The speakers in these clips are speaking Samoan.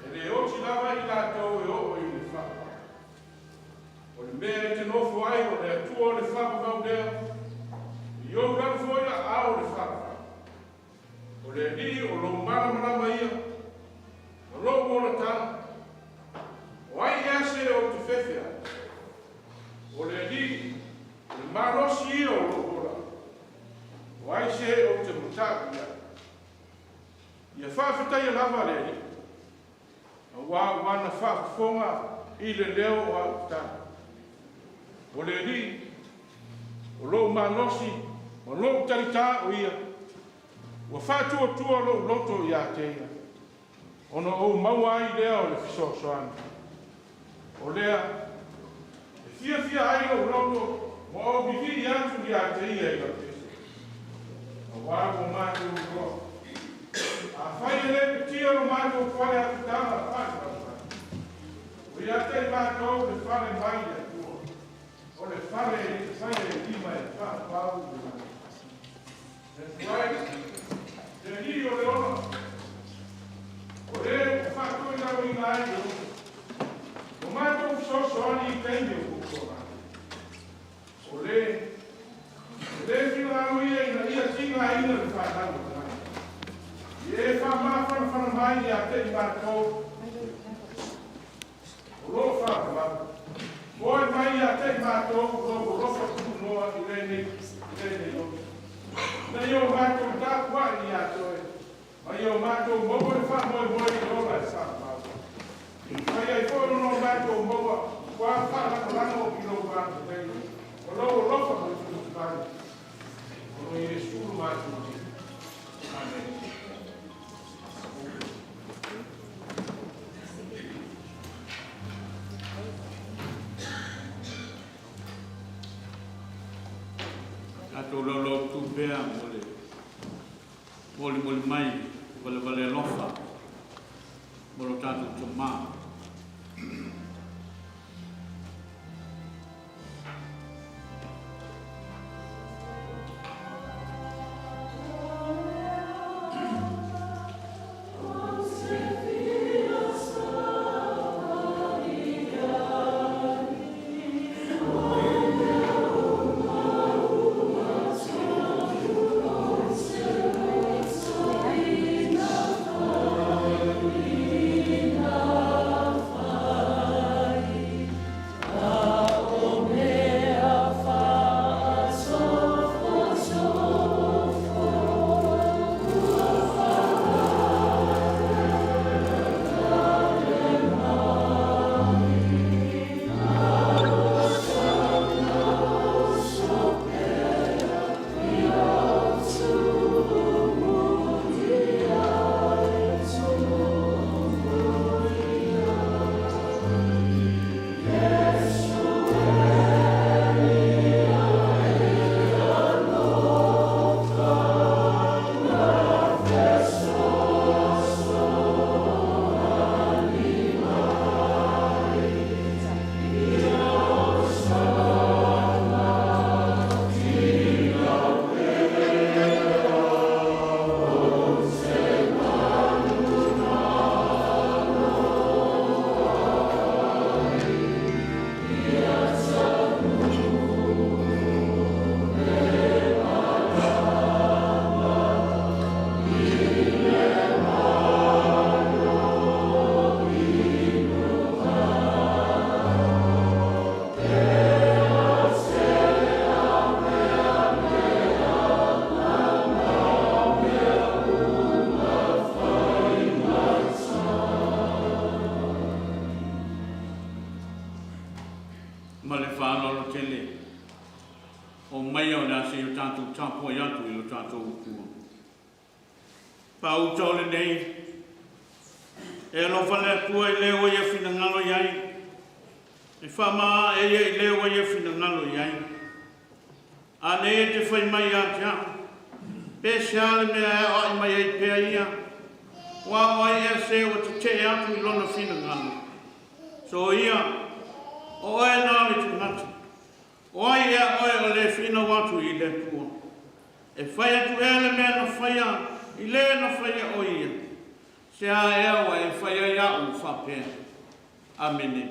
E le oti lava i latou e oo i le faavavau. O le mea e te nofo ai o le Atua o le faavavau lea, i ou lalo foi aao o le faavavau. O le Alii o lou malamalama ia, ma lou olataga, o ai ea se ou te fefe ai? O le Alii, o le malosi ia o lou ola, o ai se ou te mata'u i ai? Ia faafetaia lava le Alii, auā ua na faafofoga i le leo o a'u tatalo. O le Alii, o lou malosi ma lou talitā o ia, ua faatuatua lou loto iā te ia, ona ou maua ai lea o le fesoasoani. O lea, e fiafia ai lou loto ma ou vivii atu iā te ia i lautele. Auā ua matou iloa, afai e le upitia lo matou fale apitaga faalelalolagi, ua ia te i matou le fale mai le Atua, o le fale e le faia e lima e faavavau i le lagi. That's right. Le Alii o le ola, o le ua faatoilaloina ai le upu, ua matou fesoasoani i taimi o puapuaga. O le, e le finagalo ia ina ia tigaina le fanau a tagata. Ia e faamafanafana mai ia te i matou o lo o faavavau. Foai mai ia te i matou lou alofa tunoa i lenei loto. Ina ia o matou tapuai ia te oe, ma ia o matou maua le faamoemoe i le ola e faavavau. E fai ai foi ona o matou maua ua faalagolago i lou agalelei, o lou alofa ma le filifilifali, ona o Iesu lo matou Alii. Amene. Tatou laulautu pea mo le molimoli mai o valevale alofa mo lo tatou tamā. Ma le faaaloalo tele, o maia o le a se i o tatou tapuai atu i lo tatou Atua. Paauta o lenei, e alofa le Atua i le ua ia finagalo i ai, e faamaa e ia i le ua ia finagalo i ai. A nei e te fai mai ia te au, Pe sea le mea e aoai mai ai pea ia, ua ao ai ea se ua tetee atu i lona finagalo? Soia, o oe na le tagata, o ai ea oe o le finau atu i le Atua? E fai atu ea le mea na faia i le na faia o ia? Se a ea ua e fai ai a'u faapea? Amene.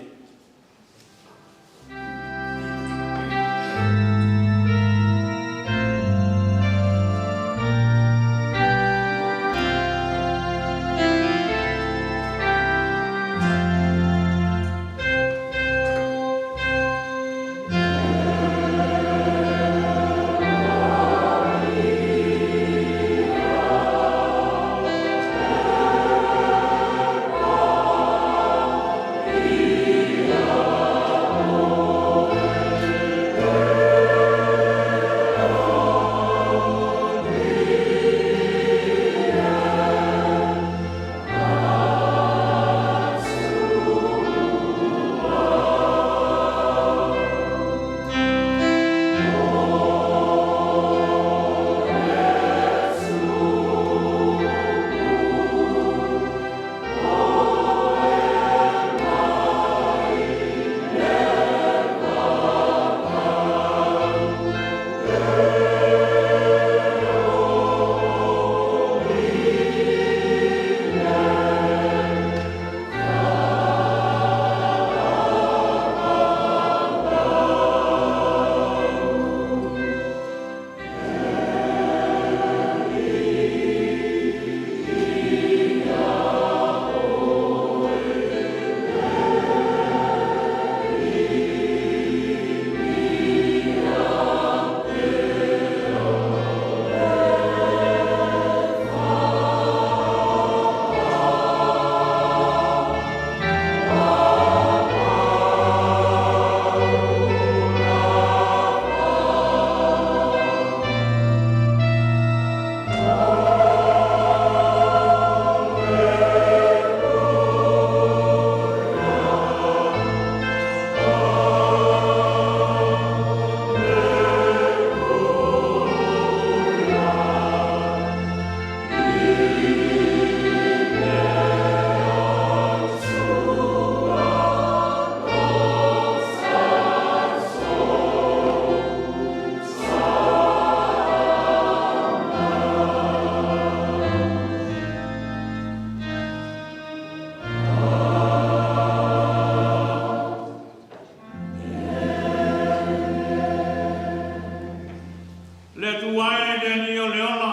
Le Atua e le Alii o le ola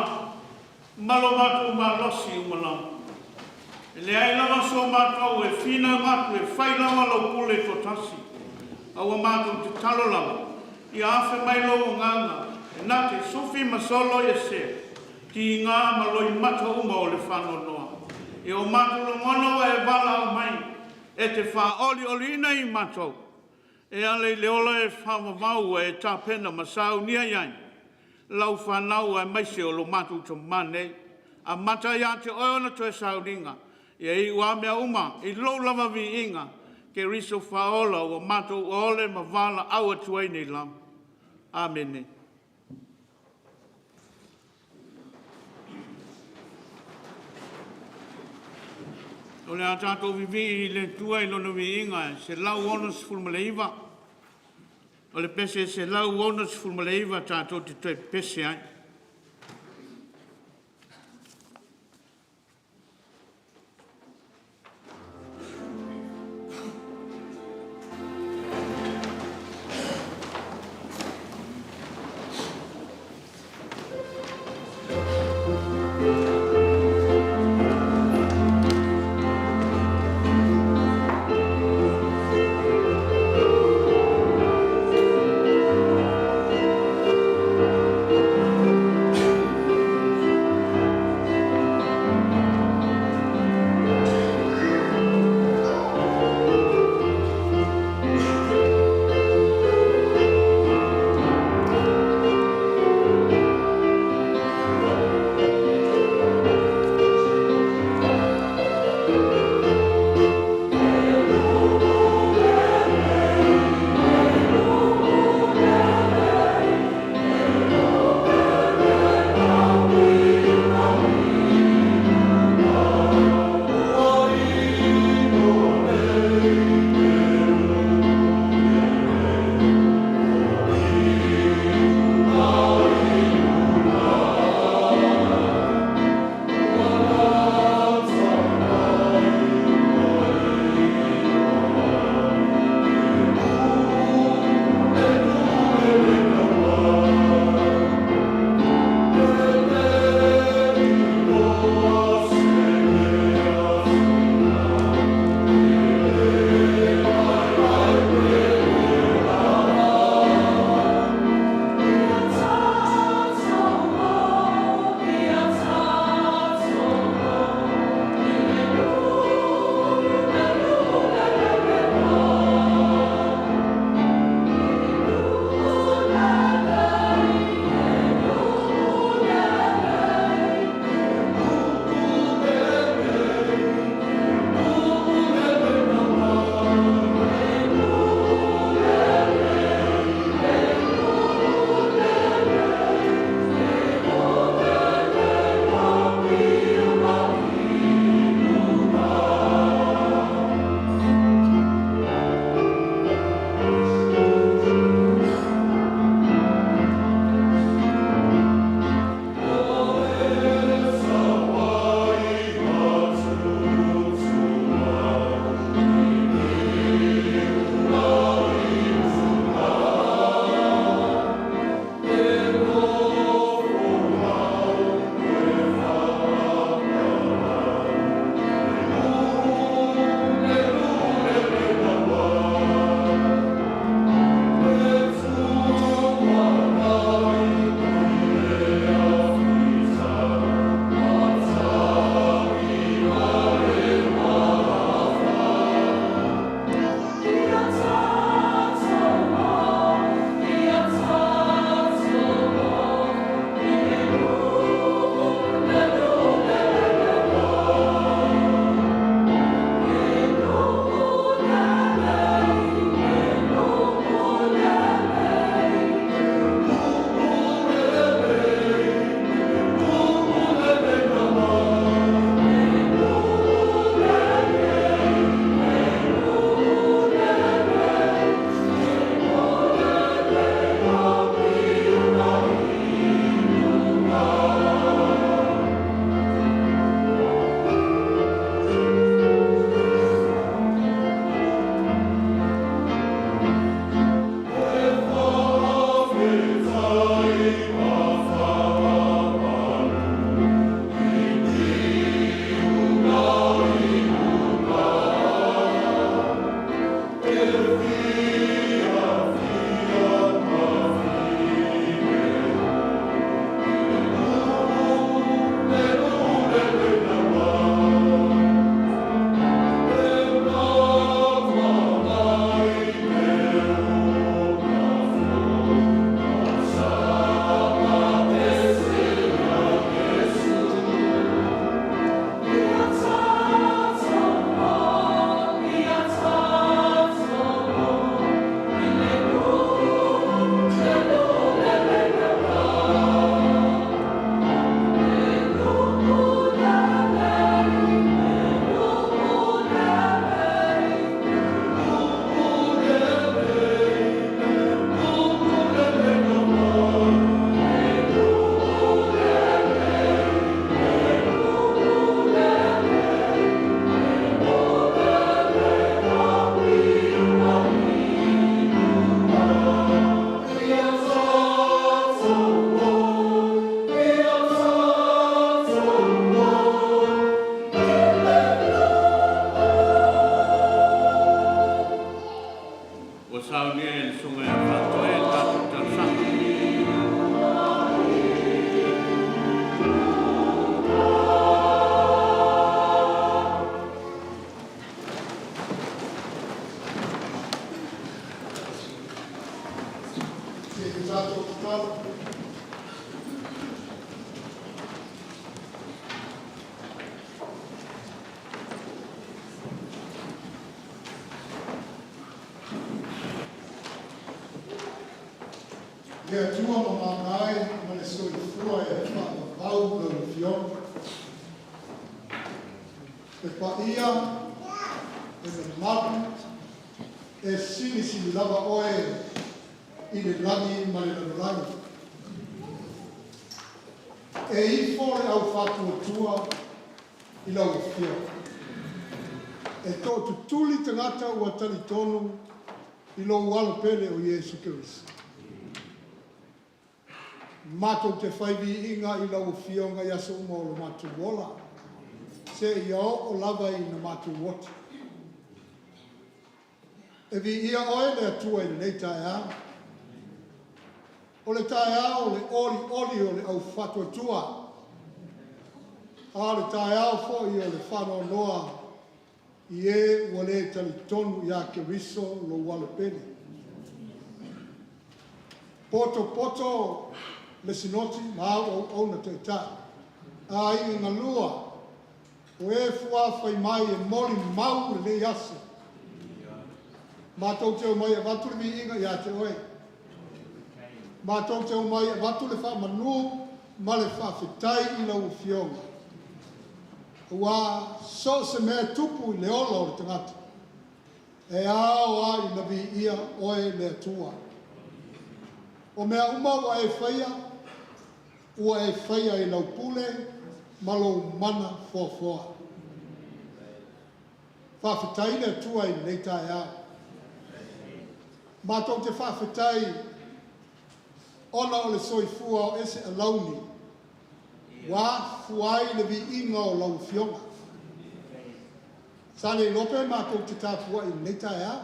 ma lo matou malosi uma lava. E leai lava so matou e finau atu e fai lava lau pule toatasi, a ua matou tatalo lava, ia afe mai lou Agaga e na te sufi ma solo i sea, tiga ma loimata uma o le faanoanoa. Ia o matou lagona ua e valaau mai e te faaolioliina i matou, e ala i le ola e faavavau ua e tapena ma saunia i ai lau fanau aemaise o lo matou tamā nei. Amata ia te oe ona toe sauniga, ia iu lava mea uma i lou lava viiga, Keriso Faaola ua matou ole ma valaau atu ai nei lava. Amene. O le a tatou vivii i le Atua i Lona viiga e 169. O le pese 169 tatou te toe pepese ai. Le Atua mamana e ma le soifua e faavavau lau Afioga. E paia, e mamalu, e silisili lava oe i le lagi ma le lalolagi. E ifo le aufaatuatua i lau Afioga. E tootutuli tagata ua talitonu i lou alo pele o Iesu Keriso. Matou te fai viiga i lau Afioga i aso uma o lo matou ola, seia oo lava ina matou oti. E viia oe le Atua i lenei taeao. O le taeao o le olioli o le aufaatuatua, a o le taeao foi o le faanoanoa i e ua le talitonu ia Keriso lou alo pele. Poto poto le Sinoti ma au auauna taitai, aiga galua, o e fuafai mai e molimau lenei aso. Matou te omai e avatu le viiga ia te oe. Matou te omai e avatu le faamanu ma le faafetai i lau Afioga. Ua so o se mea tupu i le ola o le tagata, e ao lava ina viia oe le Atua. O mea uma ua e faia, ua e faia i lau pule ma lou mana foafoa. Faafetai le Atua i lenei taeao. Matou te faafetai ona o le soifua o ese alauni ua afua ai le viiga o lau Afioga. Sa le iloa pe matou te tapuai i lenei taeao,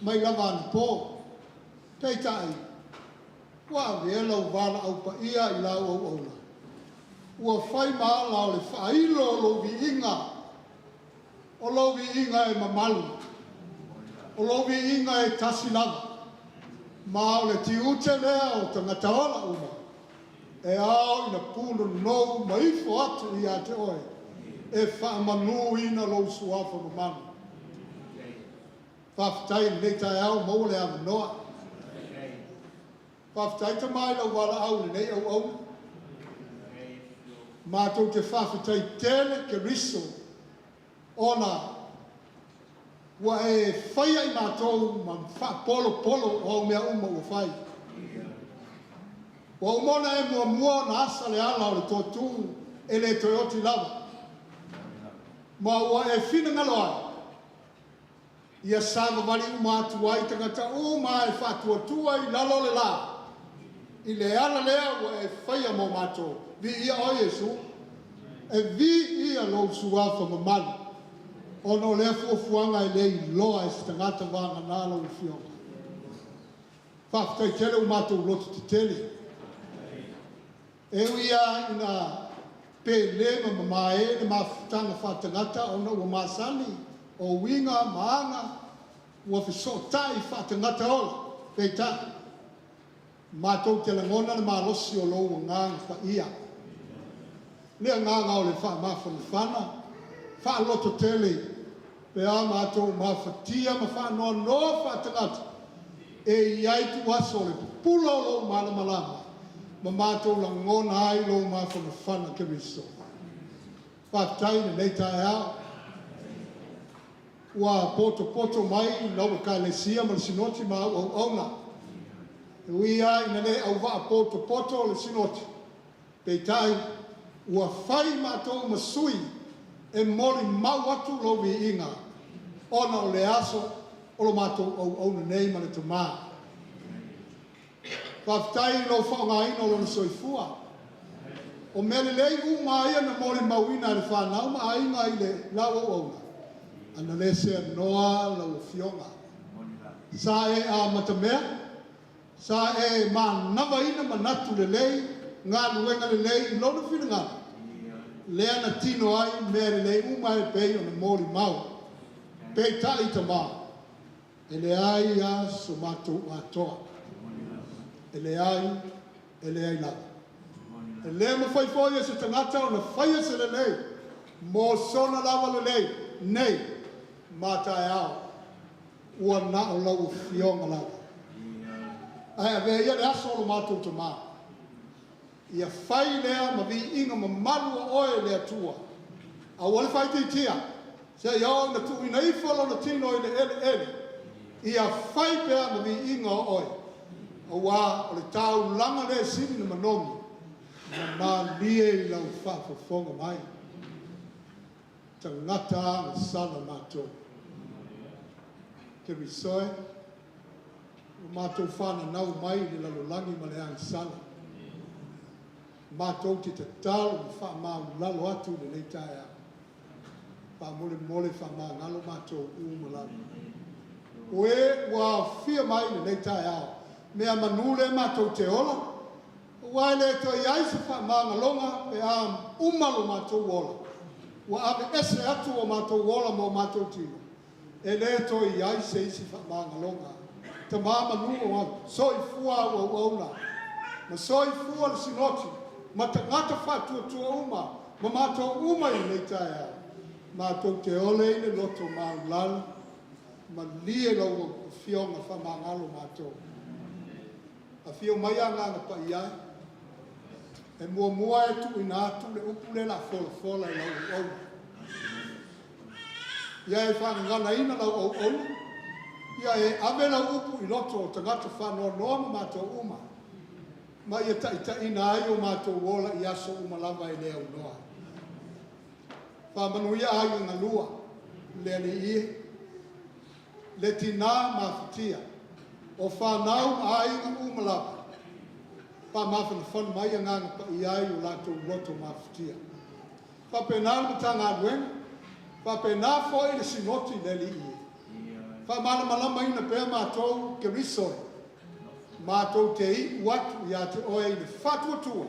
mai lava anapo. Peitai, ua avea lau valaau paia i lau auauna, ua fai ma ala o le faailo o lou viiga, o lou viiga e mamalu, o lou viiga e tasi lava, ma o le tiute lea o tagata ola uma, e ao ina punonou ma ifo atu ia te oe, e faamanuina lou suafa mamalu. Faafetai i lenei taeao maua le avanoa. Faafetai Tama i lau valaau i lenei auauna. Matou te faafetai tele Keriso ona ua e faia i matou ma faapolopolo o au mea uma ua fai. Ua uma ona e muamua ona asa le ala o le toatu e le toe oti lava. Ma ua e finagalo ai, ia savavali uma atu ai tagata uma e faatuatua i lalo o le la. I le ala lea ua e faia mo matou. Viia oe Iesu. E viia lou suafa mamalu. Ona o lea fuafuaga e le iloa e se tagata vagana lau Afioga. Faafetai tele ua matou loto tetele. E ui lava ina pele ma mamae le mafutaga faatagata ona ua masani o uiga ma aga ua fesootai faatagata ola, peitai, matou te lagona le malosi o lou agaga paia. Le agaga o le faamafanafana, faalototele, pe a matou mafatia ma faanoanoa faatagata, e i ai tuaso o le pupula o lou malamalama, ma matou lagona ai lou mafanafana Keriso. Faafetai i lenei taeao. Ua potopoto mai lau ekalesia ma le sinoti ma au auauna. E ui lava ina le auvaa potopoto le sinoti, peitai ua fai matou ma sui e molimau atu lou viiga, ona o le aso o lo matou auauna nei ma le Tama. Faafetai i lou faaaogaina o lona soifua. O mea lelei uma ia na molimauina e le fanau ma aiga i le lau auauna, ana le seanoa lau Afioga. Sa e amatamea, sa e manavaina manatu lelei, galuega lelei i lona finagalo, lea na tino ai mea lelei uma e pei ona molimau. Peitai Tama, e leai lava so matou atoa. E leai, e leai lava. E le mafai foi e se tagata ona faia se lelei mo sona lava lelei nei ma taeao. Ua na o lau Afioga lava. Ae avea ia le aso o lo matou Tamā. Ia fai lea ma viiga mamalu o oe le Atua. Aua le faaitiitia, seia oo ina tuuina ifo lona tino i le eleele. Ia fai pea ma viiga o oe, auā o le taulaga lea e sili ona manogi ma malie i lau faafofoga mai. Tagata agasala matou. Keriso e, ua matou fananau mai i le lalolagi ma le agasala. Matou te tatalo ma faamaulalo atu i lenei taeao. Faamolemole faamagalo matou uma lava. O e ua aofia mai i lenei taeao, meamanu lea matou te ola, aua e le toe i ai se faamagaloga pe a uma lo matou ola. Ua aveese atu o matou ola ma o matou tino, e le toe i ai se isi faamagaloga. Tamā manu o au, soifua au auauna, ma soifua le Sinoti, ma tagata faatuatua uma, ma matou uma i lenei taeao, matou te ole i le loto maualalo, malie lau Afioga faamagalo matou. Afio mai Agaga Paia e, e muamua e tuuina atu le upu lea o le a folafola i lau auauna. Ia e faagaganaina lau auauna, ia e ave lau upu i loto o tagata faanoanoa ma matou uma, ma ia taitaiina ai o matou ola i aso uma lava e le aunoa. Faamanuia aiga galua, le Alii e, le tinā mafatia, o fanau ma aiga uma lava, faamafanafana mai Agaga Paia i o latou loto mafatia. Faapena le Matagaluega, faapena foi le Sinoti le Alii e. Faamalamalamaina pea matou Keriso e, matou te iu atu ia te oe i le faatuatua,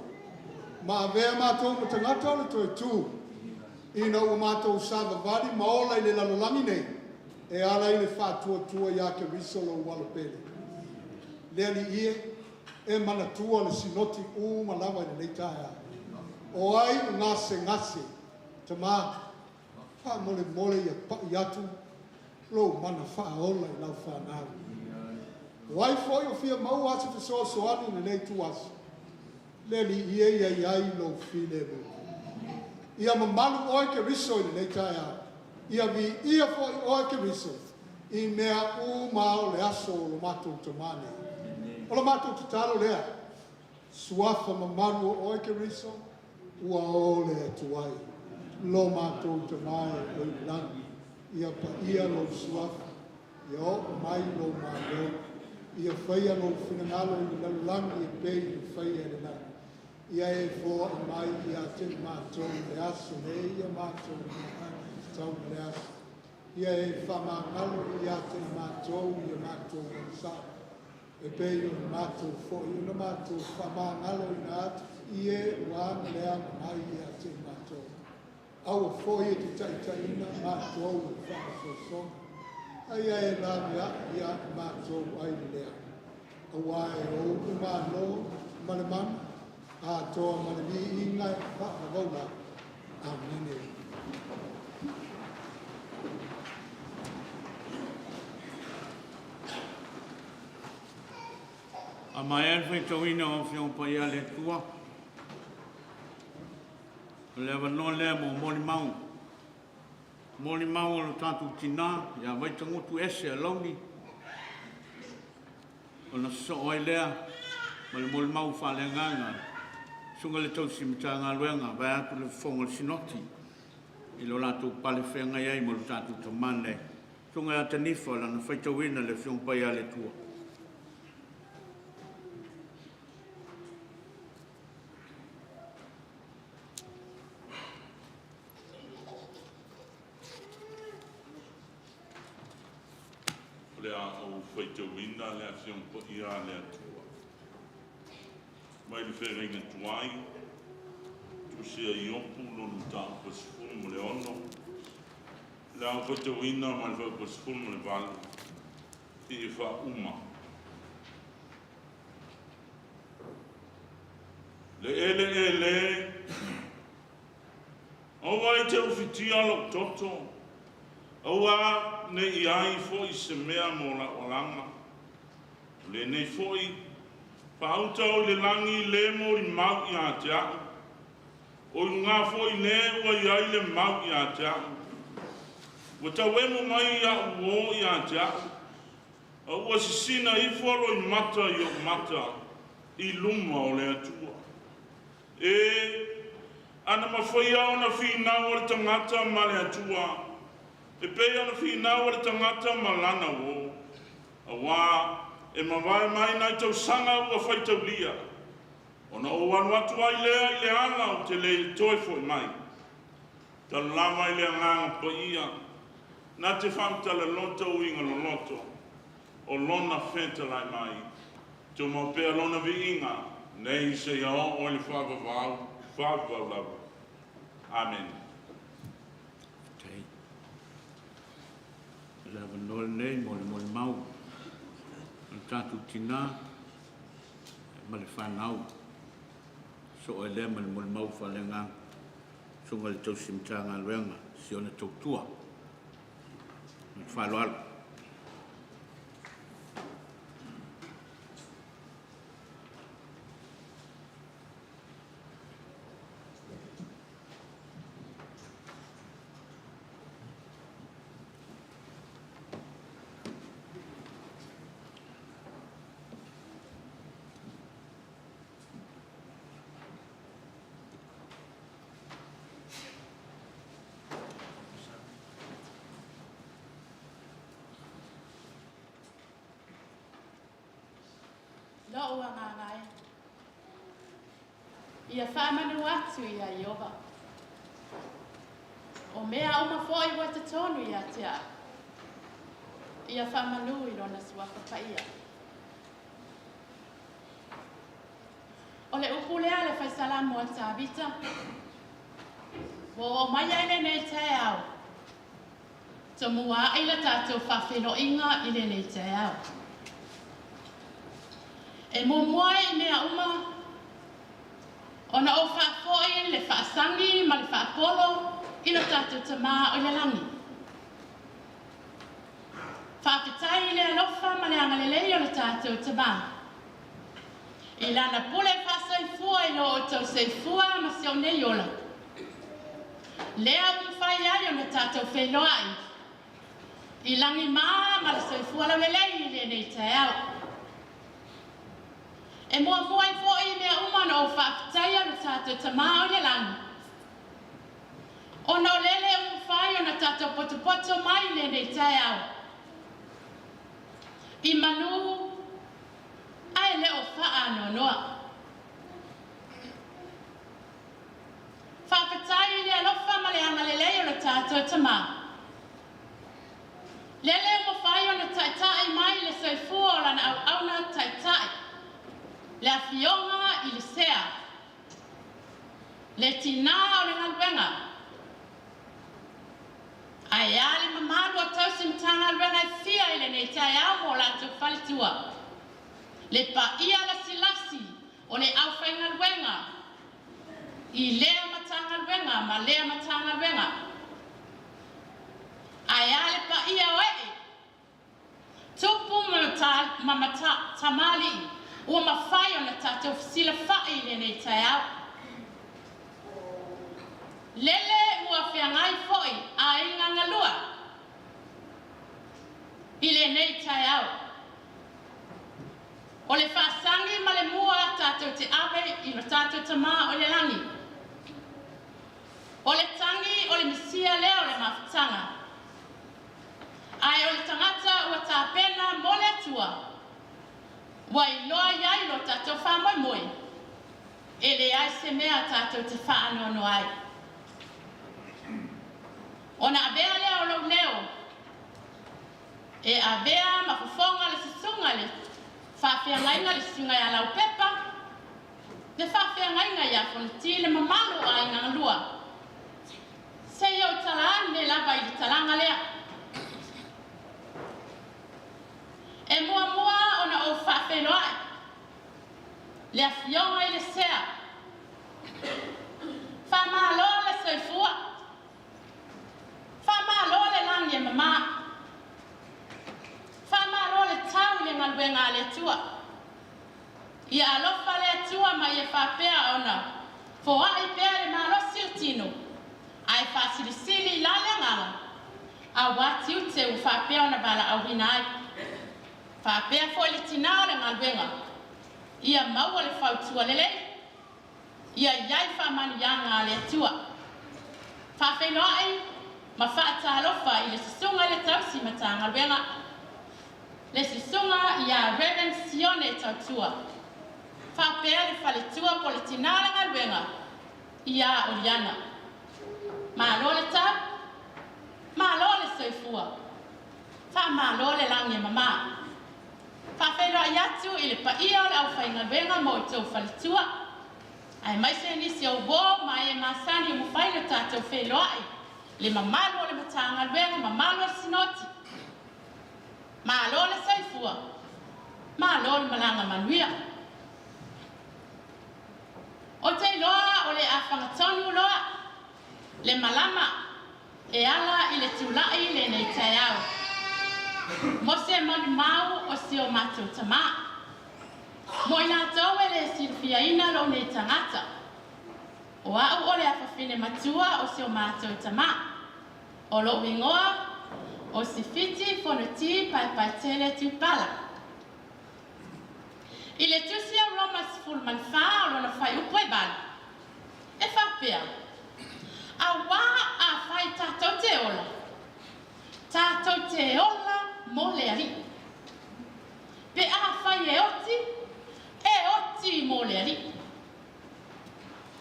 ma avea matou ma tagata o le toe tu, ina ua matou savavali ma ola i le lalolagi nei, e ala i le faatuatua ia Keriso lou Alo pele. Le Alii e, e manatua le Sinoti uma lava i lenei taeao. O ai o gasegase, Tamā, faamolemole ia pai atu lou mana faaola i lau fanau. O ai foi o fia maua se fesoasoani i lenei ituaso, le Alii e ia i ai lou filemu. Ia mamalu oe Keriso i lenei taeao. Ia viia foi oe Keriso i mea uma o le aso o lo matou Tamā nei. O le matou tatalo lea, suafa mamalu o oe Keriso, ua ole atu ai lo matou Tamā e oi le lagi. Ia paia lou suafa, ia oo mai lou Malo, ia faia lou finagalo i le lalolagi e pei ona faia i le lagi. Ia e foai mai ia te matou i le aso nei ia matou meaai e tatau mo le aso. Ia e faamagalo ia te matou i a matou agasala, e pei ona matou foi ona matou faamagaloina atu i e ua agaleaga mai ia te matou. Aua foi e te taitaiina matou i le faaososoga, a ia e laveai ia matou ai le leaga. Auā e ou le Malo ma le mana, atoa ma le viiga e faavavau lava. Amene. A maea le faitauina o Afioga Paia a le Atua, o le avanoa lea mo molimau. Molimau a lo tatou tinā ia Vaitagutu Ese Alauni, ona sosoo ai lea ma le molimau faaleagaga a le Susuga i le Tausi Matagaluega vaeatu le fofoga o le Sinoti i lo latou pale feagai ai ma lo tatou Tamā nei. Susuga ia Tanifa lana faitauina o le Afioga Paia a le Atua. O le a ou faitauina le Afioga Paia a le Atua mai le Feagaiga Tuai, Tusi a Iopu lona mataupu e 16, o le a ou faitauina mai le fuaiupu e 18 seia faauma. Le eleele, aua e te ufitia lou toto, aua ne i ai foi se mea mo lau alaga, o lenei foi Faauta o i le lagi le molimau ia te a'u, o i luga foi le ua i ai le mau ia te a'u. Ua tauemo mai a'u uō ia te a'u, a ua sisina ifo loimata i o'u mata i luma o le Atua. E, ana mafaia ona finau o le tagata ma le Atua, e pei ona finau o le tagata ma lana uō. Auā e mavae mai nai tausaga ua faitaulia, ona ou alu atu ai lea i le ala ou te le toe fo'i mai. Talu lava i le agaga paia, na te faamatala uiga loloto, o lona fetalai mai. Tumau pea lona viiga, nei seia oo i le faavavau, faavavau lava. Amen. Faafetai. O le avanoa lenei mo le molimau a le tatou tinā ma le fanau. Sosoo ai lea ma le molimau faaleagaga, susuga i le tausi Matagaluega i si ona tautua. Ma le faaaloalo. Lou agaga e. Ia faamanu atu ia Ieova. O mea uma foi ua totonu ia te a'u. Ia faamanu i lona suafa paia. O le upu lea le faisalamo a Tavita. Ua oo mai ai lenei taeao. Tomua ai le tatou faafeiloaiga i lenei taeao. E muamua i mea uma, ona ou faafoi le faasagi ma le faapolo i lo tatou Tamā o i le lagi. Faafetai i le alofa ma le agalelei o le tatou Tamā. I lana pule faasoifua i lo outou soifua ma si ou nei ola. Lea ua mafai ai ona tatou feiloai. I lagima ma le soifua laulelei i lenei taeao. E muamua ai foi i mea uma ona ou faafetaia lo tatou Tamā o i le lagi. Ona o lele ua mafai ona tatou potopoto mai i lenei taeao. I manu ae le o faanoanoa. Faafetai i le alofa ma le agalelei o le tatou Tamā. Lele ua mafai ona taitai mai le soifua o lana auauna taitai. Le afioga i le Sea. Le tinā o le galuega. Ae a le mamalu o tausi Matagaluega e fia i lenei taeao mo latou faletua. Le paia lasilasi o le aufaigaluega i lea Matagaluega ma lea Matagaluega. Ae a le paia o ee, tupu ma tamalii ua mafai ona tatou fesilafai i lenei taeao. Lele ua feagai foi aiga galua i lenei taeao. O le faasagi ma le mua tatou te ave i lo tatou Tamā o i le lagi. O le tagi o le Mesia lea o le mafutaga. Ae o le tagata ua tapena mo le Atua. Ua iloa i ai lo tatou faamoemoe. E leai se mea tatou te faanoanoa ai. Ona avea lea o lou leo. E avea ma fofoga le susuga le faafeagaiga le susuga ia Laupepa, le faafeagaiga ia Fonoti le mamalu o aiga galua. Seia ou tala ane lava i le talaga lea. E muamua ona ou faafeiloai le afioga i le Sea. Faamalo le soifua. Faamalo le lagi e mamā. Faamalo le tau i le galuega a le Atua. Ia alofa le Atua ma ia faapea ona foai pea le malosi o le tino, ae faasilisili i la le agaga, auā tiute ua faapea ona valaauina ai. Faapea foi le tinā o le galuega, ia maua le fautua lelei, ia i ai faamanuiaga a le Atua. Faafeiloai ma faatalofa i le Susuga i le Tausi Matagaluega, le Susuga ia Reverend Sione Tautua, faapea le faletua po o le tinā o le galuega ia Oliana. Malo le tau, malo le soifua, faamalo le lagi e mama. Faafeiloai atu i le paia o le aufaigaluega ma outou faletua, aemaise nisi o uō ma e masani ua mafai ona tatou feiloai, le mamalu o le Matagaluega, mamalu o le Sinoti. Malo le soifua, malo le malaga manuia. Ou te iloa o le a fagatonu loa le malama e ala i le tulai i lenei taeao mo se malimau o si o matou tamā. Mo i latou e le silafiaina lou nei tagata, o au o le afafine matua o si o matou tamā. O lou igoa o Sifiti Fonoti Paepaetele Tuipala. I le Tusi a Roma 14 o lona fuaiupu e 8, e faapea, Auā afai tatou te ola, tatou te ola mo le Alii. Pe afai e oti, e oti mo le Alii.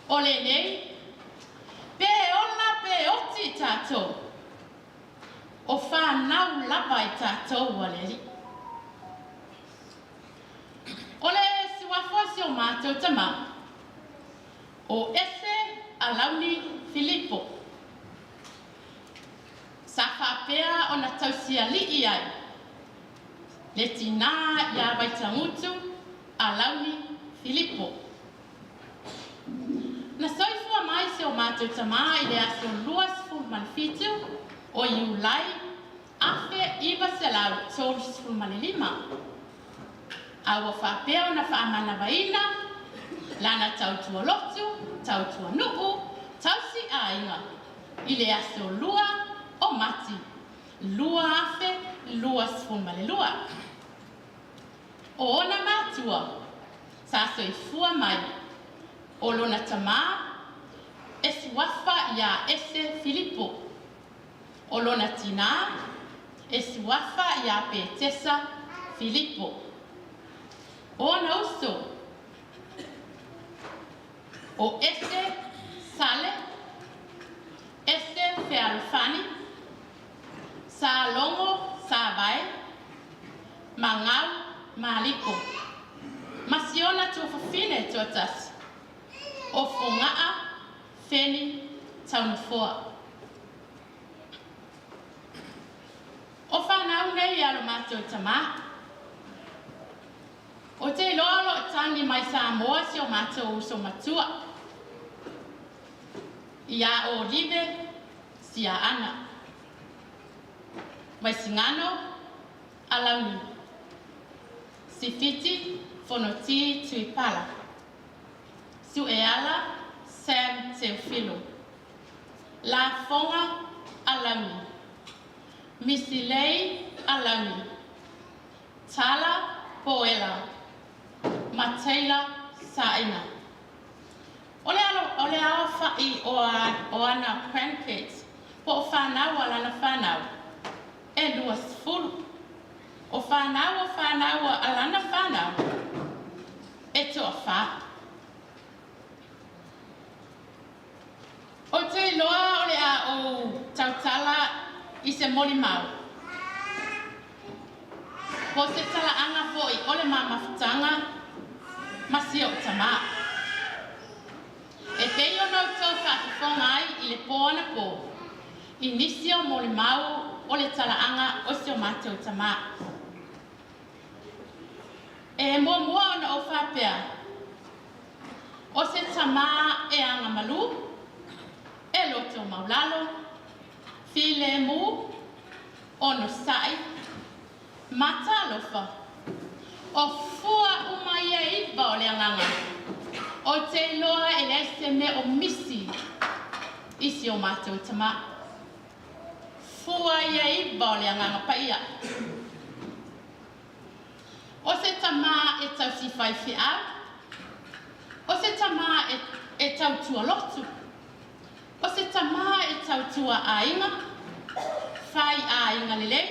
O lenei, pe ola pe oti tatou, o fanau lava i tatou a le Alii. O le suafa o si o matou tamā, o Ese Alauni Filipo, sa faapea ona tausialii ai le tinā ia Vaitagutu Alauni Filipo. Na soifua mai si o matou tamā i le aso 27 o Iulai 1935, a ua faapea ona faamanavaina lana tautua lotu, tautua nuu, tausi aiga i le aso 2 o Mati 2022. O ona matua sa soifua mai, o lona tamā e suafa ia Ese Filipo, o lona tinā e suafa ia Petesa Filipo. O ona uso, o Ese Sale, Ese Fealofani, Salogo Savae, Magau Maliko, ma si ona tuafafine e toatasi, o Fogaa Feni Taunofoa. O fanau nei a lo matou tamā. Ou te iloa o lo o tagi mai Samoa si o matou uso matua, ia Olive Siaana. Vaisigano Alauni. Sifiti Fonoti Tuipala. Sueala Sam Teofilo. Lafoga Alauni. Misilei Alauni. Tala Poela ma Taylor Saina. O le alo, o le aofa'i o a, o ana grandkids, po o fanau a lana fanau, e 20. O fanau o fanau a lana fanau, e toafa. Ou te iloa o le a ou tautala i se molimau, po o se talaaga foi o le ma mafutaga ma si o'u tamā. E pei ona outou faafofoga ai i le pō anapō i nisi o molimau o le talaaga o si o matou tamā. E muamua ona ou faapea, O se tamā e agamalu, e loto maulalo, filemu, onosai, matalofa. O fua uma ia e iva o le agaga. Ou te iloa e leai se mea o misi i si o matou tamā. Fua ia e iva o le agaga paia. O se tamā e tausi faifeau, o se tamā e tautua lotu, o se tamā e tautua aiga, fai aiga lelei,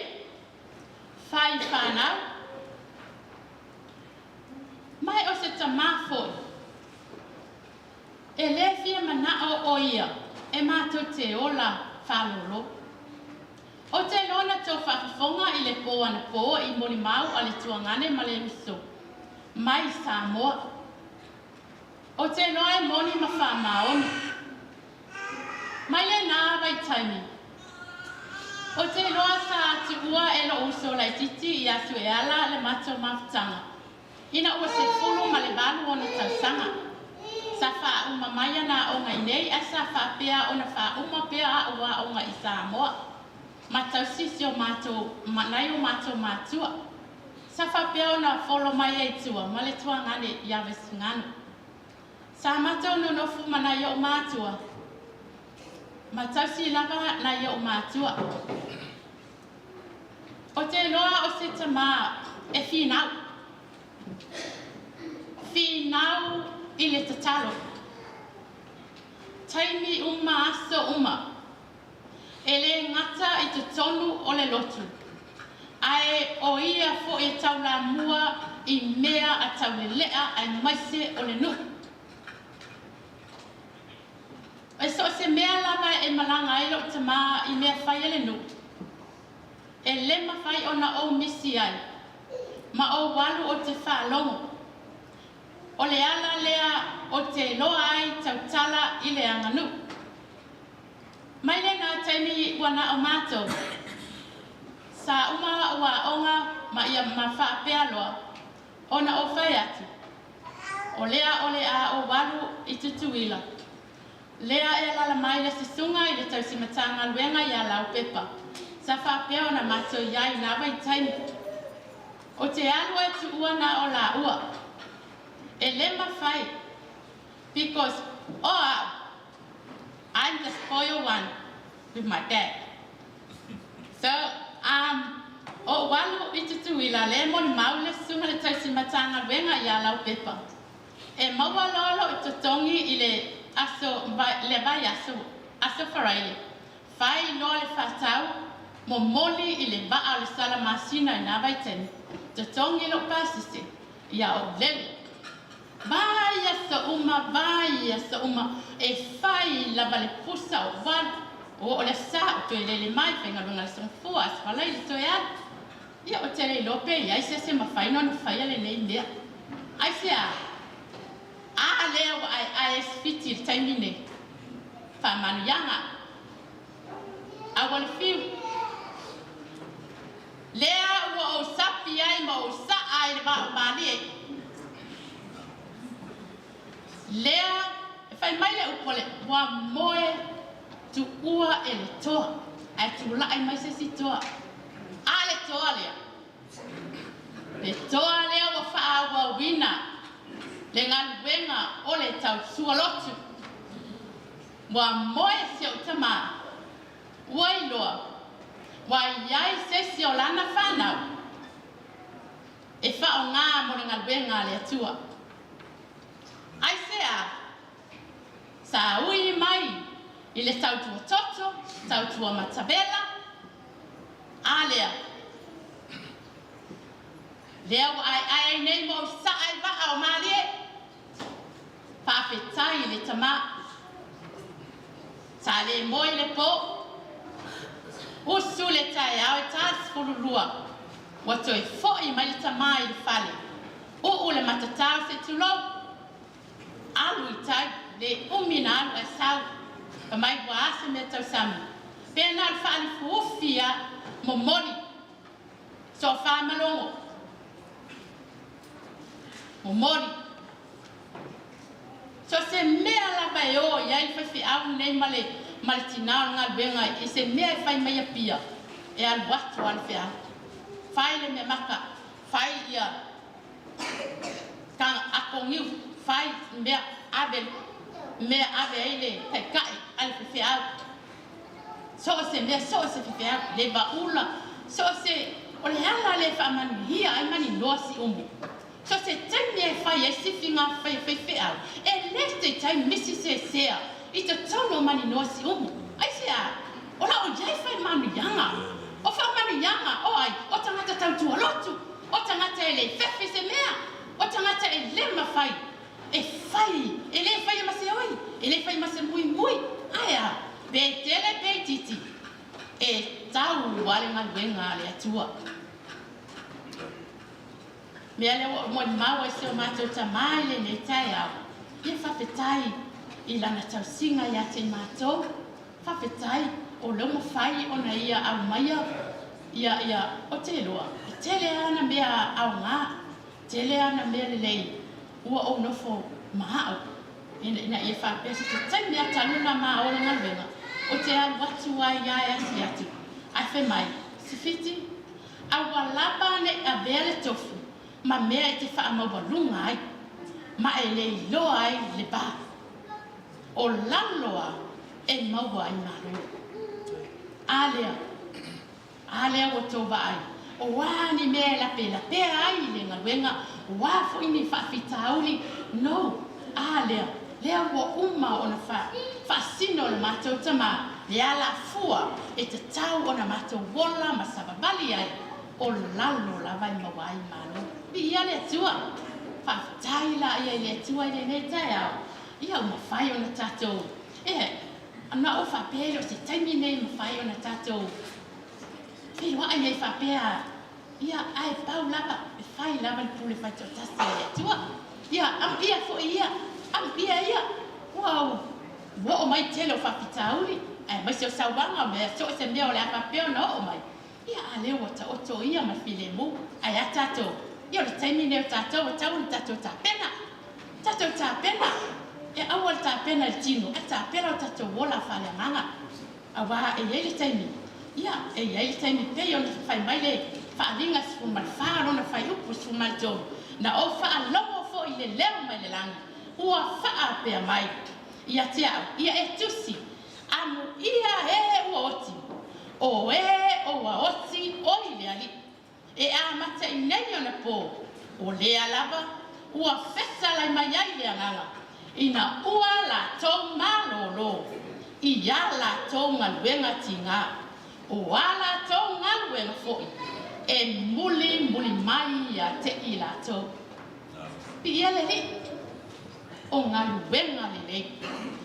fai whānau. Mai o se tamā foi. E le fia mana'o o ia e matou te ola faalōlō. Ou te iloa na tou faafofoga i le pō anapō i molimau a le tuagane ma le uso mai Samoa. Ou te iloa e moni ma faamaoni. Mai lenā vaitaimi, ou te iloa sa tuua e lo'u uso laitiiti ia Sueala le matou mafutaga ina ua 18 ona tausaga. Sa faauma mai ana aoga i nei ae sa faapea ona faauma pea a'u aoga i Samoa ma tausi si o matou nai o matou matua. Sa faapea ona folo mai ai i tua ma le tuagane ia Vaisigano. Sa matou nonofo ma nai o'u matua ma tausi lava nai o'u matua. Ou te iloa o se tamā e finau. Finau i le tatalo. Taimi uma aso uma. E lē gata i totonu o le lotu, ae o ia foi e taulamua i mea a taulele'a aemaise o le nuu. E so o se mea lava e malaga ai lo'u tamā i mea fai a le nuu, e lē mafai ona ou misi ai, ma ou alu ou te faalogo. O le ala lea ou te iloa ai tautala i le aganuu. Mai lenā taimi ua na o matou, sa uma a'u aoga ma ia ma faapea loa ona ou fai atu, o lea o le a ou alu i Tutuila. Lea e alaala mai le susuga i le tausi Matagaluega ia Laupepa, sa faapea ona matou i ai i na vaitaimi. Ou te alu ae tuua na o laua. E lē mafai because o a'u, I'm the spoiled one with my dad. So, ou alu i Tutuila lea e molimau le susuga le tausi Matagaluega ia Laupepa. E maua loa lo'u totogi i le aso le vaiaso aso Faraile, fai loa le faatau, momoli i le vaa o le Salamasina i na vaitaimi, totogi lo'u pasese, ia ou lele. Vai aso uma, vai aso uma, e fai lava le pusa o 8, o o le sa o toe lele mai, faigaluega le soifua, aso Faraile toe alu. Ia ou te le iloa pe i ai se isi e mafai ona faia lenei mea. Aisea? A lea ua aeae ai sefiti i le taimi nei. Faamanuiaga. Aua le fiu. Lea ua ou sapi ai ma ou sa'a i le vaa o Malie. Lea e fai mai le upu a le ua moe tuua e le toa, ae tula'i mai se isi toa. A le toa lea. Le toa lea ua faaauauina le galuega o le tautua lotu. Ua moe si o'u tamā, ua iloa, ua i ai se isi o lana fanau e faaaogā mo le galuega a le Atua. Aisea? Sa ui mai i le tautua toto, tautua matavela, a lea. Lea ua aeae ai nei ma ou sa'a i vaa o Malie. Faafetai i le tamā. Sa lē moe i le pō. Usu le taeao e ta le 12, ua toe fo'i mai le tamā i le fale. Uu le matatao se i tulou. Alu i tai, le umi na alu ae sau. Fai mai ua a se mea tausami. Pe na o le faalifuufi lava, momoli. Soafa ma logo. Momoli. So se mea lava e o i ai le faifeau lenei ma le ma le tinā o le galuega i se mea e fai mai Apia, e alu atu lava le feau. Fai le mea maka, fai ia Taga ako niu fai mea ave mea ave ai le taitai a le faifeau. So o se mea, so o se faifeau, le vaula, so o se o le ala lea e faamanuia ai Maninoa Siumu. So o se taimi e fai ai sifiga fai a faifeau, e le taitai misi se sea i totonu o Maninoa Siumu. Aisea? O la o i ai faamanuiaga. O faamanuiaga o ai? O tagata tautua lotu, o tagata e le fefe se mea, o tagata e le mafai e fai, e le faia ma se oi, e le faia ma se muimui. Ae a? Pe tele pe itiiti, e tau lava le galuega a le Atua. Mea lea ua ou molimau ai si o matou tamā i lenei taeao, ia faafetai i lana tausiga ia te i matou, faafetai o lea ua mafai ona ia aumaia ia ia ou te iloa e tele ana mea aoga, tele ana mea lelei ua ou nofo ma au ina ia faapea se taimi lava talu ona ma o le galuega ou te alu atu ai lava e asi atu ae fai mai, Sifiti, aua lava ne i avea le tofu ma mea e te faamaualuga ai ma e le iloa ai le va o lalo a e maua ai malo. A lea, a lea ua outou vaai, o a ni mea e lapelapea ai le galuega, o a foi ni faafitauli, no, a lea, lea ua uma ona faasino le matou tamā le alafua e tatau ona matou ola ma savavali ai, o lalo lava e maua ai malo. Viia le Atua! Faafetai laia i le Atua i lenei taeao, ia ua mafai ona tatou, e, na ou faapea e le o se taimi lenei e mafai ona tatou feiloai ai faapea, ia, ae pau lava, e fai lava le pule faitoatasi a le Atua. Ia, amuia foi ia, amuia ia, ua ou oo mai tele o faafitauli, aemaise o sauaga o mea, so o se mea o le a faapea ona oo mai, ia, a lea ua taoto ia ma le filemu. Ae a tatou? Ia, o le taimi lenei o tatou, e tatau ona tatou tapena. Tatou tapena, e aua le tapena i le tino, ae tapena o tatou ola faaleagaga. Aua e i ai le taimi, ia, e i ai le taimi pei ona fai mai le Faaaliga 14 lona fuaiupu 13, Na ou faalogo foi i le leo mai le lagi, ua faapea mai ia te au, ia e tusi, Amuia e ua oti, o e ua oti oi le Alii. E amata i nei ona po, o lea lava ua fetalai mai ai le Agaga, ina ua latou malōlō i a latou galuega tigā, o a latou galuega foi e mulimuli mai ia te i latou. Viia le Alii, o galuega lelei.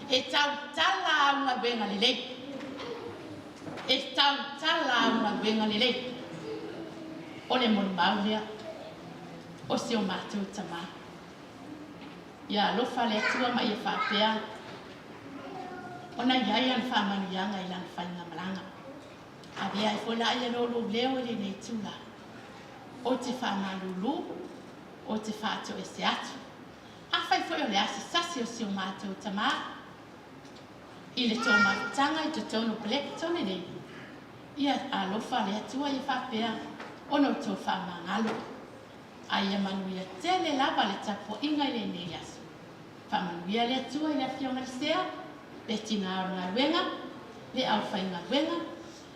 E tautala au galuega lelei. E tautala au galuega lelei. O le molimau lea o si o matou tamā. Ia alofa le Atua ma ia faapea ona i ai ana faamanuiaga i lana faigamalaga. Avea ai foi la ia lo lou leo i lenei itula. Ou te faamalulu, ou te faatoese atu. Afai foi o le a se sasi o si o matou tamā i le tou mafutaga i totonu o Blackton nei, ia alofa le Atua ia faapea ona outou faamagalo. A ia manuia tele lava le tapuaiga i lenei aso. Faamanuia le Atua i le Afioga i le Sea, le tina o le galuega, le aufaigaluega,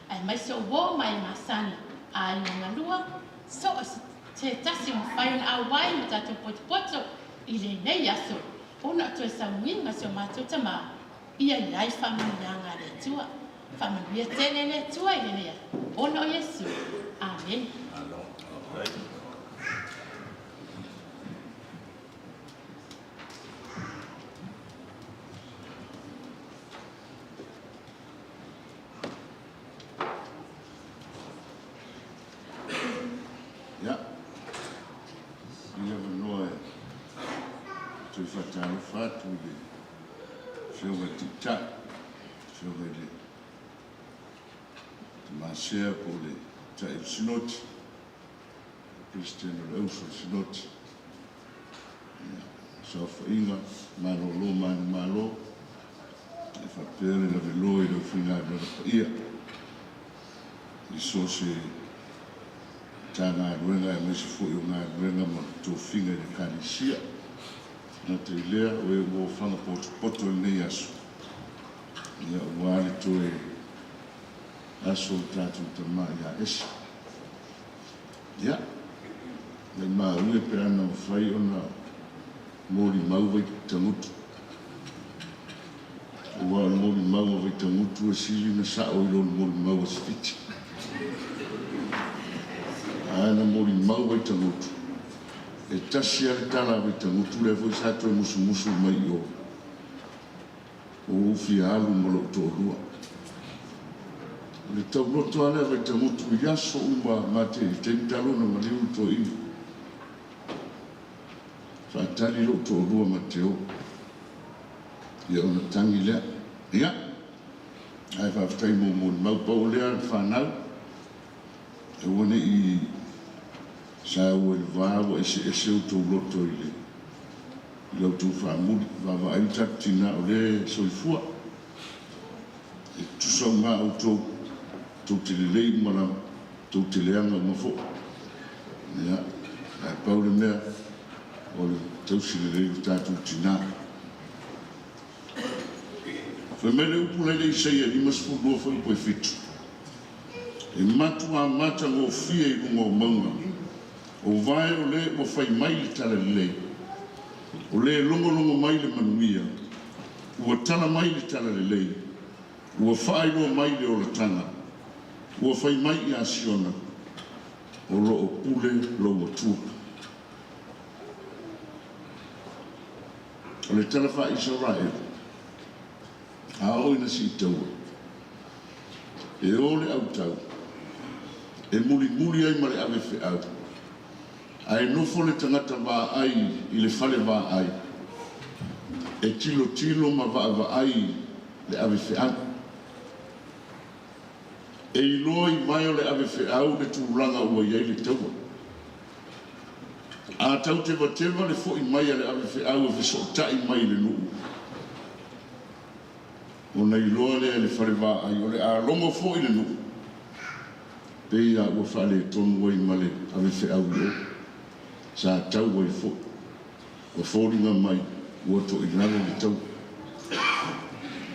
aemaise o uo ma e masani, aiga galua, so o se tasi o mafai ona auai ma tatou potopoto i lenei aso, ona o toe saugiga si o matou tamā, ia i ai faamanuiaga a le Atua. Faamanuia tele le Atua i lenei aso, ona o Iesu. Amene. Ia, i le avanoa e toe faatalofa atu i le Afioga i le Taitai, le Afioga i le Tama Sea po o le Taitai o le Sinoti, le Peresetene o le Auso o le Sinoti. Ia, saofaiga, malolo manumalo, e faapea le laveloa i le aufaigaluega paia i so o se Matagaluega aemaise foi o galuega ma tofiga i le Ekalesia. E gata i lea, o e ua ofaga potopoto i lenei aso, ia aua le toe aso o le tatou tama ia Esa. Ia, maimau e pe ana mafai ona molimau Vaitagutu, aua o le molimau a Vaitagutu e sili ona sa'o i lo le molimau a Sefiti. Ae na molimau Vaitagutu, e tasi lava le tala a Vaitagutu lea foi sa toe musumusu mai i o, ua ou fia alu ma lou toalua. O le tauloto lava lea a Vaitagutu i aso uma ma te i taimi talu ona maliu le toeaina. Faatali lou toalua ma te o. Ia ona tagi lea. Ia, ae faafetai mo molimau. Pau o lea le fanau, aua ne i saua i le va ua eseese outou loto i le i la outou faamuli. Vaavaai le tatou tina o lea e soifua. E tutusa uma lava outou, tou te lelei uma lava, tou te leaga uma foi. Ia, ae pau le mea, o le tausi lelei o le tatou tina. Fai mai le upu la i le Isaia 52 fuaiupu e 7, E matuā matagofie i luga o mauga, o vae o le ua fai mai le talalelei, o le logologo mai le manuia, ua tala mai le talalelei, ua faailoa mai le olataga, ua fai mai ia Siona, o lo o pule lou Atua. O le tala faa-Isaraelu, a oo ina siitaua, e o le autau, e mulimuli ai ma le ave feau, ae nofo le tagata vaai i le fale vaai, e tilotilo ma vaavaai le ave feau. E iloa i vae o le ave feau le tulaga ua i ai le taua. A tau tevateva le fo'i mai a le ave feau e fesoota'i mai i le nu'u, ona iloa lea e le fale vaai o le a logo fo'i le nu'u, pei a ua faaletonu ai ma le ave feau i o sa tau ai fo'i, ua foliga mai ua to'ilalo le taua.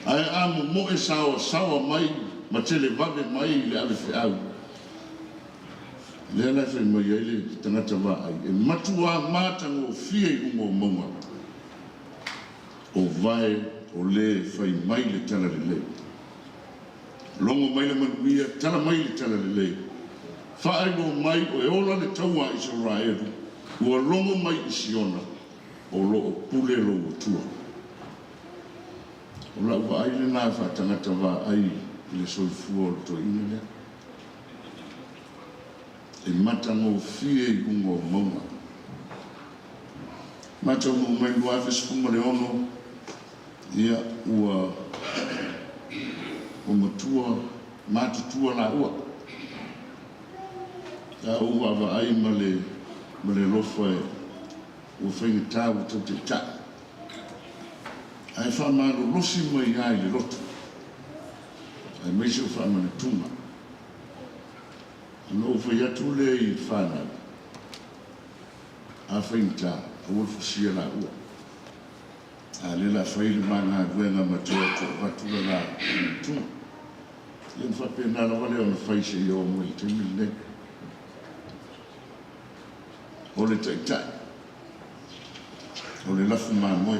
Ae a momo'e saoasaoa mai ma televave mai le ave feau, Lea la e fai mai ai le tagata vaai, e matuā matagofie i luga o mauga, o vae o lē fai mai le talalelei. Logo mai le manuia, tala mai le talalelei. Faailoa mai o e ola le taua a Isaraelu, ua logo mai i Siona, o lo o pule lou Atua. O lau vaai lenā faatagata vaai i le soifua o le toeaina lea. E matagofie i luga o mauga. Ma taunuu mai i le 2016, ia, ua ua matua matutua laua. Sa ou vaavaai ma le ma le alofa e ua faigata ua tau taitai. Ae faamalolosi mai lava i le loto. Aemaise o faamanatuga. Ona ou fai atu lea i fanau, A faigata, aua le fusia laua. A lea la fai le ma galuega ma toe atu avatu le la manatuga. Ia ona faapena lava lea ona fai seia oo mai i le taimi lenei. O le Taitai, o le lafu mamoe,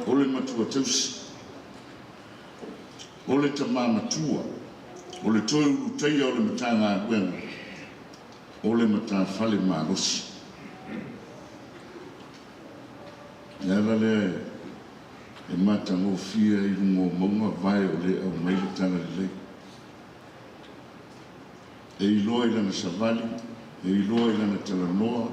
o le matua tausi, o le tama matua, o le toe ulutaia o le Matagaluega, o le matafale malosi. O le ala lea e matagofie ai i luga o mauga vae o le aumai le talalelei. E iloa i lana savali, e iloa i lana talanoa,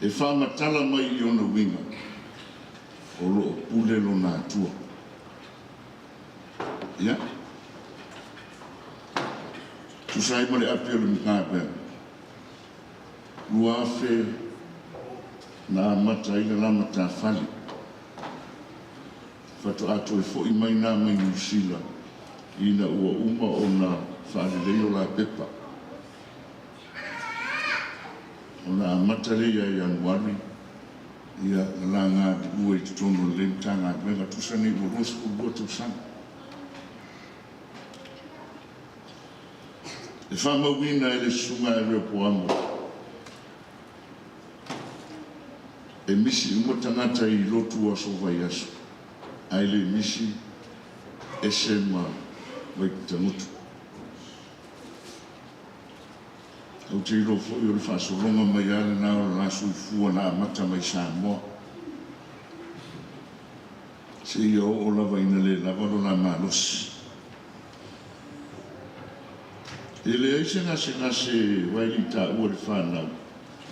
e faamatala mai i ona uiga, o lo o pule lona Atua. Ia, tusa ai ma le api o le Matagaluega, 2000 na amata ai le la matafale. Faatoa toe foi mai na mai Niu Sila. ina ua uma ona faalelei o la pepa. Ona amata lea ia Ianuari, ia, na laga galulue i totonu o lenei Matagaluega, tusa nei ua 22 tausaga. E faamauina e le Susuga ia Rehoboamo, e misi uma tagata i lotu o aso vaiaso, ae le misi ese ma Vaitagutu. Ou te iloa foi o le faasologa mai lava lena o le la soifua na amata mai Samoa, seia oo lava ina le lava lo la malosi. E leai se gasegase aua e le i taua i le fanau,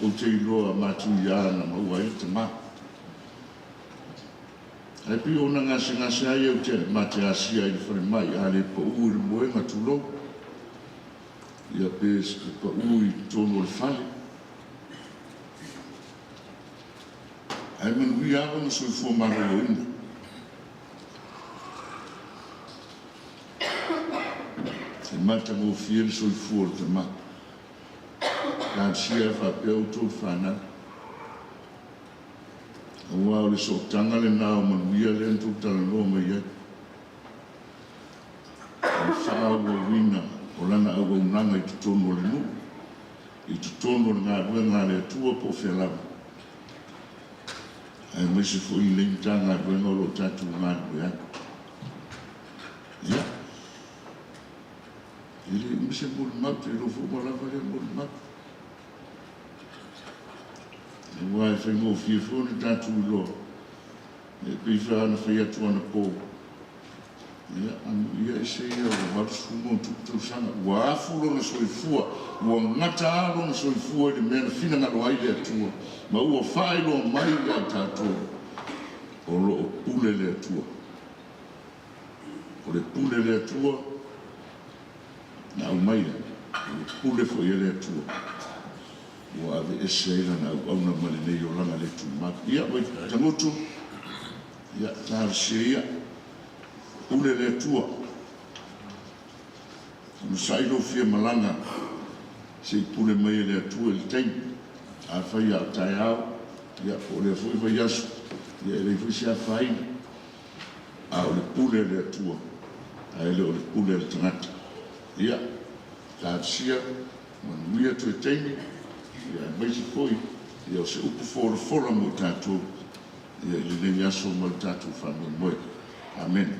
ou te iloa matuia na maua ai le tama. Ae pei o ona gasegase lava ia ou te ma te asia ai i le falemai, a le pau i le moega, tulou, ia pe pau i totonu o le fale. Ae manuia lava lona soifua maloloina. E matagofie le soifua o le tama. Talosia ae faapea outou le fanau. Aua o le sootaga lena o manuia lea na tou talanoa mai ai. O le faaauauina o lana auaunaga i totonu o le nuu, i totonu o le galuega a le Atua po o fea lava, aemaise foi i lenei Matagaluega o lo o tatou galulue ai. Ia, e le umi se molimau, ou te iloa foi ua lava lea molimau. Aua e faigofie foi ona tatou iloa, e pei foi ona fai atu anapo, ia, amuia ese ia ua 80+ tausaga, ua afu lona soifua, ua gata lava lona soifua i le mea na finagalo ai le Atua, ma ua faailoa mai ia i tatou, o lo o pule le Atua. O le pule a le Atua na aumaia, o le pule foi a le Atua ua aveese ai lana auauna ma lenei olaga le tumau. Ia, Vaitagutu, ia, talosia ia, pule le Atua. Onosai lou fia malaga se i pule mai e le Atua i le taimi. Afai a o taeao, ia, po o lea foi vaiaso, ia e leai foi se afaina. A o le pule a le Atua, ae le o le pule a le tagata. Ia, talosia, manuia toe taimi, ia aemaise foi ia o se upu folafola mo i tatou ia i lenei aso ma le tatou faamoemoe. Amene.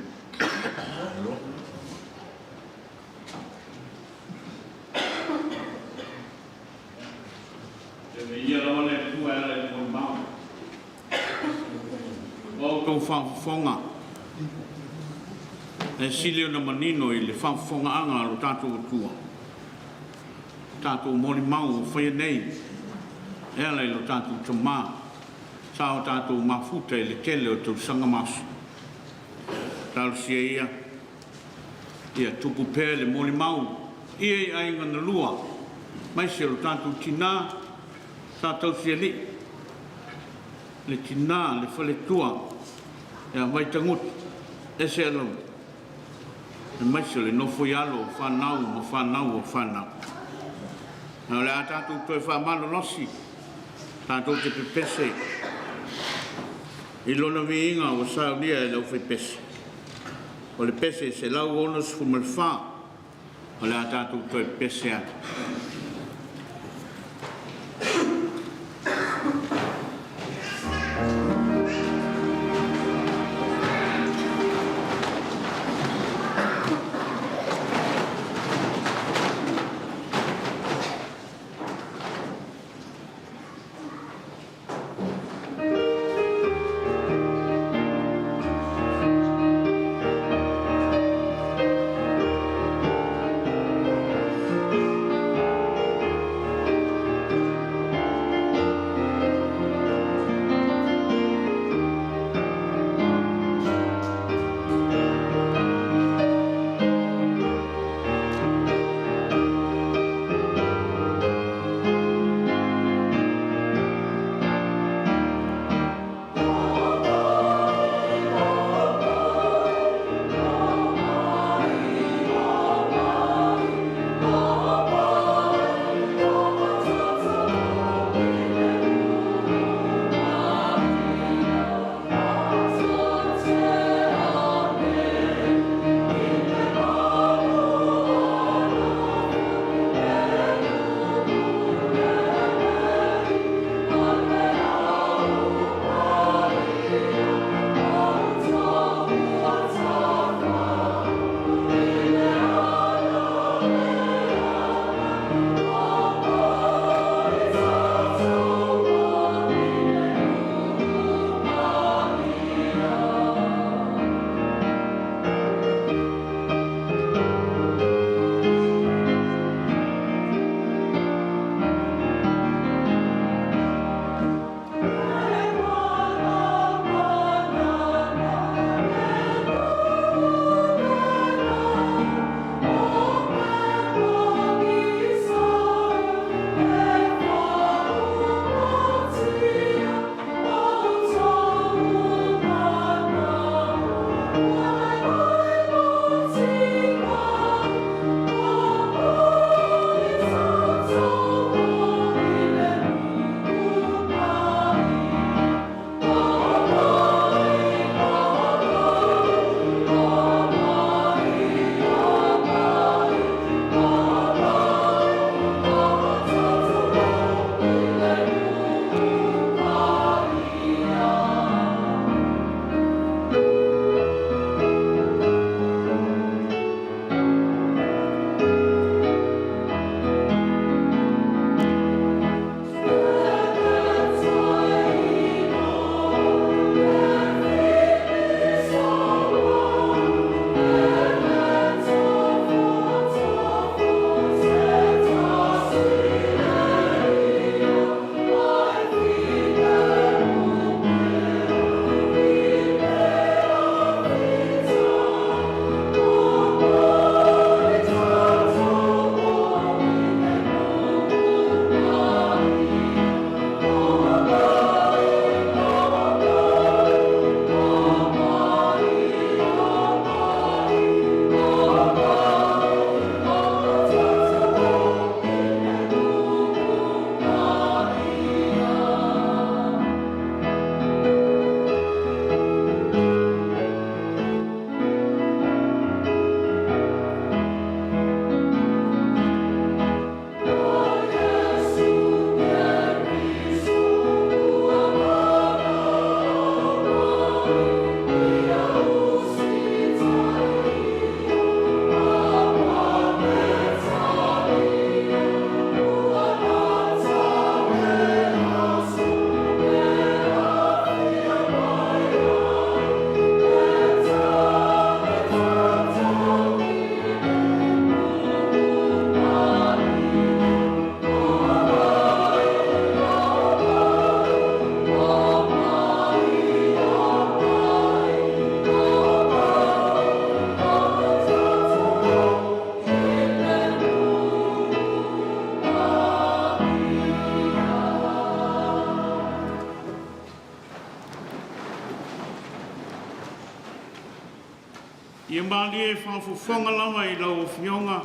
E viia lava le Atua e ala i le molimau. Ua outou faafofoga, e sili ona manino i le faafofogaaga a lo tatou Atua, tatou molimau ua faia nei e ala i lo tatou Tama sa o tatou mafuta i le tele o tausaga ma aso. Talosia ia, ia tupu pea le molimau ia i aiga na lua, maise o lo tatou tinā sa tausialii, le tinā, le faletua ia Vaitagutu, ese alaula, aemaise o le nofo i alo o fanau ma fanau o fanau. Ae o le a tatou toe faamalolosi, tatou te pepese i lona viiga ua saunia e le aufaipese. O le pese 164 o le a tatou toe pepese ai. Ia malie faafofoga lava i lau Afioga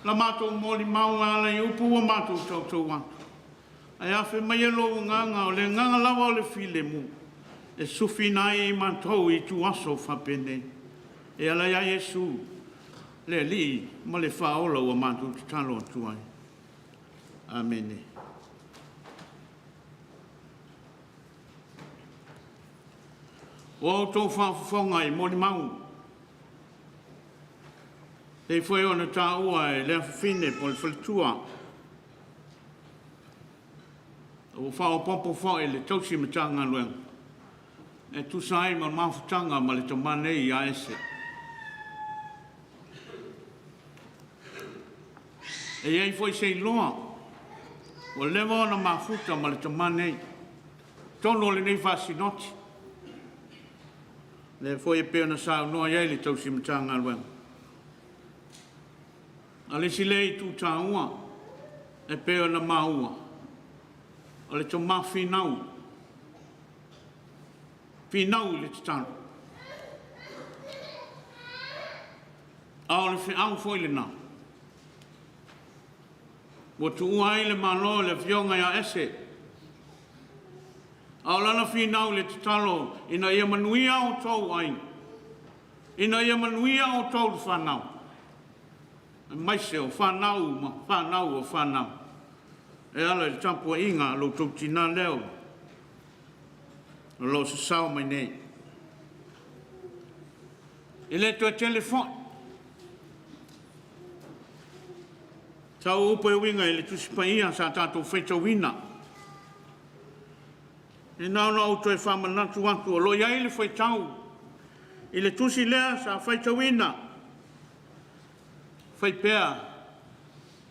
la matou molimau e ala i upu ua matou tautau atu, ae afe maia lou Agaga, o le Agaga lava o le filemu, e sufiina ai i matou i ituaso faapenei, e ala ia Iesu le Alii ma le Faaola ua matou tatalo atu ai. Amene. Ua outou faafofoga i molimau, pei foi ona taua e le afafine po o le faletua, ua faaopoopo foi i le tausi Matagaluega e tusa ai ma mafutaga ma le tama nei ia Ese. E i ai foi se iloa ua leva ona mafuta ma le tama nei, totonu o lenei faasinoti, lea foi e pei ona saunoa i ai le tausi Matagaluega. A o le isi lea itu taua e pei ona maua, o le tama finau, finau i le tatalo. A o le feau foi lena ua tuua ai le Malo e le Afioga ia Ese, a o lana finau i le tatalo ina ia manuia outou aiga, ina ia manuia outou le fanau, aemaise o fanau ma fanau o fanau, e ala i le tapuaiga a lo outou tina lea o lo o sasao mai nei. E le toe tele foi sau upu e uiga i le Tusi Paia sa tatou faitauina. E na ona ou toe faamanatu atu o lo o i ai le faitau i le tusi lea sa faitauina, fai pea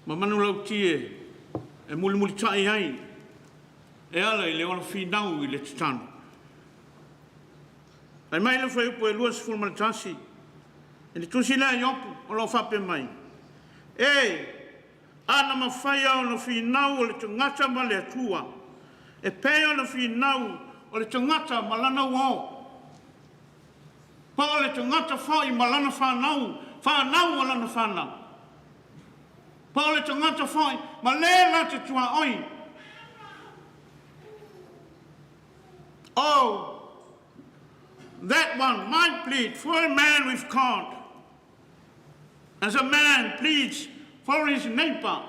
ma manulauti e mulimulitai ai e ala i le ola finau i le tatalo. Fai mai le fuaiupu e 21 i le tusi lea a Iopu o lo o faapea mai, E! Ana mafai ona finau o le tagata ma le Atua, e pei ona finau o le tagata ma lana uo, po o le tagata foi ma lana fanau, fanau a lana fanau, po o le tagata foi ma le na te tuaoi. Oh, that one might plead for a man with God, as a man pleads for his neighbor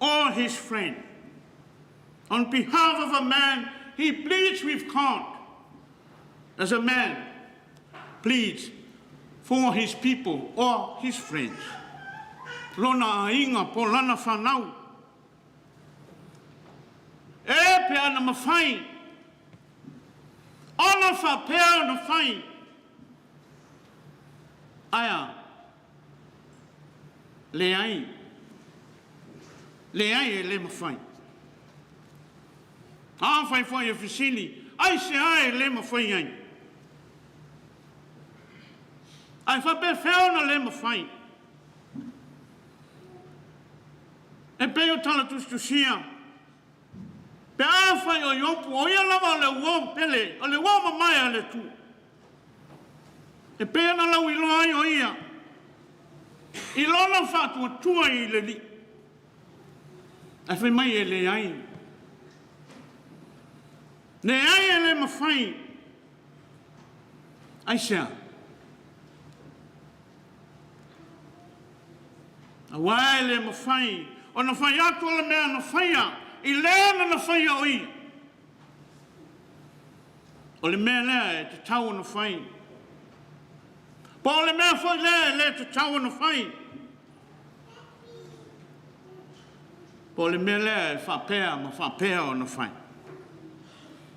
or his friend. On behalf of a man, he pleads with God, as a man pleads for his people or his friends. Lona aiga po o lana fanau. E pe ana mafai ona faapea ona fai. Ae a? Leai. Leai e le mafai. Afai foi e fesili, aisea e le mafai ai? Ae faapefea ona le mafai? E pei o tala tusitusia, pe afai o Iopu, o ia lava o le uo pele, o le uo mamae a le Atua. E pei ona lauiloa ai o ia i lona faatuatua i le Alii. Ae fai mai e leai. Leai e le mafai. Aisea? Aua e le mafai ona fai atu o le mea na faia i le na faia o ia. O le mea lea e tatau ona fai. Po o le mea foi lea e le tatau ona fai. Po o le mea lea e faapea ma faapea ona fai.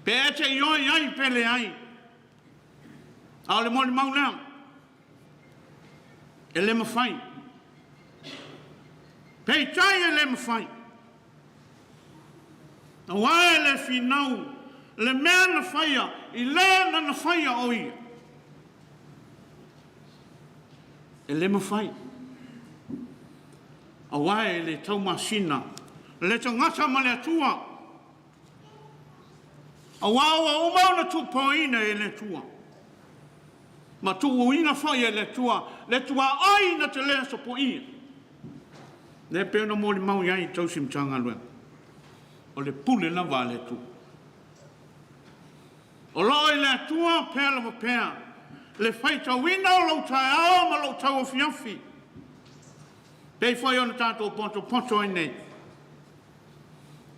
Pe e te ioe ai pe leai. A o le molimau lea, e le mafai. Peitai e le mafai. Aua e le finau le mea na faia i le na faia o ia. E le mafai. Aua e le taumasina le tagata ma le Atua. Aua ua uma ona tuupoina e le Atua. Ma tuuina foi e le Atua le tuaoi na te le asopoia. Lea e pei ona molimau i ai i tausi Matagaluega, o le pule lava a le Atua. O lo o i le Atua pea lava pea le faitauina o lou taeao ma lou tauafiafi, pei foi ona tatou potopoto ai nei.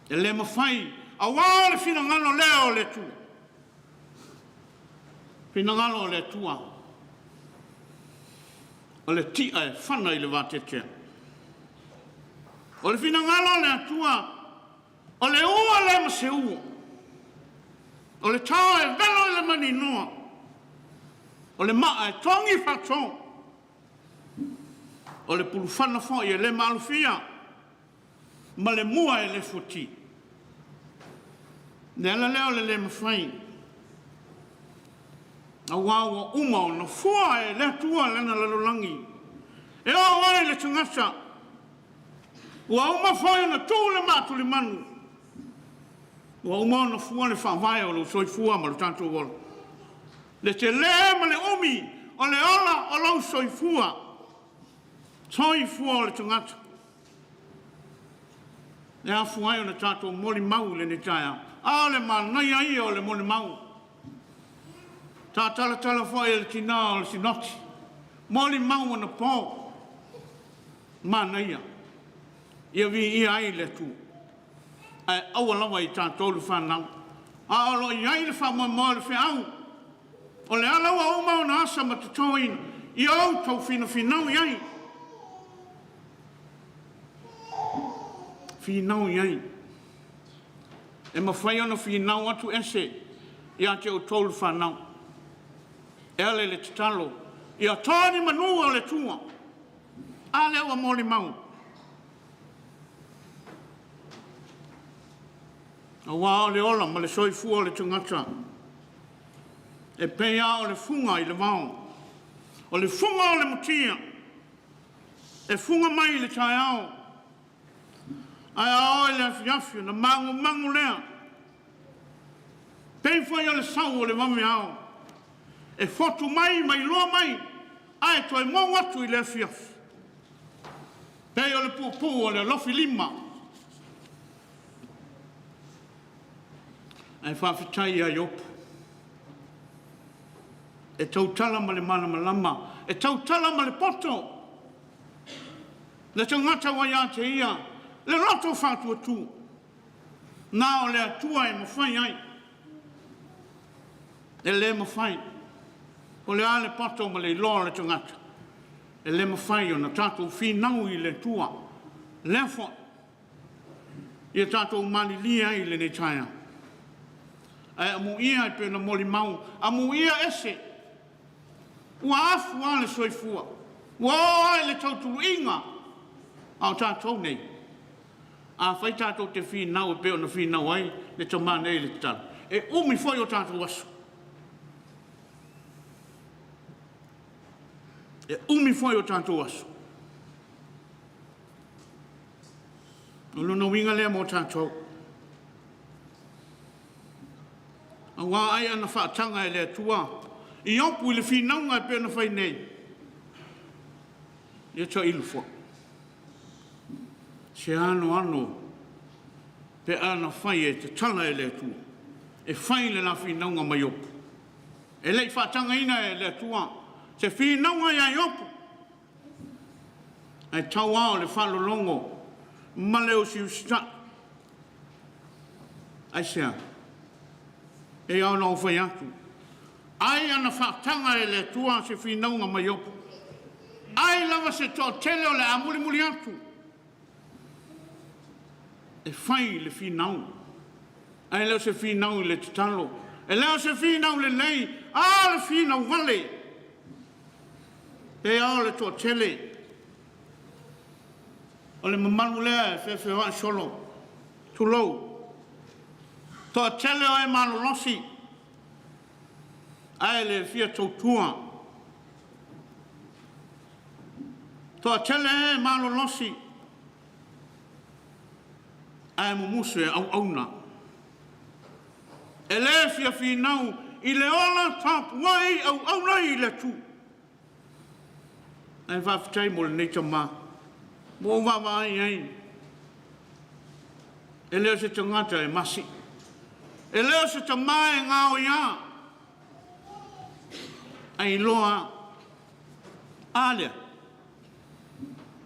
E le mafai, auā o le finagalo lea o le Atua. Finagalo o le Atua, o le ti'a e fana i le vateatea. O le finagalo o le Atua, o le ua lea ma se ua, o le tao e velo i le maninoa, o le maa e togi faato, o le pulufana foi e le maalofia, ma le mua e le fuati. Le ala lea o le le mafai, auā ua uma ona fua e le Atua lana lalolagi e oo ai le tagata, ua uma foi ona tuu le maatulimanu, ua uma ona fua le faavae o lou soifua ma lo tatou ola. Le tele ma le umi o le ola o lou soifua, soifua o le tagata. E afua ai ona tatou molimau i lenei taeao. A o le manaia ia o le molimau. Taatalatala foi e le tina o le sinoti, molimau anapo, manaia, ia viia ai le Atua. Ae aua lava i tatou le fanau, a o lo o i ai le faamoemoe o le feau, o le ala ua uma ona asa ma totoina, ia outou finafinau i ai. Finau i ai. E mafai ona finau atu ese ia te outou le fanau. E ala i le tatalo, ia toa ni manu o le Atua. A lea ua molimau. Aua o le ola ma le soifua o le tagata, e pei lava o le fuga i le vao, o le fuga o le mutia, e fuga mai i le taeao, ae a oo i le afiafi ona magumagu lea, pei foi o le sau o le vaveao, e fotu mai ma iloa mai, ae toe mou atu i le afiafi, pei o le puupuu o le alofilima. Ae faafetai ia Iopu, e tautala ma le malamalama, e tautala ma le poto, le tagata ua ia te ia le loto faatuatua, na o le Atua e mafai ai, e le mafai. O le a le poto ma le iloa o le tagata, e le mafai ona tatou finau i le Atua, lea foi ia tatou malilie ai i lenei taeao. Ae amuia e pei ona molimau, amuia ese, ua afu lava le soifua, ua oo lava i le tautuluina a o tatou nei. Afai tatou te finau e pei ona finau ai le tama nei i le tatalo, e umi foi o tatou aso. E umi foi o tatou aso. O lona uiga lea mo tatou. Aua ai ana faataga e le Atua Iopu i le finauga e pei ona fai nei, ia tailu foi. Se anoano pe a na fai e tatala e le Atua e fai le la finauga ma Iopu. E le i faatagaina e le Atua se finauga ia Iopu, ae tau lava o le faalologo ma le usiusitai. Aisea? E ao ona ou fai atu, ai ana faataga e le Atua se finauga ma Iopu, ai lava se toatele o le a mulimuli atu e fai le finau, ae le o se finau i le tatalo, e le o se finau lelei, a o le finau vale. E ao le toatele o le mamalu lea e feofeoai solo, tulou, toatele o e malolosi, ae le fia tautua. Toatele e malolosi, ae mumusu e auauna. E le fia finau i le ola tapuai auauna i le Atua. Ae faafetai mo lenei tama, ua ou vaavaai i ai, e le o se tagata e masi, e le o se tama e gaoia, ae iloa lava. A lea,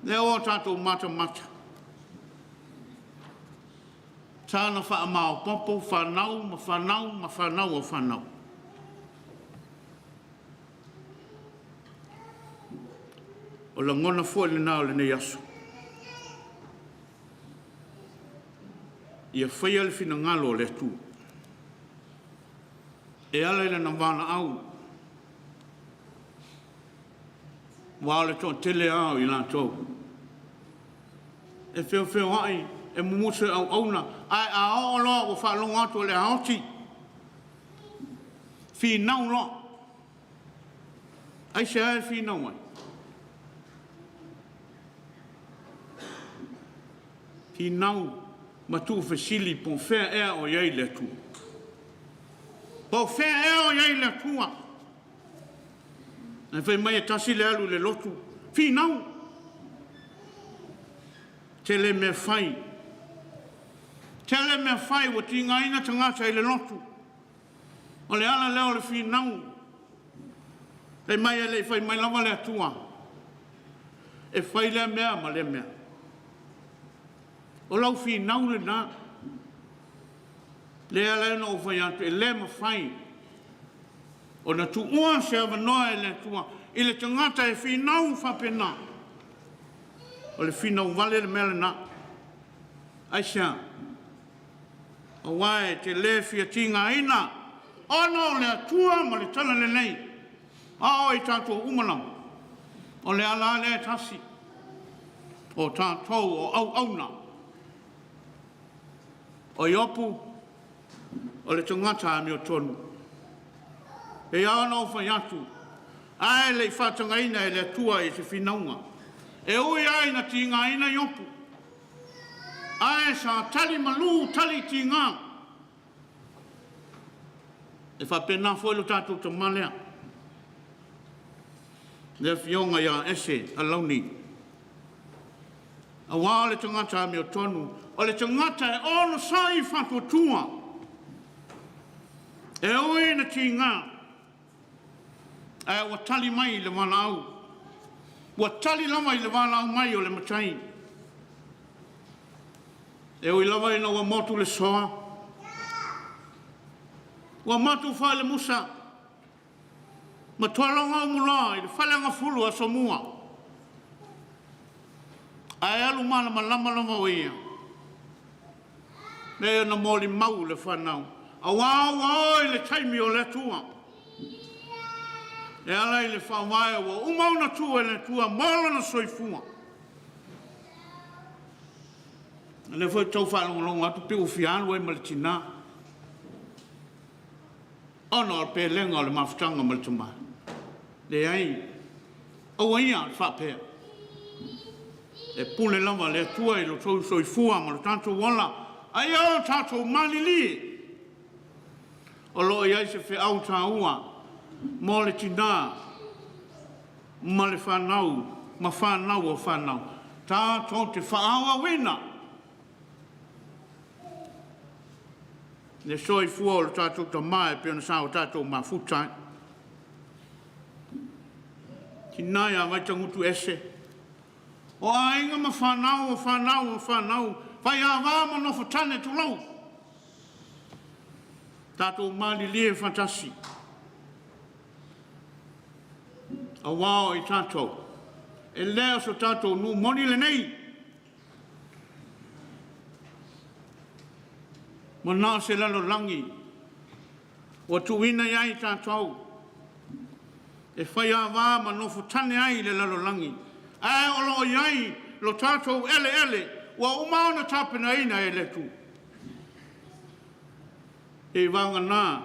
lea ua tatou matamata, sa na faamaopoopo fanau ma fanau ma fanau o fanau. O lagona foi lena o lenei aso. Ia faia le finagalo o le Atua. E ala i lana valaau, aua o le toatele lava o i latou e feofeoai, e mumusu e auauna, ae a oo loa ua faalogo atu o le a oti, finau loa. Aisea e finau ai? Finau ma tuufesili po o fea ea o i ai le Atua. Po o fea ea o i ai le Atua. Ae fai mai e tasi le alu i le lotu, finau. Tele mea fai. Tele mea fai ua tigaina tagata i le lotu. O le ala lea o le finau. Fai mai e le i fai mai lava le Atua e fai lea mea ma lea mea. O lau finau lena. Lea la na ou fai atu, e le mafai ona tuua se avanoa e le Atua i le tagata e finau faapena. O le finau vale le mea lena. Aisea? Aua e te le fia tigaina ona o le Atua ma le talalelei, a o i tatou uma lava, o le ala lava lea e tasi, o tatou o auauna. O Iopu, o le tagata amiotonu. E pei lava ona ou fai atu, a e le i faatagaina e le Atua i se finauga. E ui lava ina tigaina Iopu, ae sa tali malu tali tiga. E faapena foi lo tatou tama lea, le afioga ia Ese Alauni. Aua o le tagata amiotonu, o le tagata e onosai faatuatua, e ui ina tiga, ae ua tali mai i le valaau, ua tali lava i le valaau mai o le Matai. E ui lava ina ua motu le soa, ua motu foi le musa, ma tualoga umuloa i le faleagafulu o Asomua, ae alu malamalama lava o ia, le ona molimau le fanau, aua ua o i le taimi o le Atua. E ala i le faavae ua uma ona tuu e le Atua mo lona soifua. O lea foi tau faalogologo atu pe ua fia alu ai ma le tinā, ona o le pelega o le mafutaga ma le tama. Leai, aua ia le faapea. E pule lava le Atua i lo outou soifua ma lo tatou ola, a ia o tatou malilie. O lo o i ai se feau taua mo le tinā ma le fanau ma fanau o fanau, tatou te faaauauina le soifua o le tatou tama e pei ona sa o tatou mafuta ai. Tinā ia Vaitagutu ese, o aiga ma fanau o fanau o fanau, faiava ma nofotane tulou, tatou malilie faatasi, aua o i tatou, e le o so tatou nuu moni lenei, ma na o se lalolagi ua tuuina i ai tatou e faiava ma nofotane ai i le lalolagi, ae o lo o i ai lo tatou eleele ua uma ona tapenaina e le Atua. E vagana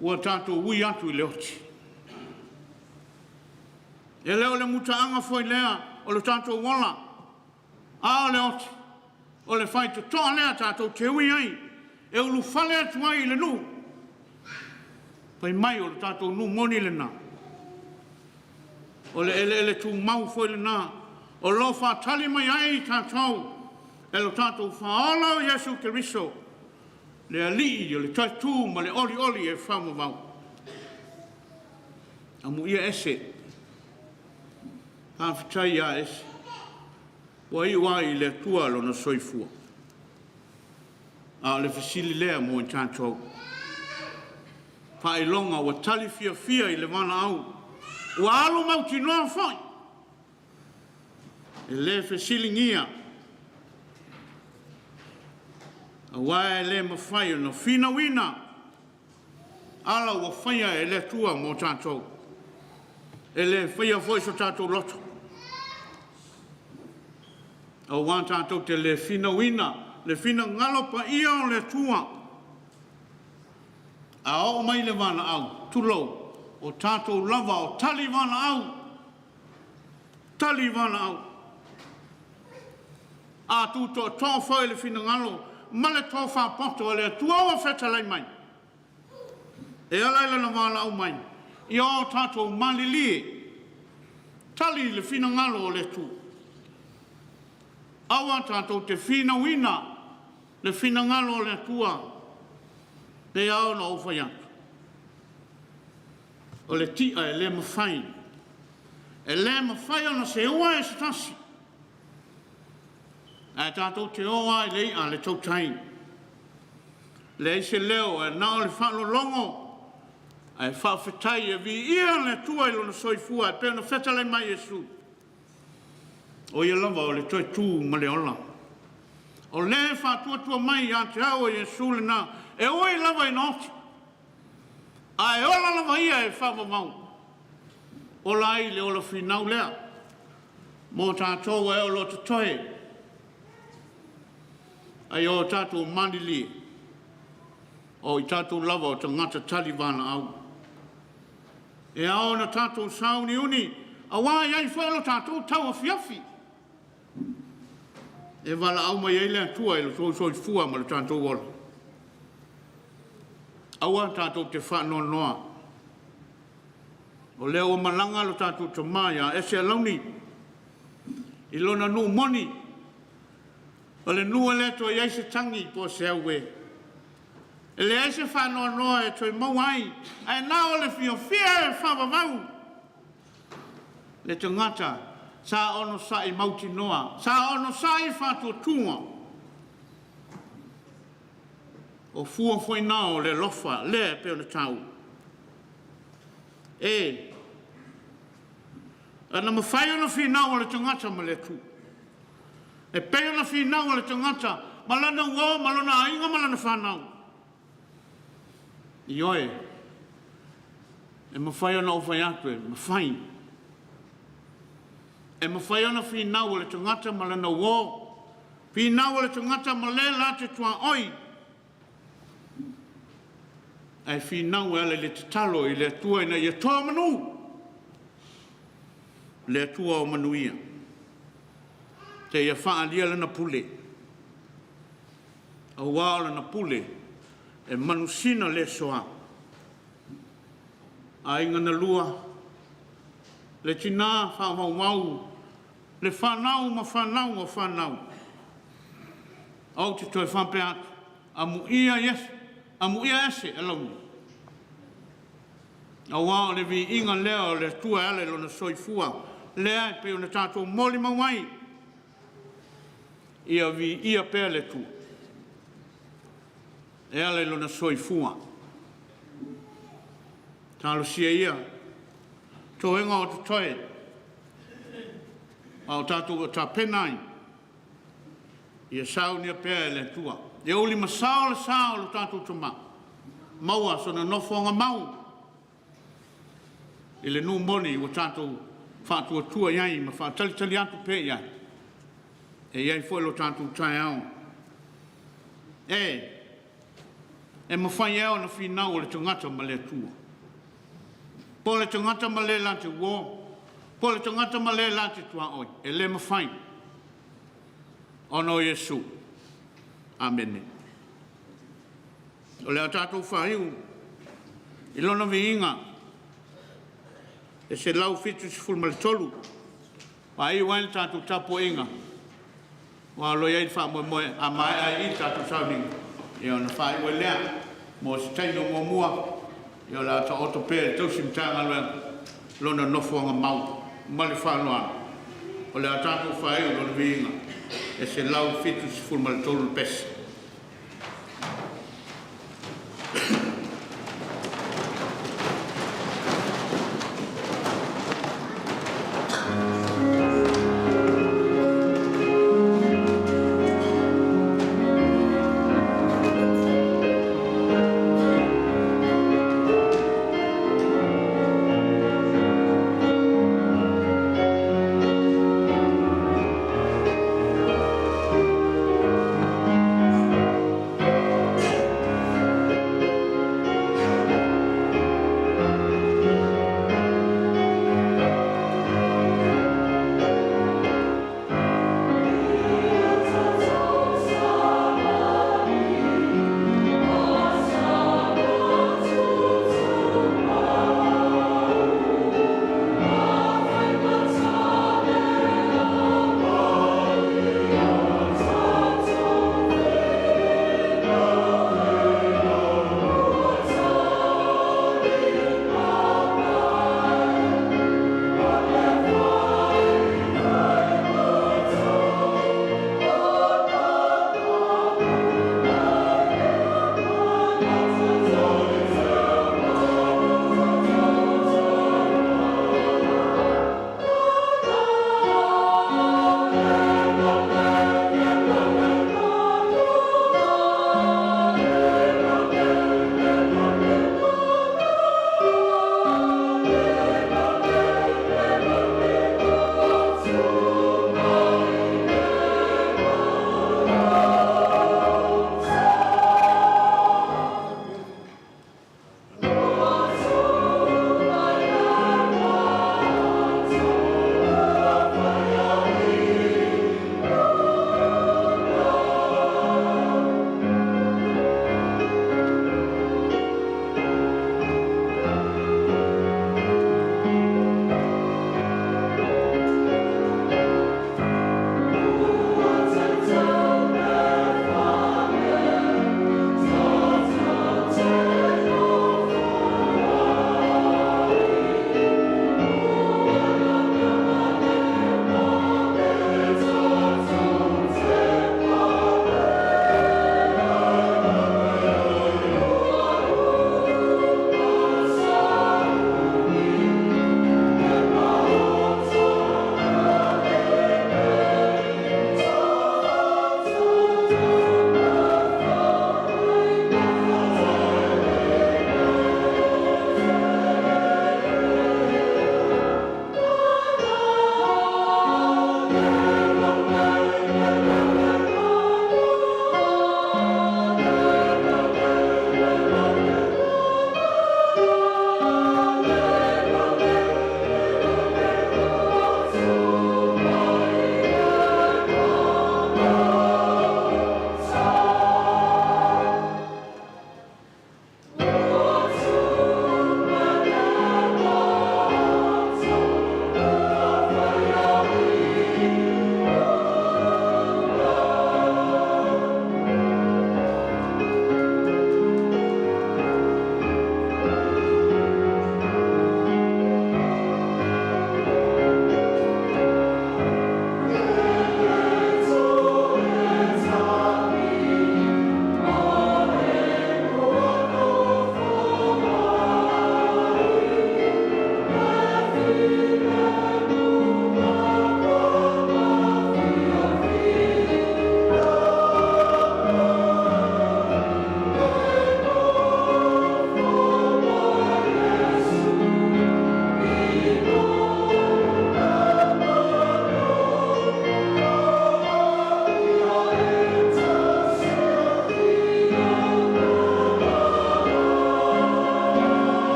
ua tatou ui atu i le oti. E le o le mutaaga foi lea o le tatou ola, a o le oti, o le faitotoa lea tatou te ui ai, e ulufale atu ai i le nuu. Fai mai o le tatou nuu moni lena. O le eleele tumau foi lena o lo o faatali mai ai tatou e lo tatou Faaola o Iesu Keriso, le Alii o le Toe-tu ma le Olioli e faavavau. Amuia ese, faafetai ia ese, ua iu ai i le Atua lona soifua. A o le fesili lea mo i tatou. Faailoga ua tali fiafia i le valaau, ua alu mautinoa foi, e le fesiligia, aua e le mafai ona finauina ala ua faia e le Atua mo tatou. E le faia foi so tatou loto, aua tatou te le finauina le finagalo paia o le Atua. A oo mai le valaau, tulou, o tatou lava o tali valaau, tali valaau. A tutoatoo foi le finagalo ma le tofa poto a le Atua ua fetalai mai, e ala i lana valaau mai, ia o tatou malilie, tali le finagalo o le Atua. Aua tatou te finauina le finagalo o le Atua, e ao ona ou fai atu, o le ti'a e le mafai, e le mafai ona seua e se tasi, ae tatou te o lava i le i'a a le tautai. Leai se leo ae na o le faalologo ae faafetai e viia le Atua i lona soifua e pei ona fetalai mai Iesu. O ia lava o le toe tu ma le ola. O le faatuatua mai ia te au o Iesu lena, e ui lava ina oti, ae ola lava ia e faavavau. Ola ai le ola finau lea mo tatou e o lo o totoe, ai o tatou malilie, o i tatou lava o tagata tali valaau. E ao ona tatou sauniuni, auā e i ai foi lo tatou tauafiafi e valaau mai ai le Atua i lo tou soifua ma lo tatou ola. Aua tatou te faanoanoa, o lea ua malaga lo tatou tama ia Ese Alauni i lona nuu moni, o le nuu e le toe i ai se tagi po o se auē. E leai se faanoanoa e toe maua ai, ae na o le fiafia e faavavau le tagata sa onosai mautinoa, sa onosai faatuatua. O fua foi na o le alofa lea e pei ona taua. E, ana mafai ona finau o le tagata ma le Atua, e pei ona finau o le tagata ma lana uo ma lona aiga ma lana fanau. Ioe, e mafai ona ou fai atu e mafai. E mafai ona finau o le tagata ma lana uo, finau o le tagata ma le la te tuaoi, ae finau e ala i le tatalo i le Atua ina ia toa manu, le Atua o manuia, seia faaalia lana pule, auā o lana pule e manusina le soa. Aiga na lua, le tinā faavauvau, le fanau ma fanau o fanau. Ou te toe faapea atu, amuia Iesu, amuia ese alauni. Auā o le viiga lea o le Atua e ala i lona soifua, lea e pei ona tatou molimau ai, ia viia pea le Atua e ala i lona soifua. Talosia ia toega o totoe a o tatou o tapena ai, ia saunia pea e le Atua. Ia ulimasao le sa o lo tatou tama, maua sona nofoaga mau i le nuu moni ua tatou faatuatua i ai ma faatalitali atu pea i ai, e i ai foi lo tatou taeao. E, e mafai ea ona finau o le tagata ma le Atua? Po o le tagata ma le la te uo, po o le tagata ma le la te tuaoi, e le mafai. Ona o Iesu. Amene. O le a tatou faaiu. I lona viiga e 173, faaiu ai le tatou tapuaiga, aua o lo o i ai le faamoemoe a maea ai i i le tatou sauniga, ia ona faaiu ai lea mo se taimi o muamua, ia o le a taoto pea i le tausi Matagaluega lona nofoaga mau. Ma le faaaloalo, o le a tatou faaiu i lona viiga e 173 le pese.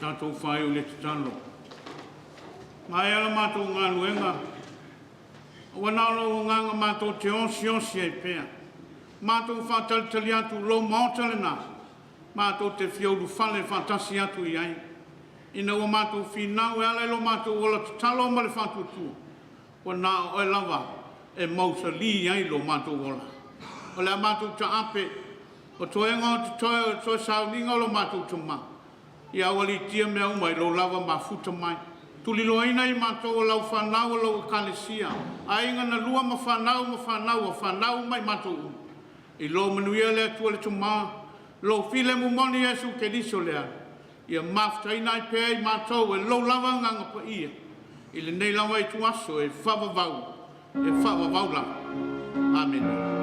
Tatou faaiu i le tatalo. Maea la matou galuega, aua na o lou agaga matou te osiosi ai pea. Matou faatalitali atu i lou maota lena, matou te fia ulufale faatasi atu i ai. Ina ua matou finau e ala i lo matou ola tatalo ma le faatuatua, ua na o oe lava e mausali ai lo matou ola. O le a matou taape, o toega o totoe o toe sauniga o lo matou Tama, ia aualiitia mea uma i lou lava mafuta mai. Tuliloaina i matou o lau fanau o lou Ekalesia, aiga na lua ma fanau ma fanau a fanau ma i matou uma. I lo manuia le Atua le Tama, lou filemu moni Iesu Keriso le Ala, ia mafutaina ai pea i matou e lou lava Agaga Paia, i lenei lava ituaso e faavavau, e faavavau lava. Amene.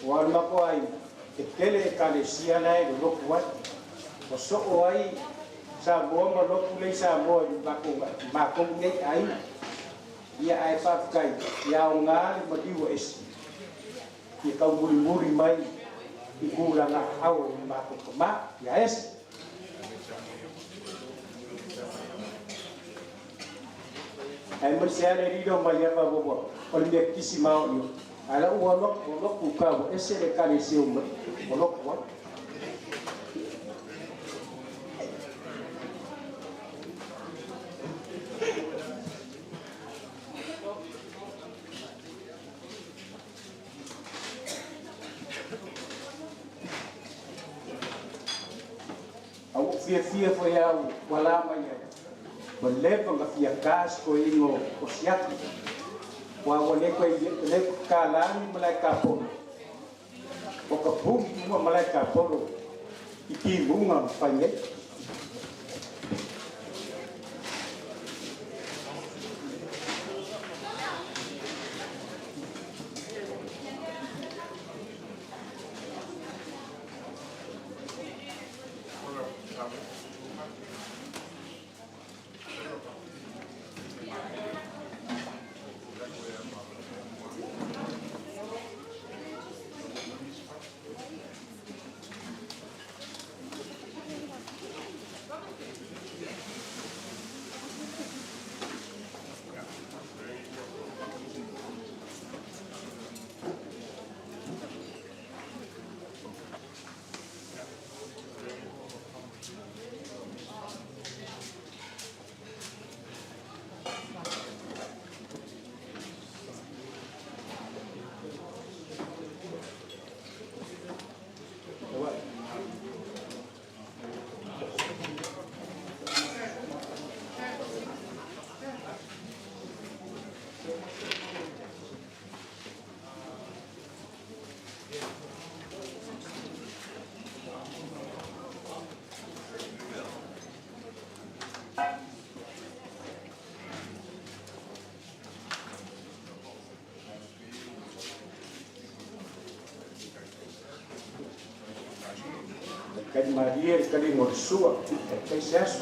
Ua o le matou aiga, e tele Ekalesia la e lolotu ai. Ua soo ai Samoa ma lotu lea i Samoa i matou matou nei aiga. Ia ae faafetai, e aoga le maliu o ese ia taumulimuli mai i tulaga aao o le matou tama ia ese. Aemaise lava le lilo mai ava ua o le mea kisi ma o io. Ae la ua alu atu ua alu atu ka ua ese le ekalesia ua ua lotu ai. A ua ou fiafia foi au ua la mai ai, ua leva ona fia ta si toeaina o Siaki, aua ua le toe le tatala ni malae tapolo, o ka puli uma malae tapolo i timuga ma fai nei. Tali malie le taliga o le sua, taitai se aso.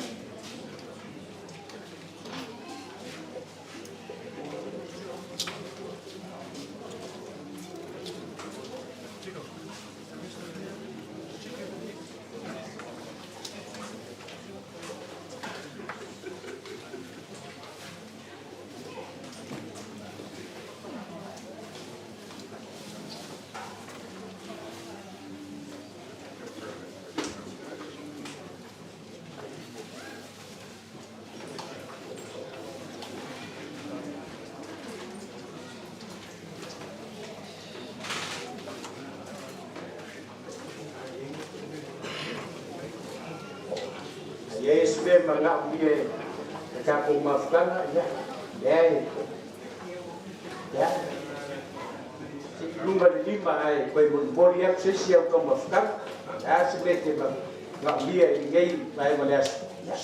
A i ai se mea e manaomia e le tatou mafutaga, ia, leai, ia, se i luga le lima ae toe molimoli atu se isi au taumafataga. O le a se mea e te manaomia i lenei vaega o le aso? Ia.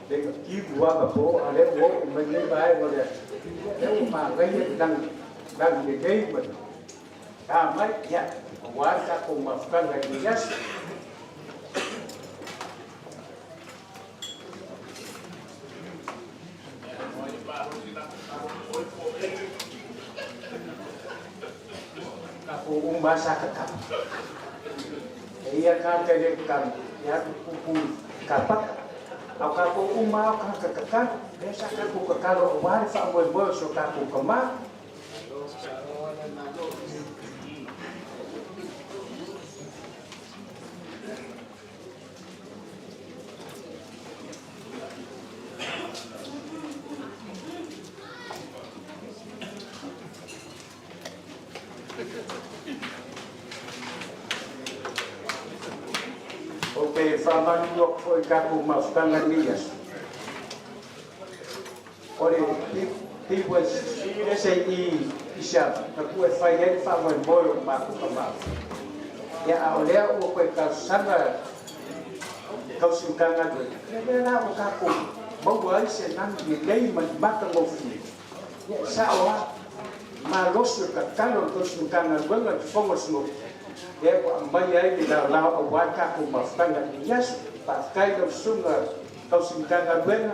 Le kivu lava po, a lea ua oo mai lenei vaega o le aso, lea ua manaia le lagi, lagi lelei ma le ta mai, ia, aua le tatou mafutaga i lenei aso. Tatou uma lava sa tatalo. E ia tagata e le tatalo, e alu pupu i kapaka. A o tatou uma lava o tagata tatalo, lea sa tatou tatalo aua le faamoemoe o si o tatou tama. Faamalulu atu foi i tatou mafutaga i lenei aso. O le PYC i Siama, na tuu e fai ai le faamoemoe o le matou tama. Ia, a o lea ua toe talosaga le tausi Matagaluega, ia lea la ua tatou maua ai se lanu lelei ma le matagofie. Ia, e sao lava, malosi o le tatalo a le tausi Matagaluega i le fofoga o le Sinoti, lea ua aumai ai le laolao aua le tatou mafutaga i lenei aso. Faafetai i lau susuga tausi Matagaluega,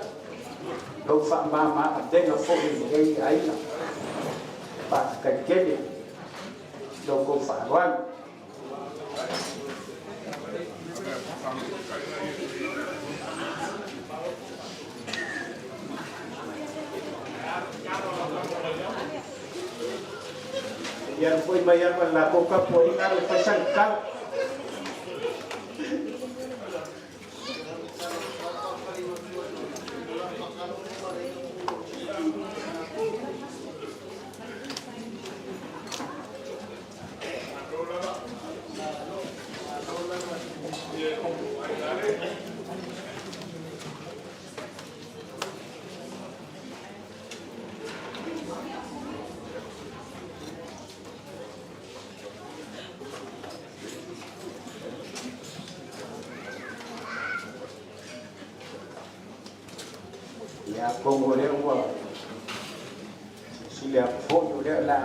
lou faamama avega foi i lenei aiga. Faafetai tele i lo outou faaaloalo. Ia alu foi mai alu a le latou tapuaiga alu e fai sana tala. Ia atonu o lea ua silasila atu foi o lea o le a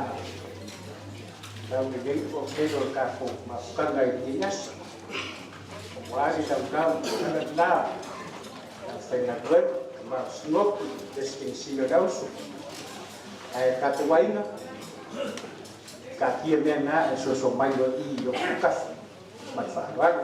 laulelei le toatele o le tatou mafutaga i lenei aso aua le laulau ma le la le aufaigaluega, le Sinoti, Peresetene Sili o le Auso. Ae tatou aiga, taatia mea na ae soso mai loa i i ou autafa. Ma le faaaloalo.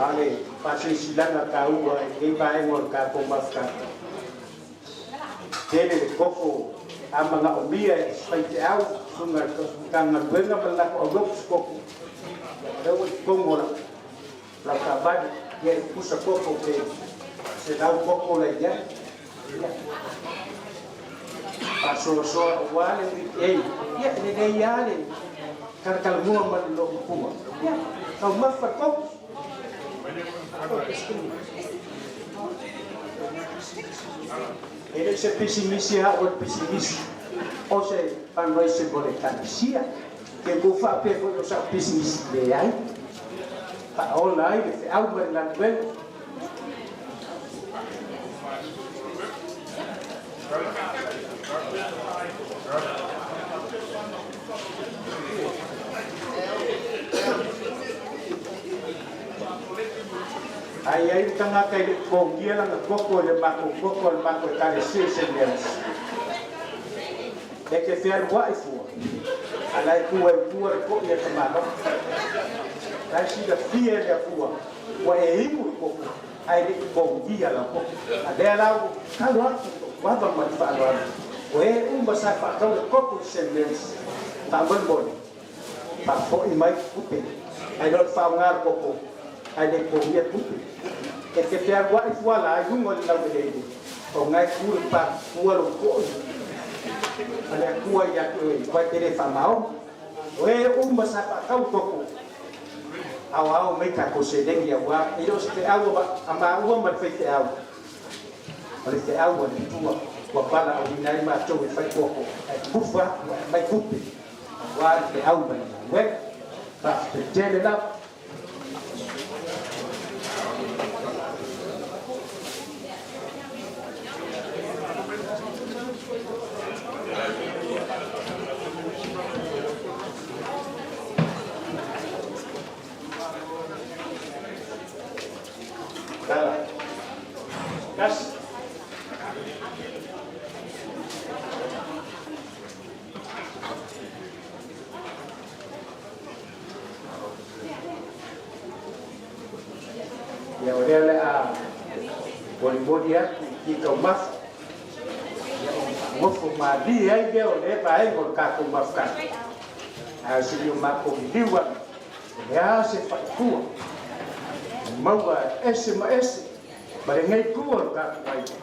A o le faasilasilaga taua i lenei vaega o le tatou mafutaga, tele le koko a manaomia e si faifeau, susuga i le Matagaluega ma le latou aulotu se koko, ia o lea ua i totonu o lau taavale, ia e pusa koko pe 100 koko la i ai. Ia, faasoasoa aua le weekend, ia e lelei lava le talatalanoa ma le loomatua, ia taumafa le koko. E le o se pisinisi lava o le pisinisi, o se fundraiser mo le Ekalesia. Ke kou faapea foi o sau pisinisi, leai. Faaola ai le feau ma le galuega. A i ai le tagata e le i pogia lana koko i le matou koko a le matou Ekalesia i Saint Mary's, e te fealuai fua, a la e tu ai i tua le to'i a tamaloa. La e silafia e le Atua ua e inu le koko ae le i pogia lau koko. A lea la ua tatalo atu i lou vava ma le faaaloalo, o e uma sa faatau le koko i Saint Mary's, faamolemole, faafoi mai tupe, ae le o le faaaoga le koko ae le i pogia tupe. E te fealuai fua la i luga o le laueleele, o na e tu le pa tua lou to'i ma le Atua ia te oe, aua e te le faamaoni. O e uma sa faatau koko, aoao mai tatou seleni aua e le o se feau a maua ma le faifeau, o le feau a le Atua ua valaauina ai matou e fai koko ae tufa atu ae aumai tupe aua le feau ma le galuega. Faafetai tele lava. Tala. Tasi. Ia, o lea o le a Momoli atu i taumafa. Ia ona faanofo malie ai lea o lea vaega o le tatou mafutaga. Ae o si o matou liliu atu, o le a se faifua e maua ese ma ese ma lenei itu o le tatou aiga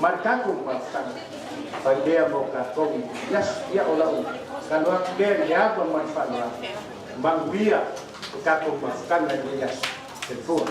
ma le tatou mafutaga, fai lea mo tatou i lenei aso. Ia o lau talo atu lea i le ava ma le faaaloalo, manuia le tatou mafutaga i lenei aso. Soifua.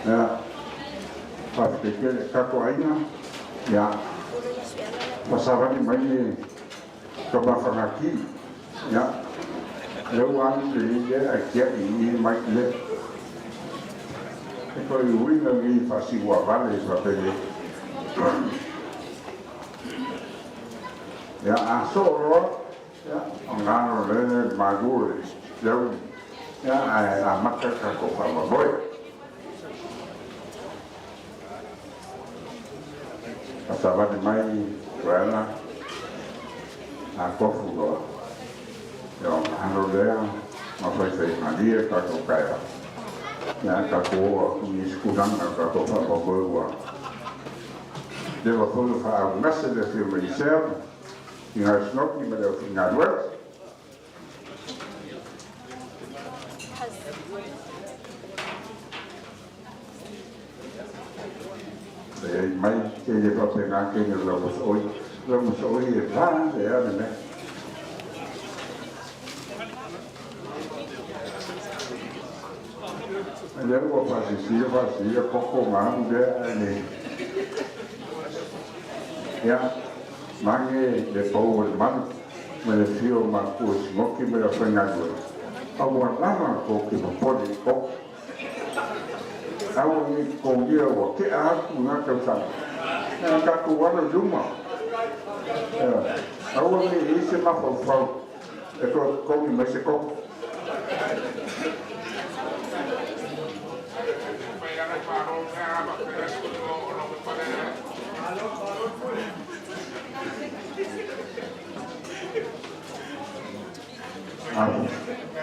Ia, faafetai tele tatou aiga, ia, faasavali mai le taumafanati, ia, lea ua alu le lea ae tiai i i mai le. E toe uiga nei faasiuavale faapele. Ia, a soo loa, ia, ona alo lea le malu o le lau, ia, ae amata le tatou faamoemoe. Faasavali mai Joela, a tofu loa, ia, ona alo lea ma faifaimalie le tatou taeao. Ia, tatou oo atu i isi tulaga o le tatou faamoemoe ua leva foi o faaugase le afio mai Isea i Gasinoki ma le aufaigaluega. Leai mai e le faapena kene o lau mosooi. Lau mosooi e pa le a le mea. Lea ua faasisia faasisia koko ma alu lea ae le. Ia, mange le pau o le malu ma le afio o matua i Simoki ma le aufaigaluega, a ua lava tou te popole i koko. Aua ne i totogia ua tea atu na tausaga. Na tatou alo i luma. Aua ne i i ai se mafaufau e toe totogi mai se koko.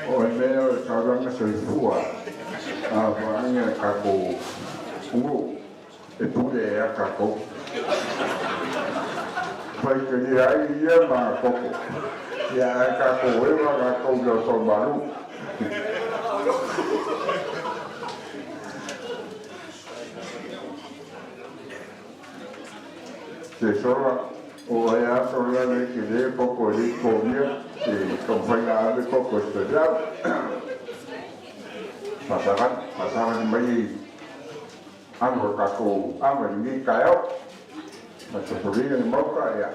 O le mea o le taulaga soifua a vaaiga e tatou ulu e pule ai a tatou. Faitalia ai ia ma koko, ia ae tatou ewa tatou i lau malu. Se sola o ai a sola le ke le koko e le komia se taumafaiga ave koko e special. Faasavali, faasavali mai alu o tatou ava i lenei taeao. Ma sopolia le Maota, ia,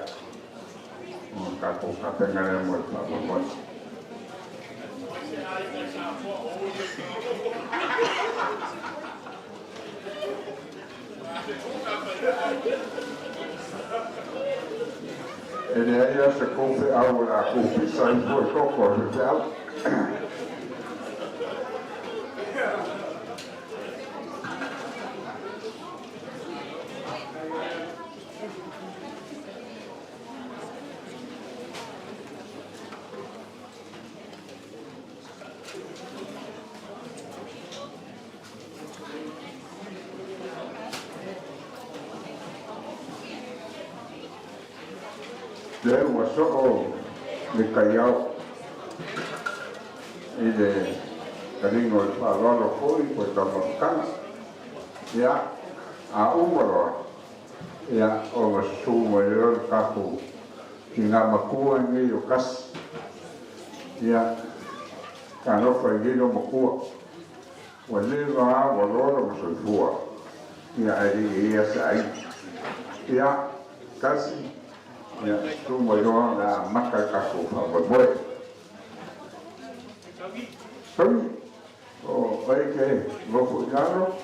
o tatou tapena lea mo le faamoemoe. E leai lava se kou feau o le a kou pisa ai fua i koko a le feau. Lea ua soo le taiao i le. taliga o le faaaloalo foi po o le taumafataga. Ia, a uma loa, ia, ona susu mai loa le tatou tina matua lenei o Kasi. Ia, talofa i nei loomatua, ua leva lava ua loa lona soifua, ia ae le i i ai lava se aiga. Ia, Kasi, ia, susu mai loa o le a amata le tatou faamoemoe. Taui, o ai e te nofo i lalo,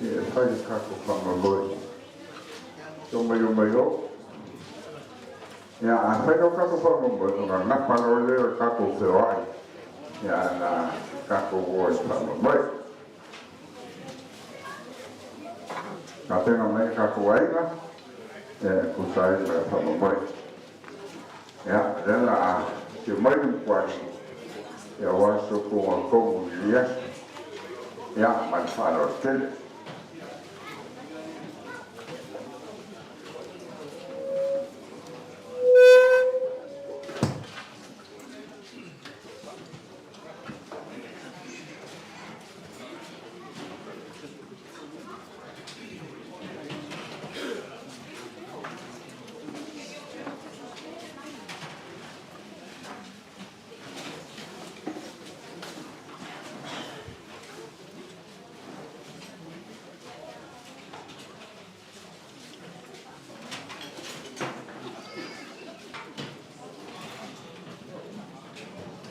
ia e fai le tatou faamoemoe. Tau mai o mai o. Ia, a fai loa tatou faamoemoe, ona napa loa lea o le tatou feoai, ia, na tatou o ai i le faamoemoe. Tapena mai le tatou aiga, e tusa ai ma le faamoemoe. Ia, o lea o le a afio mai le Makualii, ia, aua si outou gatonu i lenei aso. Ia, ma le faaaloalo tele.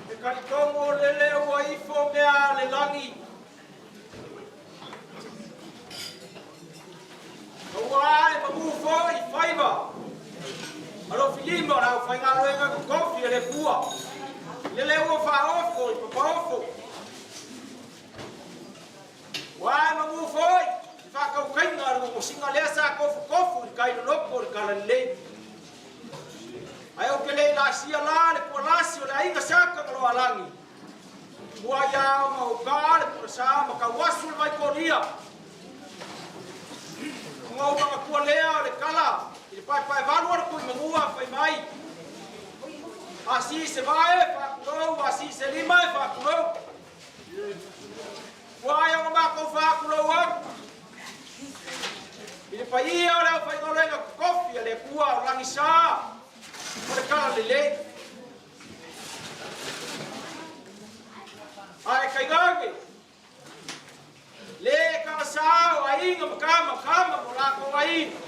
E talitonu o lele ua ifo mea a le lagi, ma ua ae manu foi faiva alofilima o le aufaigaluega totofi a le Atua, i lele ua faaofo i papaofo. Ua ae manu foi i faatautaiga a le nonosiga lea sa tofutofu i le tai loloto o le Talalelei. Ae ou te le i laasia la le tualasi o le aiga sa Tagaloaalagi, muai lava ona ou ta le pulasa ma tauasu le vaitolia. Ona ou manatua lea o le tala i le paepaevalu o le Tuimanua fai mai, A sī se vaa e, faatulou, a sī se lima e, faatulou. Ua ai ona matou faatulou atu i le paia o le aufaigaluega totofi a le Atua o lagisa o le Talalelei. Ae tainane le tagasa o aiga ma tama, tama ma o latou aiga.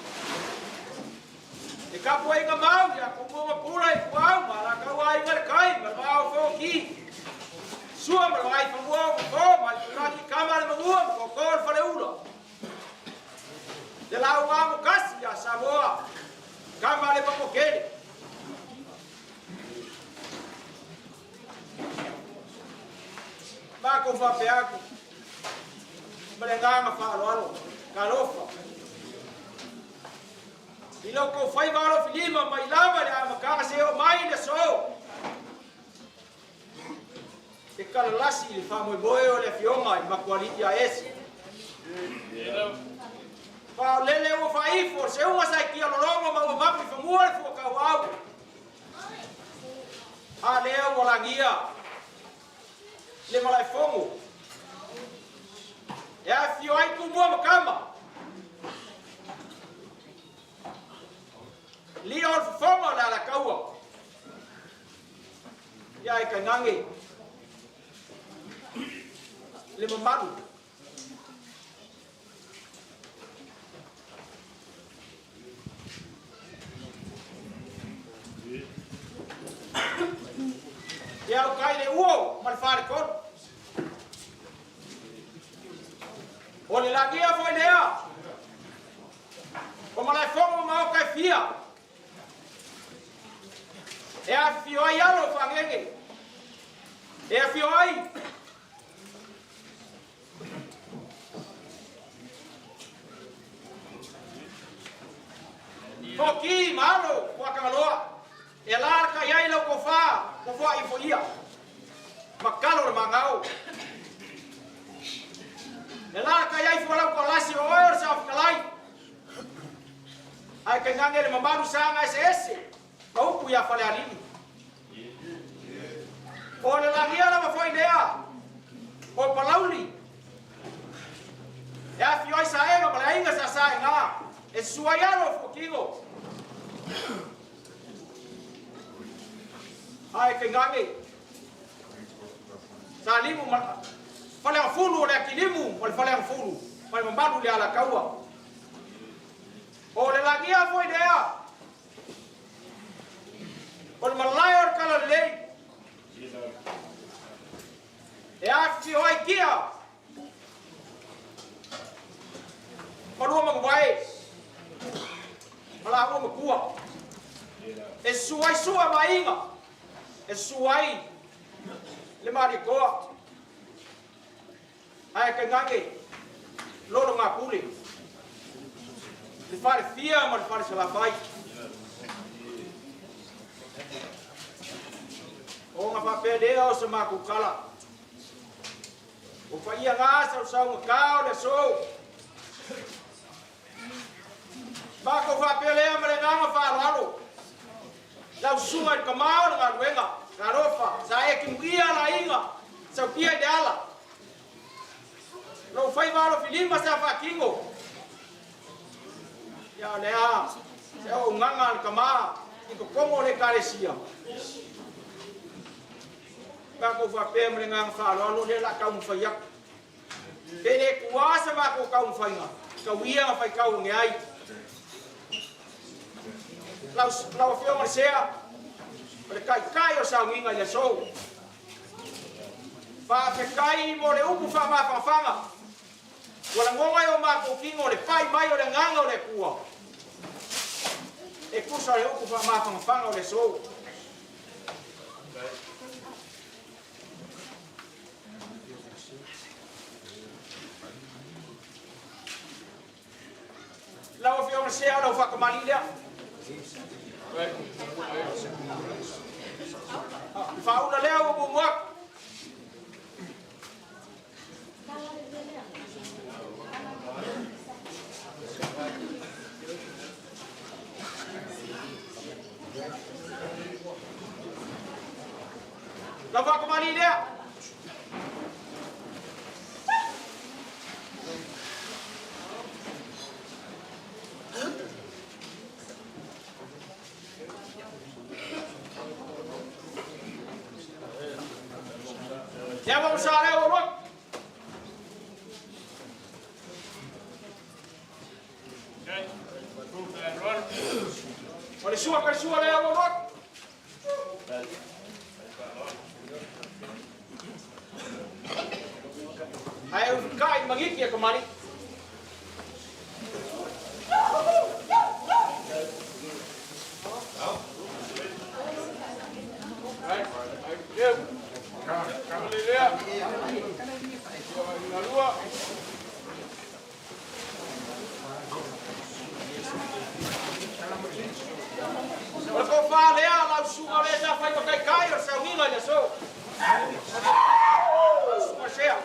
Le tapuaiga mau ia Tumua ma Pule i Tuau ma Alataua Aiga i le Tai ma le Vaa o Fonoti. Sua ma le Vaaifanua o Fofo ma Aitulagi Tama a le Manua ma Toto o le Faleula. Le lauga amo tasi ia Samoa, Tama a le Manuatele. Matou faapea atu ma le agaga faaaloalo, talofa. I lo outou faiva alofilima mai lava i le amataga seia oo mai i le aso, e kalalasi i le faamoemoe o le Afioga i le Makualii ia Ese. Faaolele ua faaifo le seuga sa i tialologo ma ua mapu i fanua le fua tauau. A lea ua lagia le malaefono e afifio ai Tumua ma Tama. Lia o le fofoga o le Alataua ia e tainane le mamalu. Ia au kai le uo ma le faletolu. O le lagia foi lea o Malaefono ma maota e fia e afifio ai alo o Faagege, e afio ai Fonoti ma alo o Puakagaloa, e alalatai ai lau tofa ua foaifoia ma talo le magao. E alalatai ai fualau tualasi o oe o le Saofetalai, ae tainane le mamalu saga eseese ma upu ia Falealili. O le lagia lava foi lea. O Palauli e afifio ai Saega ma le aiga sa Saega e susu ai alo o Fuakigo. Ae tainane Salimu ma Faleagafulu o le Akilimu ma le Faleagafulu ma le mamalu i le Alataua. O le lagia foi lea o le malae o le Talalelei e afifio ai Tia ma lua manuvae ma laua matua e susu ai Sua ma aiga e susu ai le Malietoa ae tainane Lologapule, le Falefia ma le Falesalafai. Ona faapea lea o se matou tala, o paia na sausaugata o le aso. Matou faapea lea ma le agaga faaaloalo, lau susuga i le tama o le galuega, talofa, sa e timuia le aiga, sautia i le ala. Lou faiva alofilima sa faatino, ia o lea se auaunaga a le tama i totonu o le Ekalesia. Matou faapea ma le agaga faaaloalo lea o le a taumafai atu. Pe le tuua se matou taumafaiga, tau ia na faitau ane ai. Lau, lau Afioga i le Sea, o le Taitai o Sauniga i le aso. Faafetai mo le upu faamafanafana. Ua lagona e o matou tino le pai mai o le Agaga o le Atua e tusa o le upu faamafanafana o le aso. Lau Afioga Sea, o lau faatamalii lea. Le faaula lea ua muamua atu. Lau faatamalii lea. Lea ua sa lea ua lotu. O le sua ka sua lea ua lotu. Ae ufikai magiki e kamali. O le tofa lea, lau susuga lea sa fai ma taitai o le sauniga i le aso. Lau susuga Sea.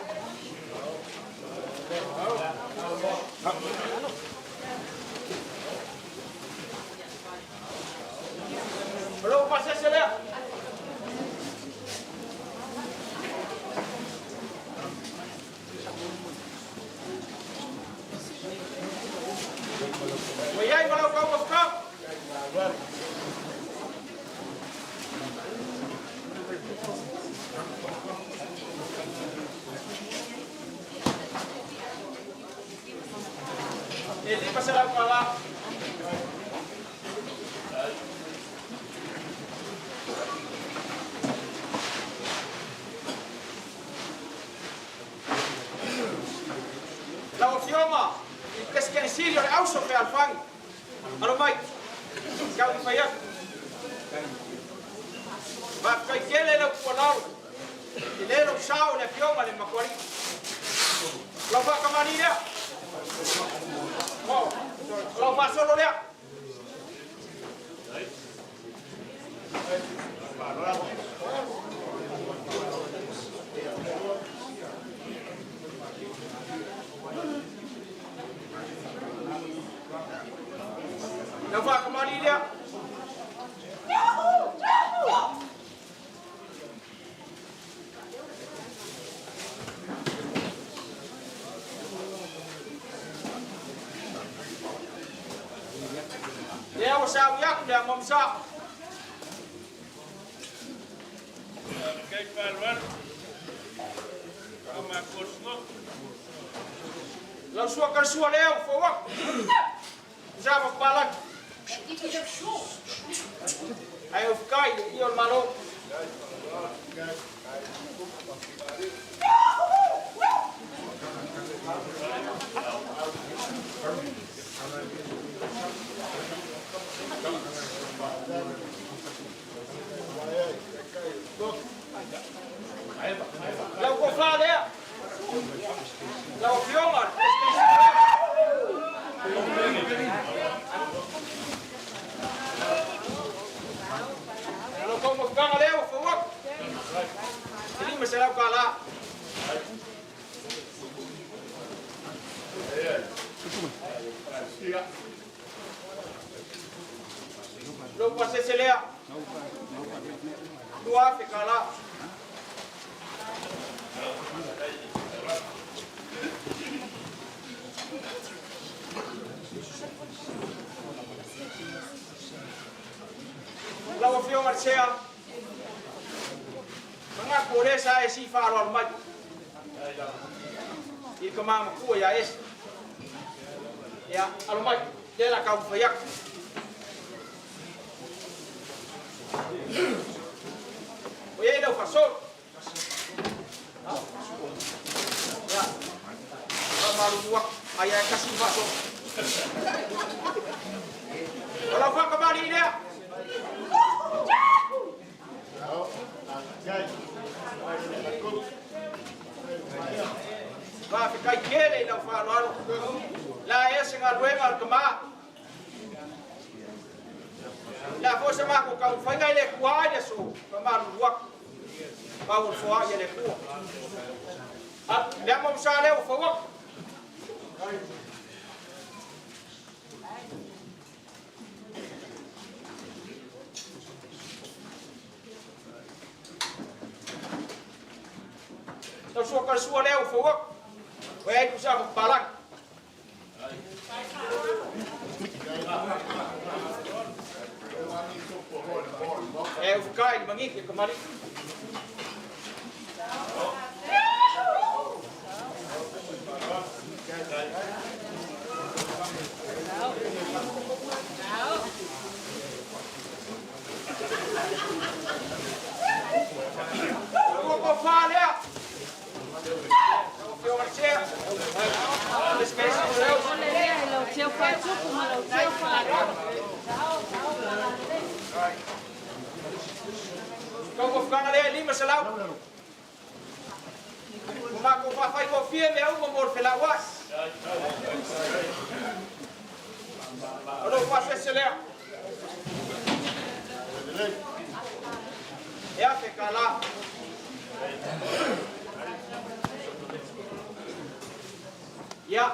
O lou pasese lea. Ua i ai ma lau taumafataga. E $500. Lau Afioga i le Peresetene Sili o le Auso Fealofani, alo mai, taumafai atu. Faafetai tele lau tuualalo, tele lou sao i le Afioga i le Makualii. O lau faakamani lea, o lau faasolo lea. Lau faakamani lea. Lea ua saui aku le amo masa. Kei whalualu. Ka mākosgo. Lau sua kalasua lea ua fou aku. Sa papalagi. Ae ufukai le ia o le Malo. Lau tofa lea. Lau Afioga i le Peresetene. Lau taumafataga lea ua fou atu. E $500. Lou pasese lea. $2,000. Lau Afioga i le Sea, manatu o lea sa e sii faaaloalo mai i le tama matua ia Esa. Ia, alo mai, lea la taumafai atu. O i ai lau faasolo. Ia, faamalulu atu, ai ae tasi le faasolo. O lau faatamalii lea. Faafetai tele i lau faaaloalo. La ea se galuega a le tama. Le a foi se matou taumafaiga e le tua ai le aso, faamalulu atu. Pau o le foai a le Atua. A, le amo ma sa lea ua fau atu. Lau sua kalasua lea ua fau atu. O e ai tusa ma papalagi. E ufukai le magiki e kamali'i. Ua tofa lea. Lau Afioga i le Chair. Taumafaga lea e 500. Ua matou faafaigofie mea uma mo le felauai. O lou pasese lea. E $1,000. Ia.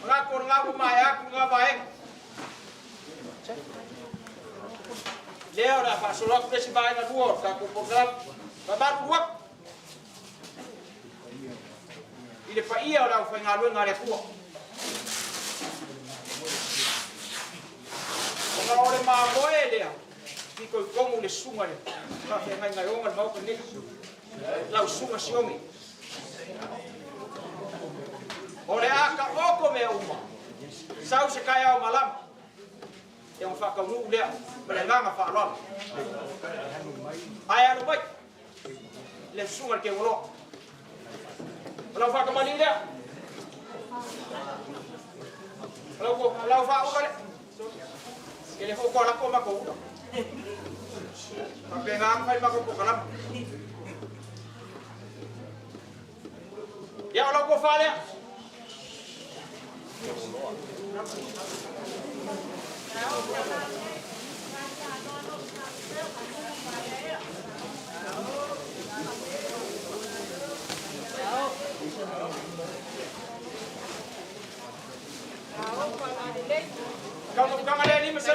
Manatu o lena ua maea atu lena vaega. Lea o le a faasolo atu le isi vaega lua o le tatou polokalame. Faamalu atu i le paia o le aufaigaluega a le Atua. Ona o le mamoe lea, fitoitonu le susuga i le faafeagaiga e ona le Maota nei, lau Susuga Sione. O le a taoto mea uma, sau se taeao malama, e ona faataunuu lea ma le agaga faaaloalo. Ae alo mai le susuga i le Teualoa. O lau faatamalii lea. O lau, lau faaula lea. E le fou lako matou ula. Faapena ona fai matou polokalame. Ia, o lau tofa lea. Taumafataga lea 500.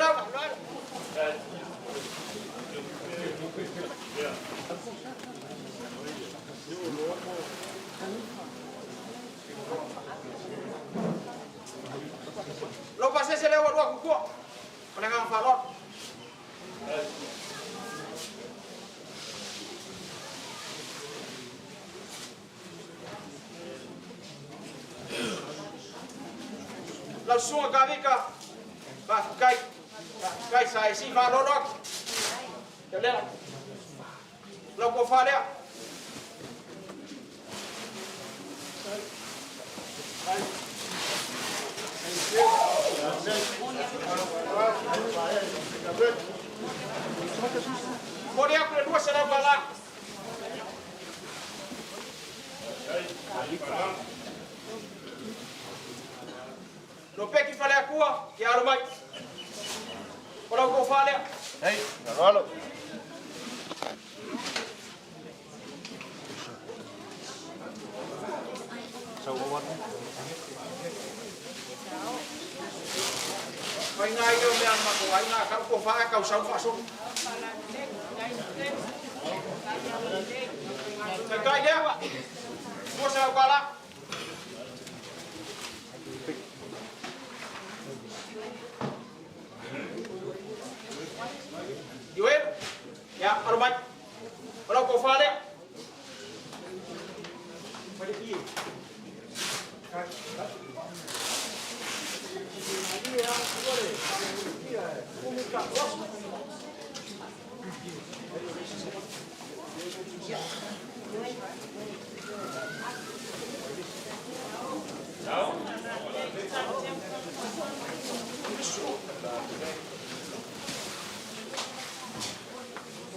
Lou pasese lea ua alu atu i tua. Ma le agaga faaaloalo. Lau susuga Kavika, faafetai, faafetai sa e sii faalolo atu. Ia lea, lau tofa lea. Momoli atu le $200. Lopeki Faleatua, ia alo mai. O lau tofa lea. Hei, alo alo. Faiga ai lea o mea a le matou aiga, a tau tofa ae tau sau faasolo. Taitai lea, $200. Ioelu, ia alo mai. O lau tofa lea.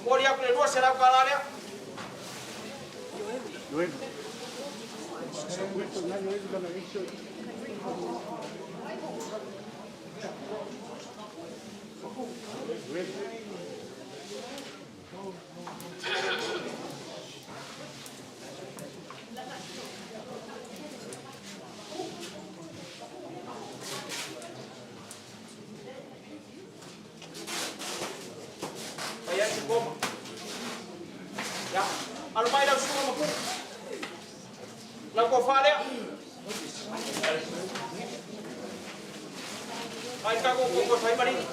Momoli atu le $200 lea. Fai ai se koma. Ia, alo mai lau susuga Mapu. Lau tofa lea. Mai tatou koko e fai maligi.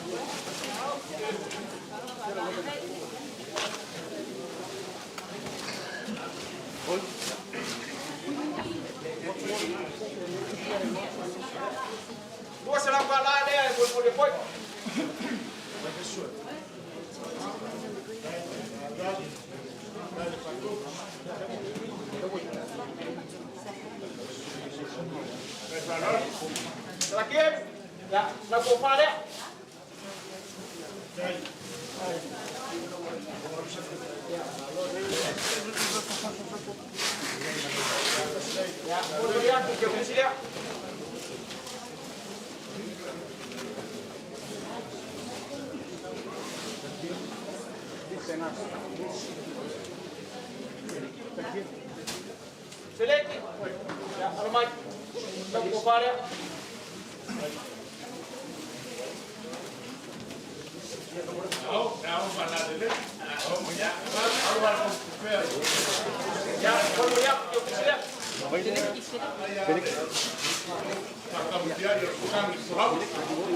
$200 lea e molimoli atu ai. Salakielu, ia, lau tofa lea. Ia, molimoli atu i ke usi lea. Seleki, ia, alo mai. Lau tofa lea. Ia, molimoli atu i ke usi lea.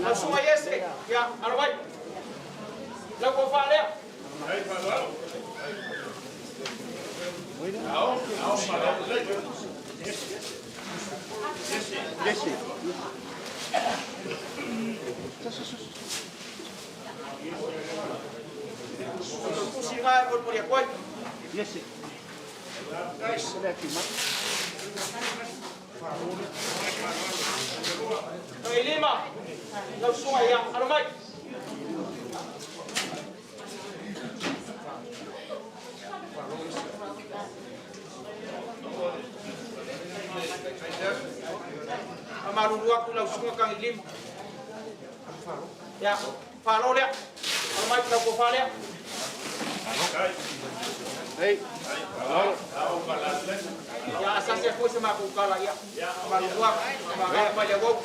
Lau susuga Iese, ia, alo mai. Lau tofa lea. Usi lena e molimoli atu ai. Tailima, lau susuga ia, alo mai. Faamalulu atu lau susuga Tagilima. Ia, faalo lea. Alo mai lau tofa lea. Ia, asasi atu ai se matou tala ia. Faamalulu atu, faamagalo mai le auau.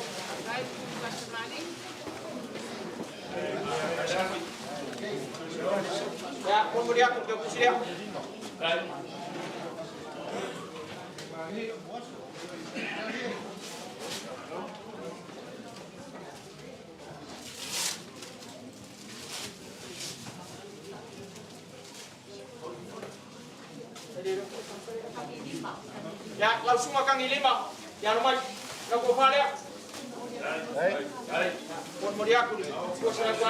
Ia, molimoli atu le tusi lea. Lau susuga Kagilima, ia alo mai lau tofa lea. Molimoli atu le $200.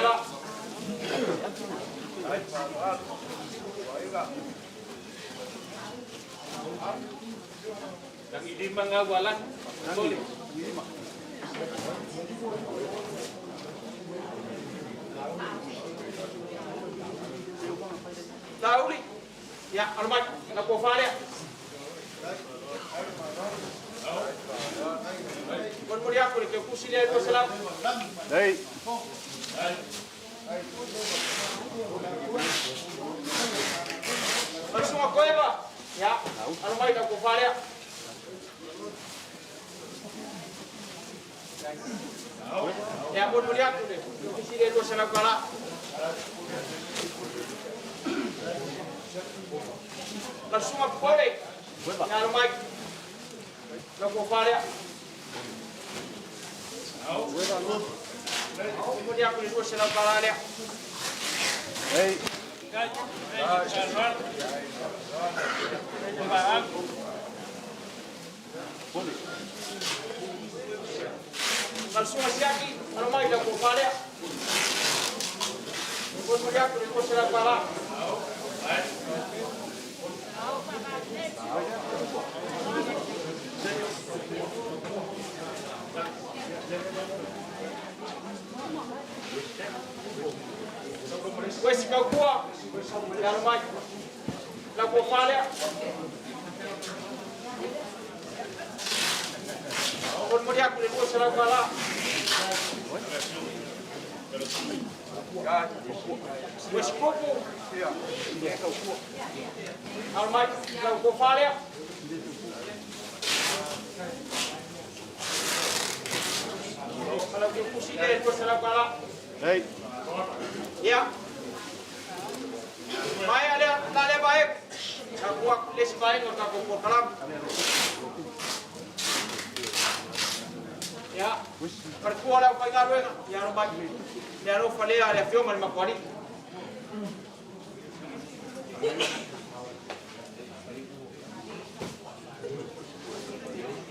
Lagilima ngau alan. Boleh. Lauli, ia alo mai lau tofa lea. Molimoli atu le keukusi lea $200. Lau susuga Koeva, ia alo mai lau tofa lea. Ia molimoli atu le keukusi lea $200. Lau susuga Popole, ia alo mai lau tofa lea. Molimoli atu le $200 lea. Lau susuga Siaki, alo mai lau tofa lea. Molimoli atu le $200. Uesi Kaukua, ia alo mai lau tofa lea. Molimoli atu le $200. Uesi Kupu, alo mai lau tofa lea. Lau keukusi lea $200. Ia. Mai lea, la lea vaega. Tatou atu le isi vaega o le tatou polokalame. Ia, faletua le aufaigaluega, ia alo mai. Le alofa lea a le afioga i le Mapualii.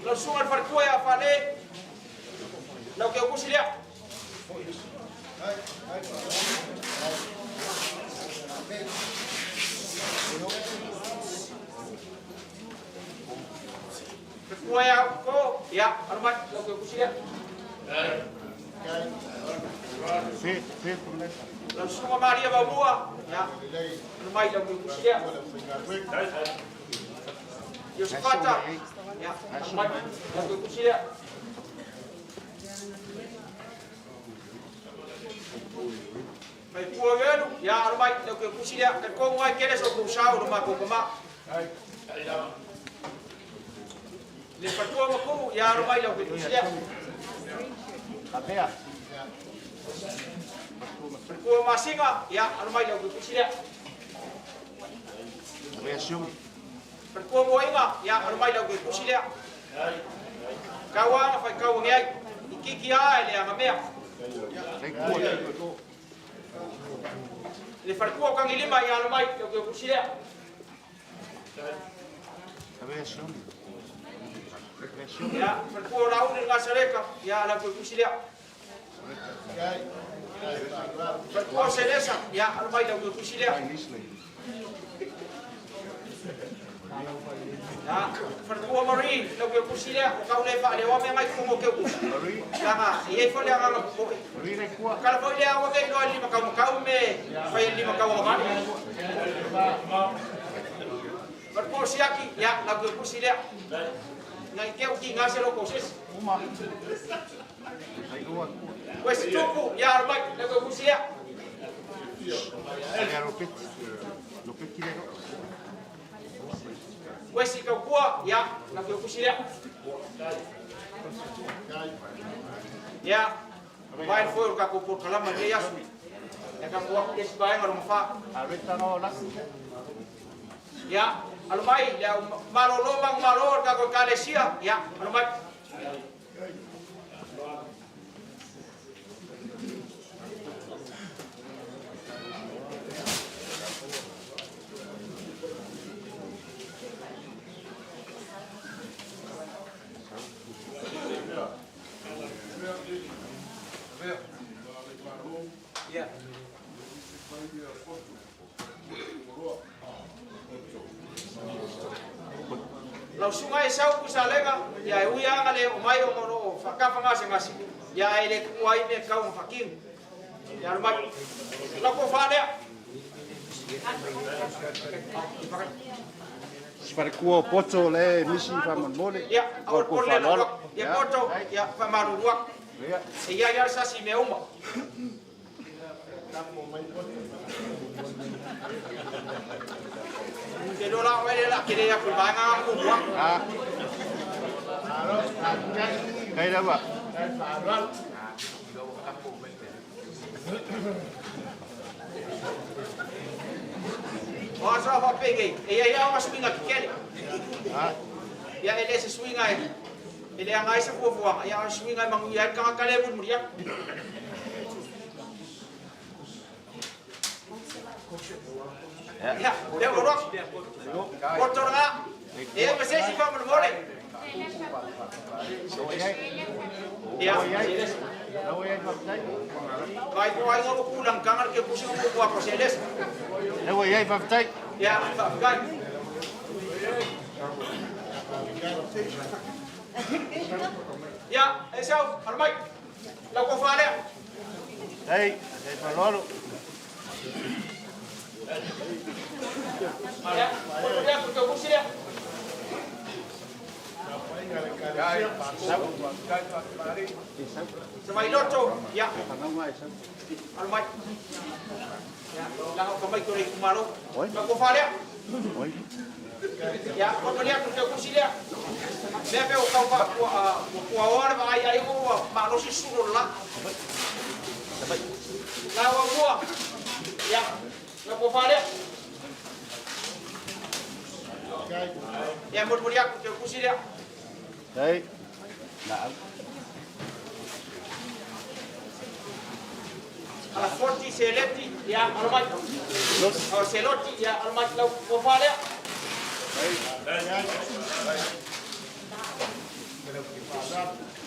Lau susuga i le faletua ia Fale, lau keukusi lea. Faletua ia Ko, ia alo mai lau keukusi lea. Lau susuga Maria Vaumua, ia alo mai lau keukusi lea. Iosefata, ia alo mai lau keukusi lea. Mai pua velu, ia alo mai lau keukusi lea. Talitonu ai tele so tou sao lo matou tamā. Le faletua Makuu, ia alo mai lau keukusi lea. Faletua Masiga, ia alo mai lau keukusi lea. Faletua Moaiga, ia alo mai lau keukusi lea. Tau ana faitau age ai, ikiki a e le agamea. Le faletua o Kagilima, ia alo mai lau keukusi lea. Ia, faletua o Lauli le Gasaleka, ia lau keukusi lea. Faletua o Selesa, ia alo mai lau keukusi lea. Ia, faletua Marie, lau keukusi lea, o kau le faaleoa mea mai totonu o keukusi. Leaga e i ai foi le agaga popoe. Kala foi lea aua ne i loa i le limakaumakau me fai e le limakau agavale. Faletua o Siaki, ia lau keukusi lea. Nai te au kiga se loko o se isi. Uesi Tupu, ia alo mai lau keukusi lea. Uesi Kaukua, ia lau keukusi lea. Ia, mai le foe o le tatou polokalama i lenei aso. Ia tatou atu le isi vaega lona fa. Ia, alo mai le au malolo manumalo o le tatou Ekalesia, ia, alo mai. Ia. Lau susuga e sau Pusalega, ia e ui lava na le oo mai ona o lo o faatafa gasegase, ia ae le tuua ai mea e tatau ona faatino. Ia alu mai. Lau tofa lea. Si faletua o Poto lea e misi faamolemole. Ia, aua le popole lea lau atu. Ia Poto, ia faamalulu atu. E i ai lava le sasi i mea uma. Ou te iloa la o oe lea o le a tele atu i le vaega lena muamua. Kai lava. O aso a faapenei, e i ai lava ona suiga tetele. Ia e le o se suiga e leaga ai se fuafuaga, ia a o se suiga e manuia ai le tagata lea e mulimuli atu. Ia, lea ua alu atu. Poto lena. E i ai ma se isi faamolemole. Ia, Vai po ai ngā kulang kangar ke pusi ngā mua ko seles. Lea ua i ai, faafetai. Ia, faafetai. Ia, e sau, alu mai. Lau tofa lea. Hei, hei faaaloalo. Ia, poto lea, ko te pusi lea. Samailoto, ia, alu mai. Ia, laga o tamaiti o le itumalo. Lau tofa lea. Ia, poto lea, ko te pusi lea. Mea pe o tau ua puaoa le vaai ai ua malosi sulu o le la. La ua mua. Ia, lau tofa lea. Ia, molimoli atu te kusi lea. Hei. Ala foti seleti, ia, alo mai. O seloti, ia, alo mai, lau tofa lea.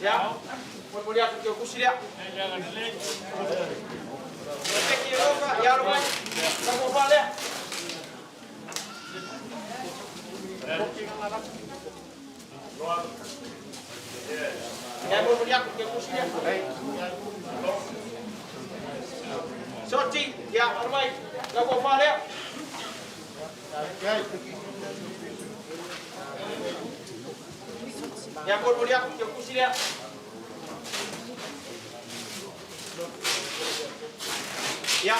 Ia, molimoli atu te kusi lea. Peki Roka, ia, alo mai, lau tofa lea. Ia, molimoli atu te kusi lea. Soti, ia, alo mai, lau tofa lea. Ia, molimoli atu te kusi lea. Ia,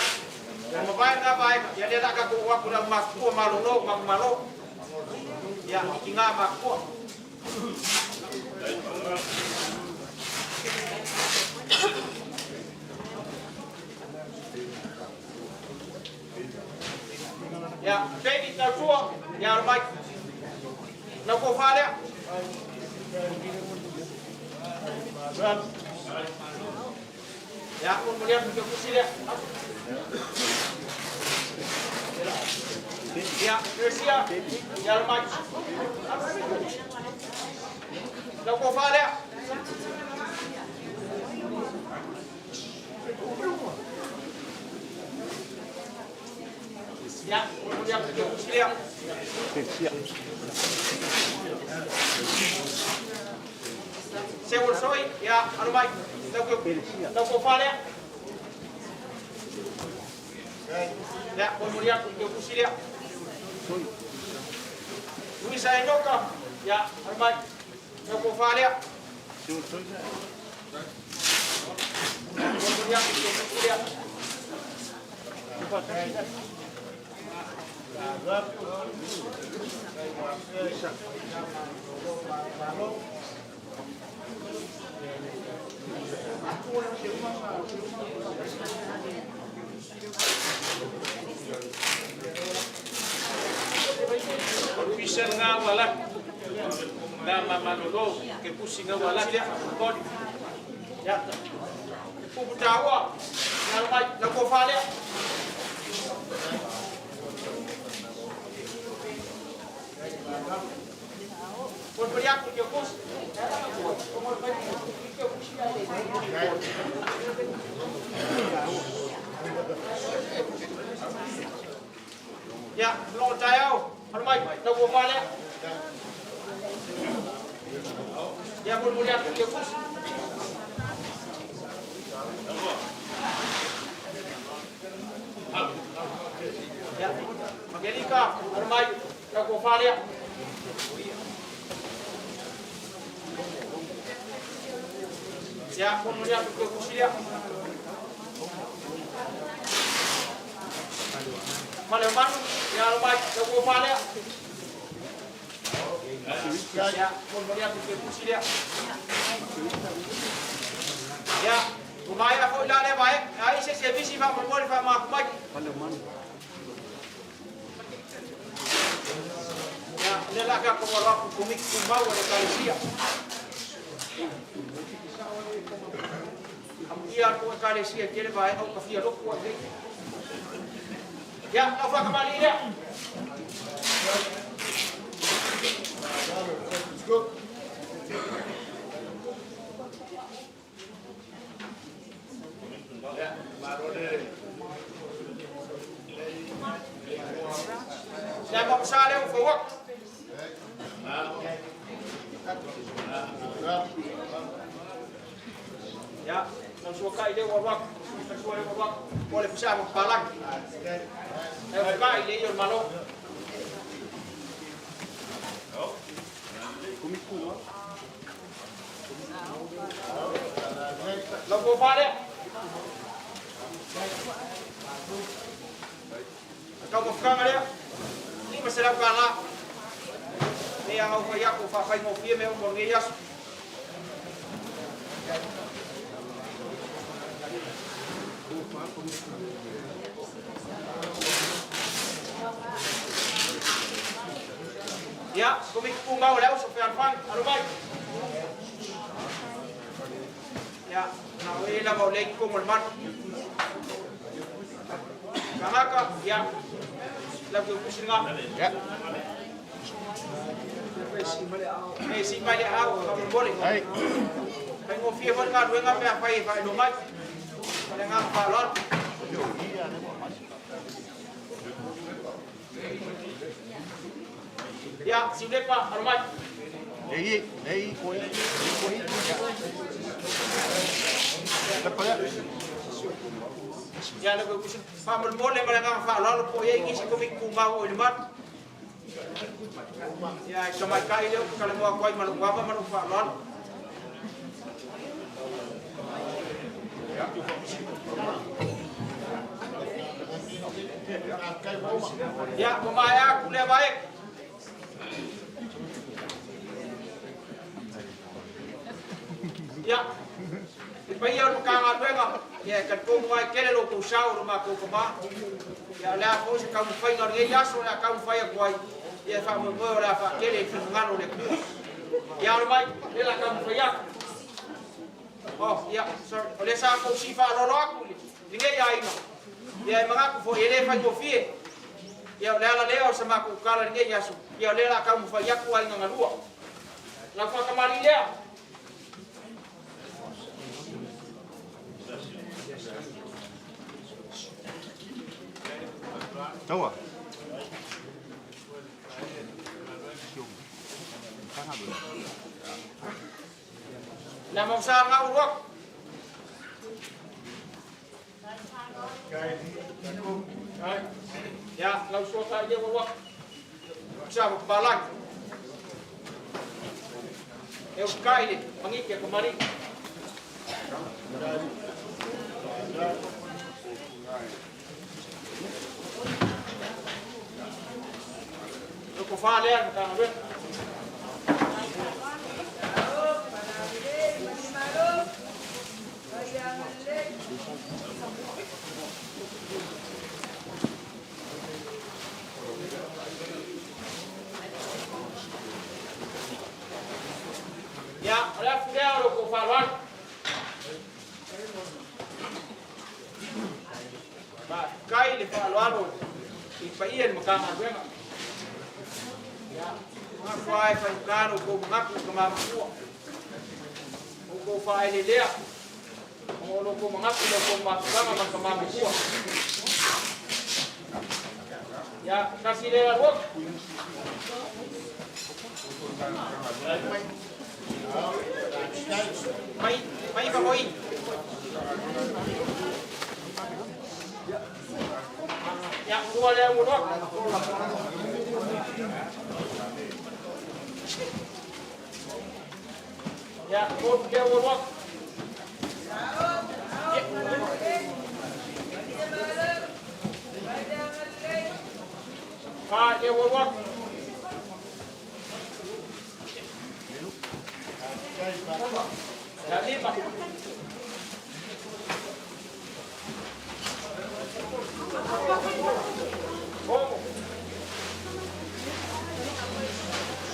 ua mavae lena vaega, ia lea o le a tatou oo atu i le aumatutua malolo o manumalo. Ia, i tina matutua. Ia, Peggy Tautua, ia alo mai. Lau tofa lea. Ia, molimoli atu te kusi lea. Ia, Persia, ia alo mai. Lau tofa lea. Ia, molimoli atu te kusi lea. Seuolosoi, ia, alo mai. Lau tofa lea. Ia, molimoli atu te kusi lea. Luisa Enoka, ia, alo mai. Lau tofa lea. Molimoli atu te kusi lea. O le pisa lena ua alu atu. Na ma malolo ke pusi na ua alu atu. Moli. Ia. Pupu taua. Ia alo mai. Lau tofa lea. Molimoli atu i te kusi. Alo mai, lau tofa lea. Ia molimoli atu i le kusi. Ia, Makelika, alo mai, lau tofa lea. Ia, molimoli atu i le kusi lea. Faleomanu, ia alo mai, lau tofa lea. Ia, molimoli atu i le kusi lea. Ia, ua maea foi la lea vaega. Ai se sevisi faamolemole faamaku mai. Ia, o lea la a tatou alo atu i Komiti Tumau a le Ekalesia. Amuia atu Ekalesia i tele vaega ua tafia lotu ai nei. Ia, lau faatamalii lea. Le ma lea ua fau atu. Ia, lau suakai lea ua alu atu. Sua lea ua alu atu. O le fisa ma palagi. E o kai le ia o le Malo. Lau tofa lea. Tau mafutaga lea. $500. Mea au fai atu faafaigofie mea uma o lenei aso. Ia, Komiti Tumau o le Auso Fealofani, alo mai. Ia, na o e lava o lea i totonu o le malu. Tagata, ia, lau te utusi lena. Ia. E sii mai le aao, faamolemole. Faigofie foi le galuega pe afai e faailoa mai. Ma le agaga faaaloalo. Ia, Siulepa, alo mai. Ia, lau te utusi. Faamolemole ma le agaga faaaloalo po o i ai nisi Komiti Tumau o i le malu. Ia, e tamaitai lea ou te talanoa atu ai ma lou ava ma lou faaaloalo. Ia, ua maea atu lea vaega. Ia, le paia o le Matagaluega, ia e talitonu lava e tele lo outou sao i lo matou tama. Ia o le a foi se taumafaiga o lenei aso o le a taumafai atu ai, ia e faamoemoe o le a faatele i finagalo o le Atua. Ia alo mai, lea o le a taumafai atu. Oh, ia, sorry. O lea sa tou sii faaaloalo atu i lenei aiga. Ia e manatu foi e le faigofie. Ia o le ala lea o sa matou tala i lenei aso. Ia o lea o le a taumafai atu aiga galua. Lau faatamalii lea. Taua. Le ma sa ngau ruak. Ya, lau sua ka ia ruak. Sa balak. E o kai le mangike ko mari. Ko fa lea ka ngwe. Ia, o le afu lea o lo ko faaaloalo. Faafetai le faaaloalo i paia i le Matagaluega. Ia, manatu lava e faigata lo outou manatu i tama matua. Outou faaeleelea, ona o lo outou manatu i lo outou mafutaga ma le tama matua. Ia, tasi lea lua. Mai, mai ma moi. Ia, lua lea ua lua. Ia, tolu lea ua lua. Fa lea ua lua. Ia, lima. Ono.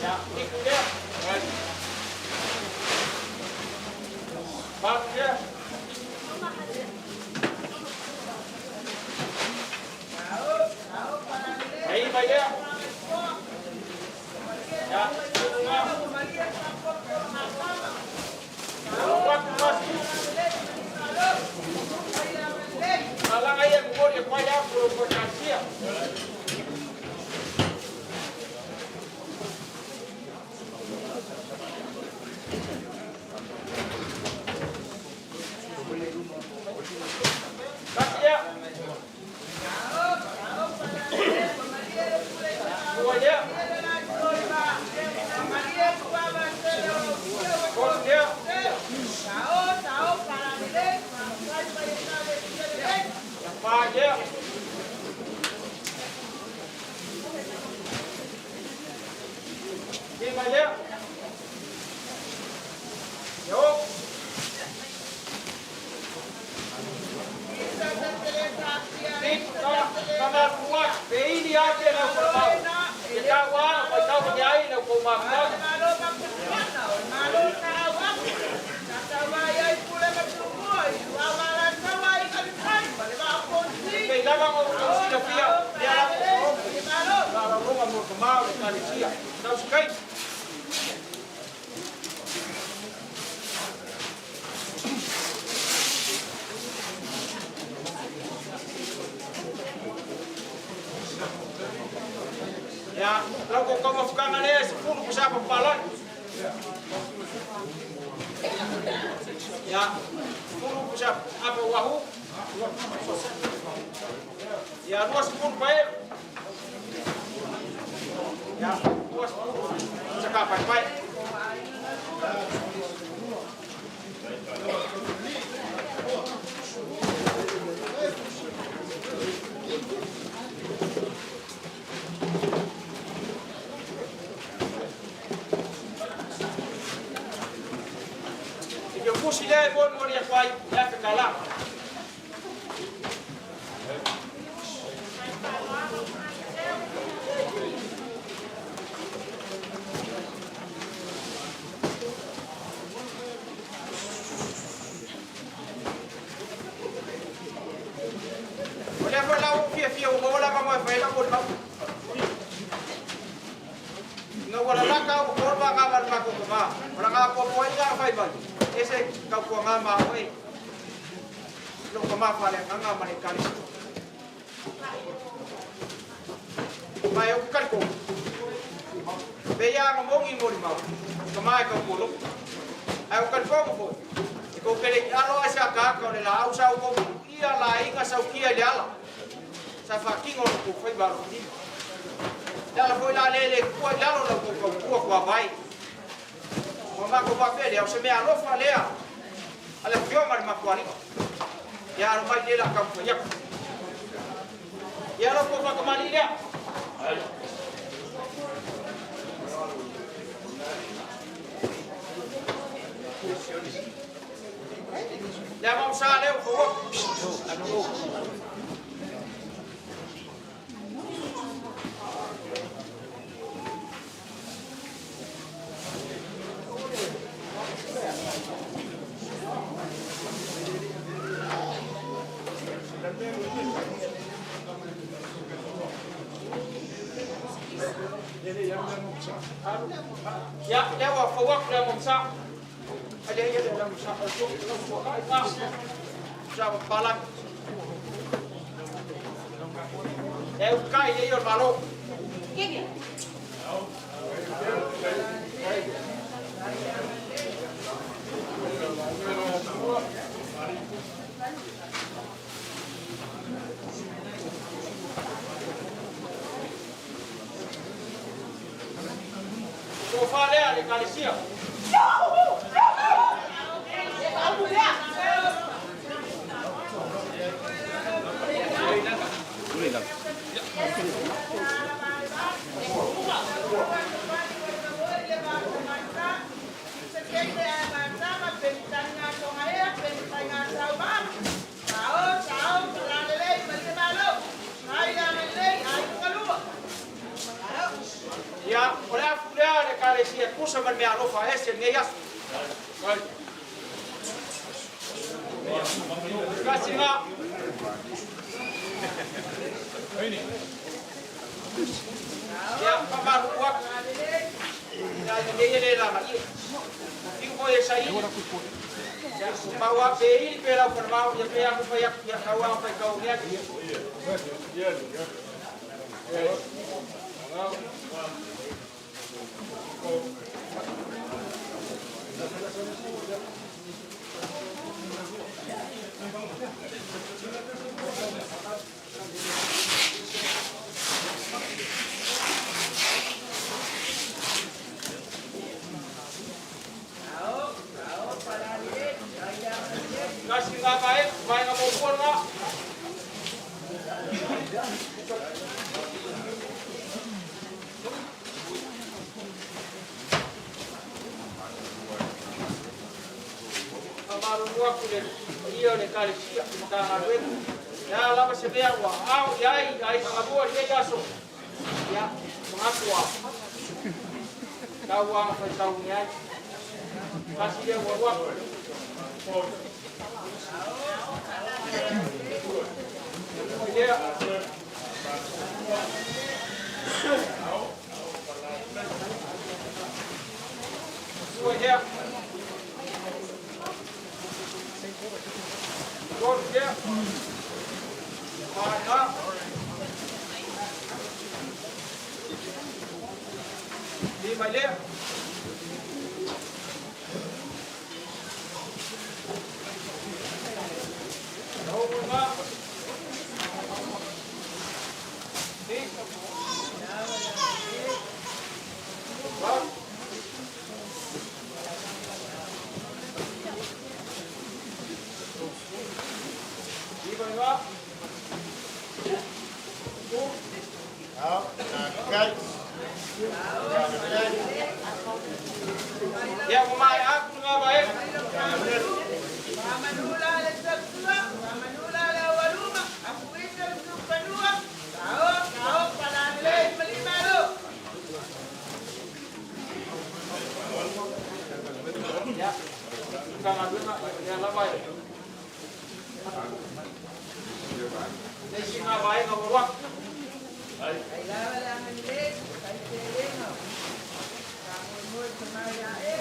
Ia, fitu lea. Valu lea. Ia, iva lea. Ia, lea. Quatro, Malaga ia momoli e pai aku lo kotasia. Tasi lea. Lua lea. Tolu lea. Ia, fa lea. Lima lea. Ia, o. Ka pe ili ake lau whakamau. Ke tau ana, pai tau ke ai lau kou mafutaga. Pe lava ngo kou silafia, lea lau kou La la longa mo ka mau le kalesia. Tau sikai. Ia, lau kou kau mafukanga lea se pulu kusapa palai. Ia, pulu kusapa apa wahu. Ia, 20 pae. Ia, 20 saka pai pai. I ke fusi lea e mo mo ria kwai, ia ke kala. O lea foi lau fia fia o mo la mo e whaela mo lau. Nga wala la ka o korba nga wala ka ko ma. Wala nga ko po nga fai mai. Ese ka ko nga ma oi. Lo ko ma fale nga nga ma le kali. Mai o ka ko. Be ya nga mo ngi mo ri mau. Ka mai ka ko lo. Ai o ka ko ko. E ko kele alo asa ka ka le la au sa ko ia la inga sa kia le ala. Sa fa kingo ko fai ba lo ni. Le ala foi la le le kua le alo la ko ko kua kua vai. Mo ma ko pa pele o se me alofa lea. Ale fio ma ma kwa ni. Ya ro mai le la ka ko ya. Ya ro ko fa ko mali lea. Ya mo sa le ko. Ya, lea ua fauaku le amomsa. Ale ia le amomsa. Sa palaki. E ukai e o malo. Sofa lea le kalesia. Ia, o le afu lea le kalesia kusa ma le mea alofa ese lenei aso. Kasiga. Ia, pamaru atu. Ia, lenei e le laga ia. Fiu foi e saili. Ia, mau a pe ili pe lau whanamau, ia pe aku whai aku, ia kau a whai kau mea ki. Kasi ngā mai, mai ngā mō ngā. Amaruru aku le ia o le kalesia, matagaluega. Ia lava se mea ua ao i ai, ai magamua i nei aso. Ia, manatu a. Tau a whai tau ni ai. Kasi lea ua ua. Lea. Sua hea. Tolu hea. Maana. Lima lea. Ogo ngā. Ni. Valu. Iva ngā. Ia, ua mai aku ngā vae. Manula le sapsua, manula le waluma, afuita le supanua, kao kao palanle malimalo. Ia, Matagaluega, ia lava e. Le isi ngā vaega ua roa. Ai lava le anganile, ai telenga. Ka moe te mai a e.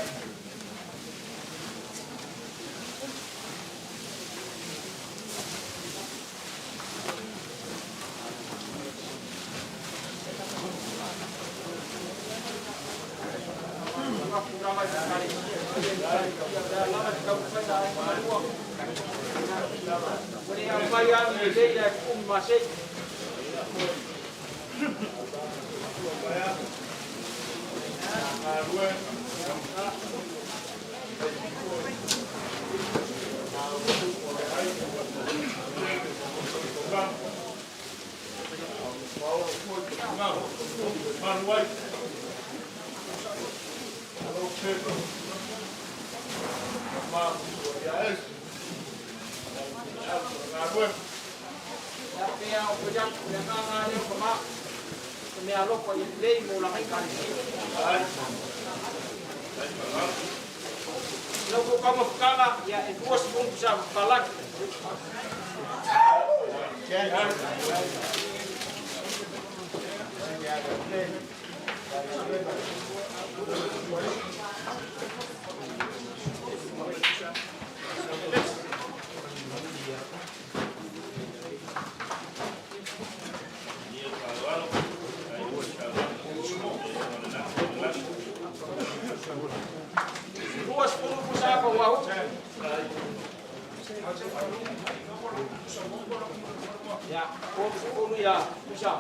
Ia, 30 ia pusa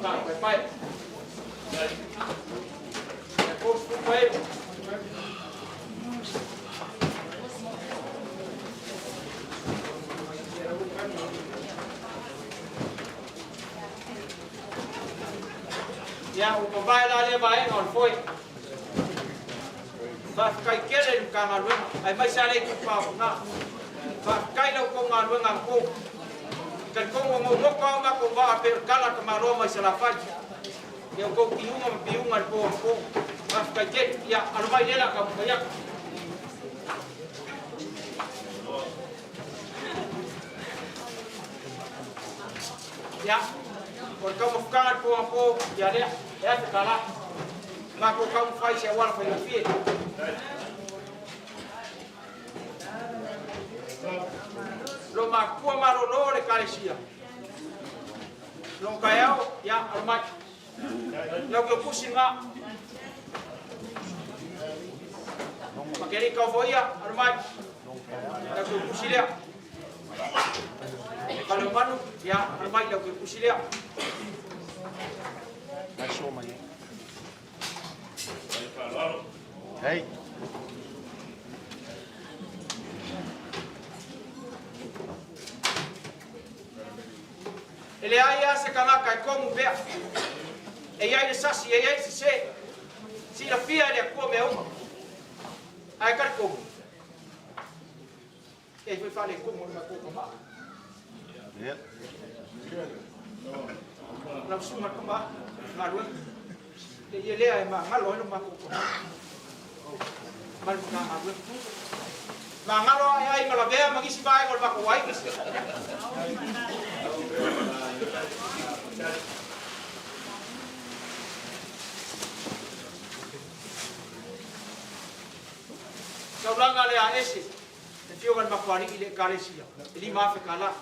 ka paepae. Ia, 30 paelo. Ia, ua mavae la lea vaega o le foe. Faafetai tele i le Matagaluega, aemaise lava le itupa o Fogaa. Faafetai i la outou galuega anapo. E talitonu ua nonofo lava o matou vaa pei o le tala a le tamaloa mai Salafai i a outou tiuga ma piuga i le po anapo. Faafetai tele. Ia, alo mai lea o le a taumafai atu. Ia, o le taumafataga i le po anapo, ia lea, e $1,000. Matou taumafai i se auala faigofie. Lo matutua malolo le Ekalesia. Long taeao, ia, alo mai. Lau ke pusi lena. Makeli kaufoia, alo mai. Lau ke pusi lea. Kaleomanu, ia, alo mai lau ke pusi lea. Hey. E leai lava se kanaka e komu pea. E i ai le sasi, e i ai le sesē. Silafia e le Atua mea uma. Ae talitonu, e i ai foi faaletonu o le matou tama. Lau susuga i le tama galuega, le ia lea e magalo ai lo matou tama ma le Matagaluega. Magalo ae ai ma lavea ma nisi vaega o le matou aiga. Taulaga le a ese le afioga i le Makualii i le Ekalesia, e $5,000.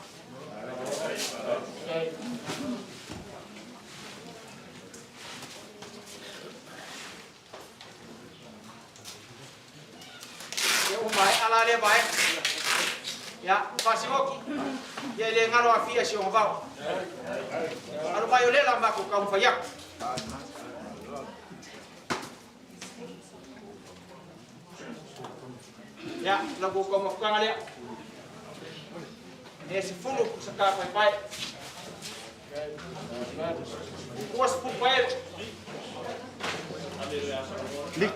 Ia ua maea la lea vaega. Ia, Faasigoti, ia e le galo afia i si ona vao. Alo mai o lea la matou taumafai atu. Ia, la tou taumafataga lea. E 10 pusa ka paepae. 20 paelo. Lik,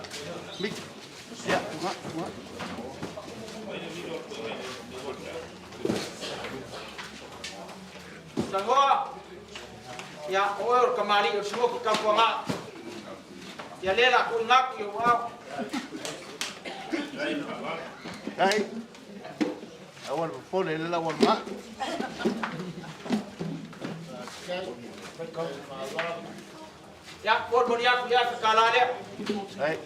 lik. Ya, nga, nga. Tangoa, ia, o oe o le kamali'i o le sigoki tautuaga. Ia lea la tuuina atu i ou aao. Ai. Aua le popole le lau ma. Ia, molimoli atu le $1,000 lea. Ai.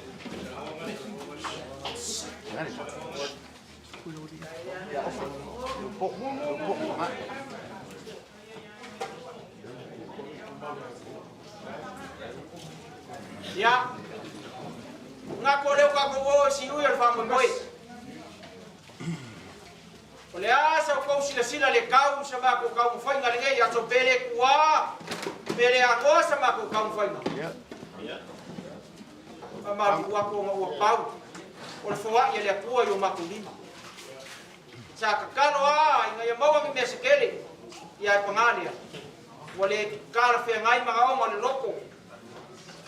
Ya, ofe. Po, po, nga. Ia, manatu o lea ua tatou o e siui o le faamoemoe. O le a sa outou silasila le tau i sa matou taumafaiga lenei aso pe le tuā pe le atoa sa matou taumafaiga. Faamalulu atu ona ua pau o le foai a le Atua i o matou lima. Sa tatalo lava ina ia maua ni mea se tele, ia ae paga lea, ua le talafeagai manaoga o le loto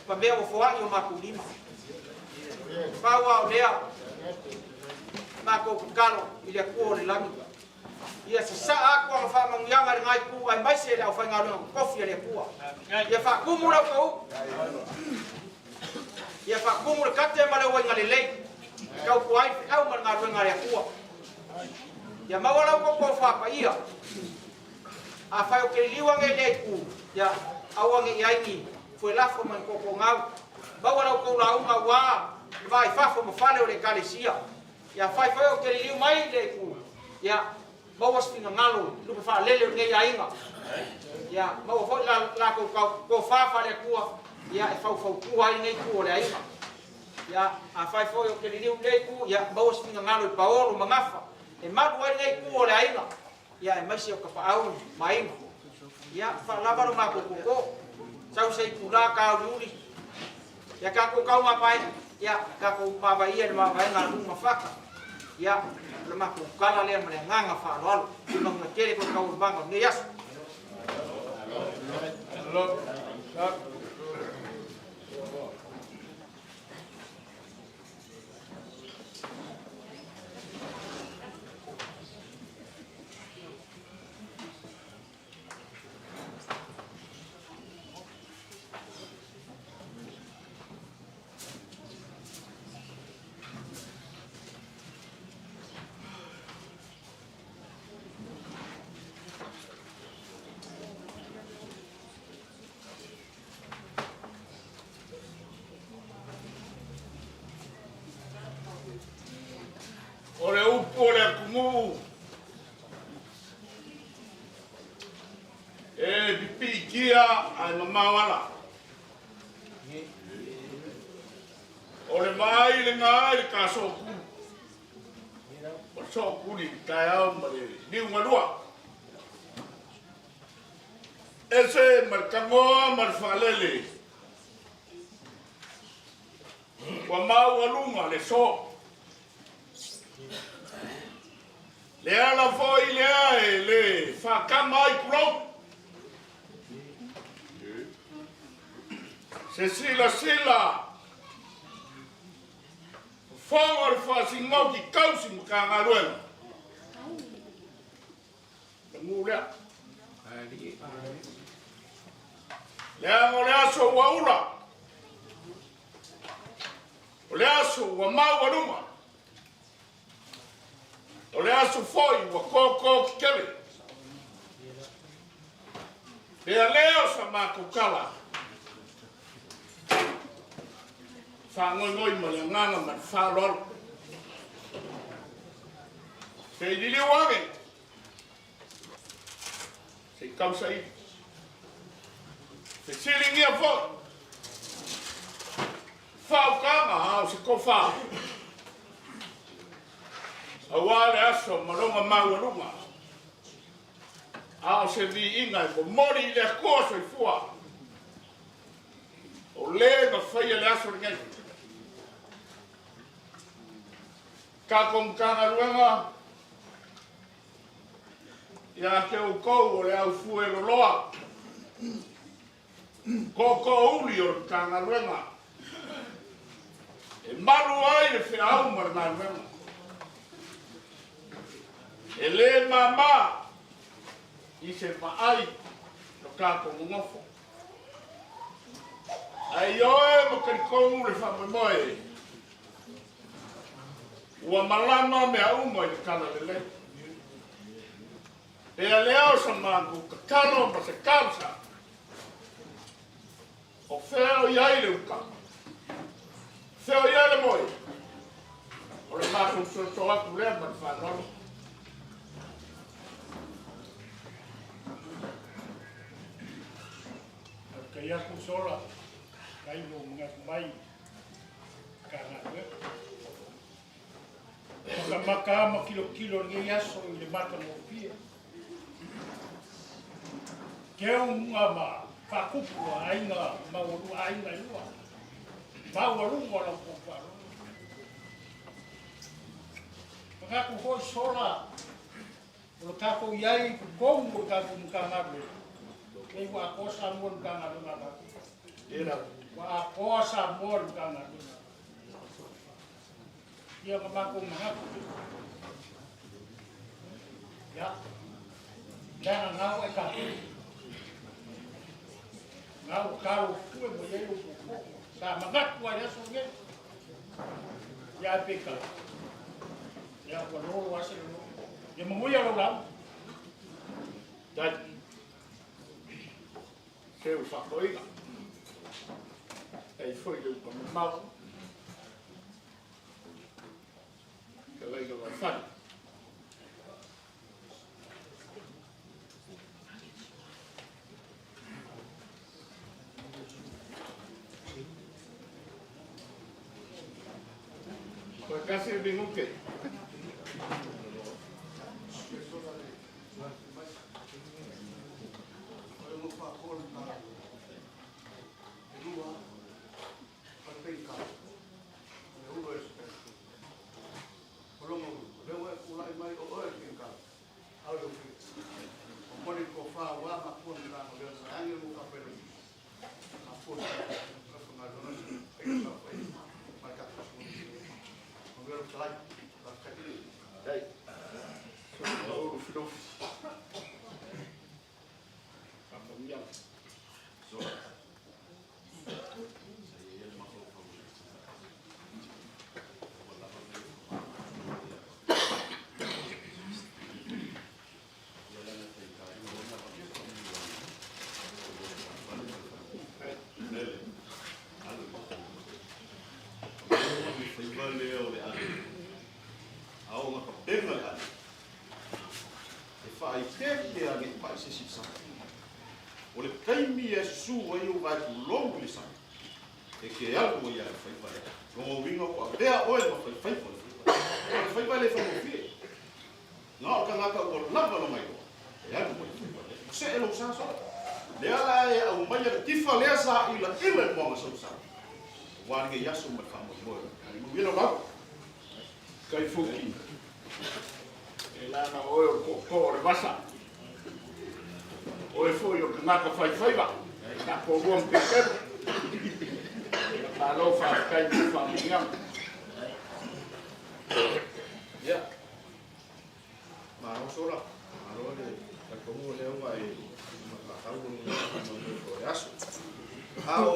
ma mea ua foai i o matou lima. Pau lava o lea, matou tatalo i le Atua o le lagi, ia sasaa atu ana faamanuiaga i lena itu aemaise le aufaigaluega totofi a le Atua. Ia faatumu la outou upu, ia faatumu le tate ma le uaiga lelei e tautua ai le feau ma le galuega a le Atua. Ia maua la outou tofa paia. Afai ou te liliu ane i lea itu, ia aua ne i ai ni fuelafo ma ni tootogau. Maua la outou lauga aua le va i fafo ma fale o le Ekalesia. Ia afai foi ou te liliu mai i lea itu, ia maua se finagalo lupe faalele o lenei aiga. Ia maua foi la latou tofa faale-Atua, ia e faufautua ai lenei itu o le aiga. Ia afai foi ou te liliu i lea itu, ia maua se finagalo i paolo ma gafa. E malu ai lenei itu o le aiga, ia aemaise o tapaau ma aiga. Ia, faalava lo matou toto. Sau se itula tauliuli, ia tatou taumafa ai, ia tatou mavaia i le mavaega a nuu ma fata. Ia, o le matou tala lea ma le agaga faaaloalo. Ia manuia tele foi taualumaga o lenei aso. O le upu o le atunuu e pipiitia ae mamao ala. O le vaai lena i le ta sookuli. O le sookuli i le taeao ma le liugalua. Ese ma le tagoa ma le faalele. Ua maualuga le soo. Le ala foi lea e le faakama ai tulou. Se silasila fofoga o le faasinoti tausi Matagaluega. Le nuu lea. Leaga o le aso ua ula. O le aso ua maualuga. O le aso foi ua kōkō tetele. Pea lea o sa matou tala. Fagoigoi ma le agaga ma le faaaloalo. Se i liliu ane. Se i tausaili. Fesiligia foi. Faautaga a o se tofa. Aua le aso ma lona maualuga. A o se viiga e momoli i le Atua soifua. O le na faia le aso lenei. Tatou Matagaluega, ia te outou o le au fueloloa, tootoouli o le Matagaluega, e malu ai le feau ma le galuega. E lē māmā i se vaai lo tatou nonofo. Ae ioe ma talitonu le faamoemoe, ua malama mea uma i le talalelei. Pea lea o sa matou tatalo ma se talosaga, o fea o i ai le uta, fea o i ai le moe, o le matou soso atu lea ma le faaaloalo. Faafetai atu sola, faafetai ua ou manatu mai i ta galuega. Matamata lava ma tilotilo i lenei aso i le matagofie. Teuga ma faatupu a aiga maualuga, aiga e lua, maualuga o lau tou faaaloalo. Manatu foi sola o lo tatou i ai i totonu o le tatou Matagaluega, lea ua atoa Samoa i le Matagaluega a tatou. Ua atoa Samoa i le Matagaluega a tatou. Ia ma matou manatu. Ia, leaga gau ai tatou. Gau talo pue mo iai o popo. Sa manatu ai le aso lenei. Ia ai peitai. Ia ua lolo lava se lolo. Ia manuia lau lauga. Tali. Seu faatoiga. Ei foi le upa mamao. Te laina Vaifale. Toe tasi le minute. tofi. Faamanuiaga. Ao ka penga le ale. E faaiteeke ageʻi maʻi se isi sami. O le taimi e susū ai ou vaetulou i le sami, e te alu ai lava i le faiva lea. Logo uiga ua avea oe ma faifaiva o le faiva lea. O le faiva e le faigofie. Na o le tagata ua lava lona iloa, e alu ai i le faiva lea. Ua see lou sa sola. Lea la e aumaia le tifa lea sa ilaila i le moana sausau, aua lenei aso ma le faamoemoe o le Manuia lau lauga. Kaifuki, e lana oe o le tootoo o le vasa. Oe foi o le tagata faifaiva, sa toalua ma Petelo. Ia malo faafetai mo le faamanuiaga. Ia, malo sola, malo le talitonu o lea ua e matau i le faamoemoe foi o le aso. A o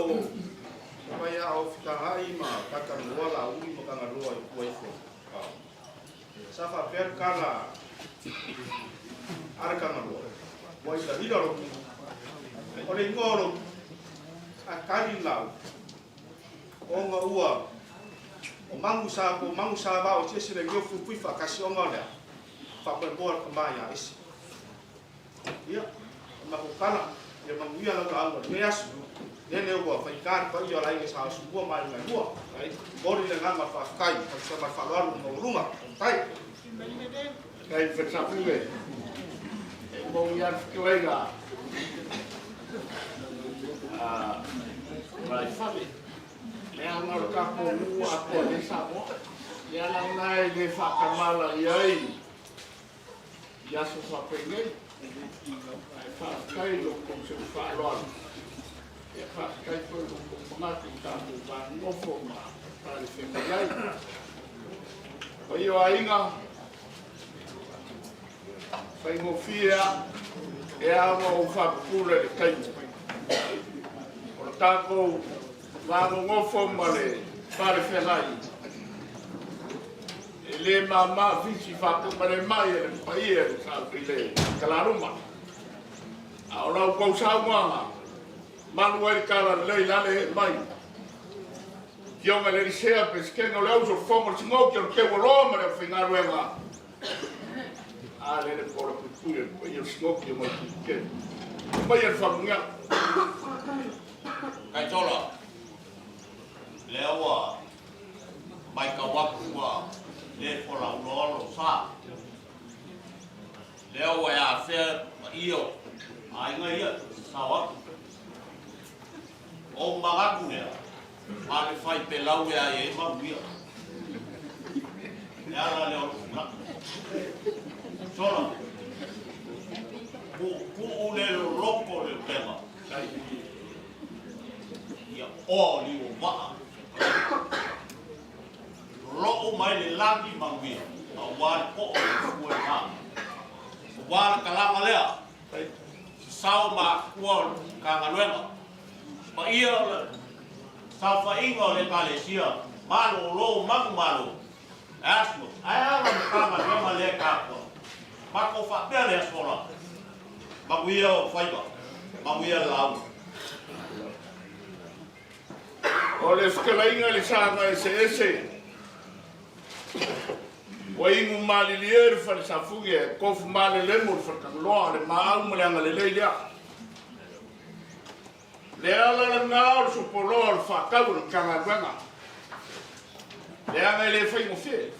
mai a o fitagai ma Takanoa Laauli ma Tagaloa i tua ifo. Sa faapea le tala a le Tagaloa, ua ilalila lou tupu. O le igoa o lou tupu, a tali le Laauli, ona ua o magu sa po magu sa vao i se le ngeo fuipui faatasi ona o le a faamoemoe le tama ia ese. Ia, o le matou tala, ia manuia lau lauga i lenei aso. Lele ua faigata le paia o le aiga Sa Asumua ma aiga e lua. Momoli le agaga o le faafetai, tausia ma le faaaloalo i maualuga. Faafetai. Faafetai Fetafuge. E moni lava le fetalaiga a Malaifale, leaga o le tatou nuu atoa nei Samoa. Le ala lena e le faatamala i ai i aso faapenei. Ae faafetai i lo outou seu faaaloalo, ia faafetai foi i lo outou manatu i tatou va nonofo ma talifeagai ai. Paia o aiga, faigofie lava e ao ona ou faapupula i le taimi o le tatou va nonofo ma le falefeagai. E le mama fisi faatumalema'i e le paia i le talaluma. A o la outou saunoaga, malu ai le talalelei la le ee mai. Afioga i le Elisea, Peresetene o le Auso, Fofoga o le Sinoti o le Teualoa ma le aufaigaluega, a lele le pola puipui o le paia o le Sinoti o Maipulukele. Aumaia le faamanuiaga. Kaitola, lea ua Matau atu ua le folauloa lou sa. Lea ua e afea paia o aiga ia e sasao atu. O ou manatu lea, ma le fai pelau e ai ai manuia. Le ala lea o lou manatu. Sola, puupuu le loloto o le upega. Ia oa o liu o vaa. Lolou mai le lagi manuia, aua le po'o o le fue lena. Aua le kalaga lea, sasao ma atua o le Matagaluega, paia o le saofaiga o le Ekalesia, malolo manumalo, asmo, ae a la Matagaluega lea e tatua? Matou faapea le aso la, manuia ou faiva, manuia le lauga. O le fetalaiga i le saga eseese ua inu malilie le fale safugi ae tofu malelemo le fale Tagaloa, le maau ma le agalelei lea. Le ala lena o le sopoloa o le faatau a le Matagaluega, leaga e le faigofie.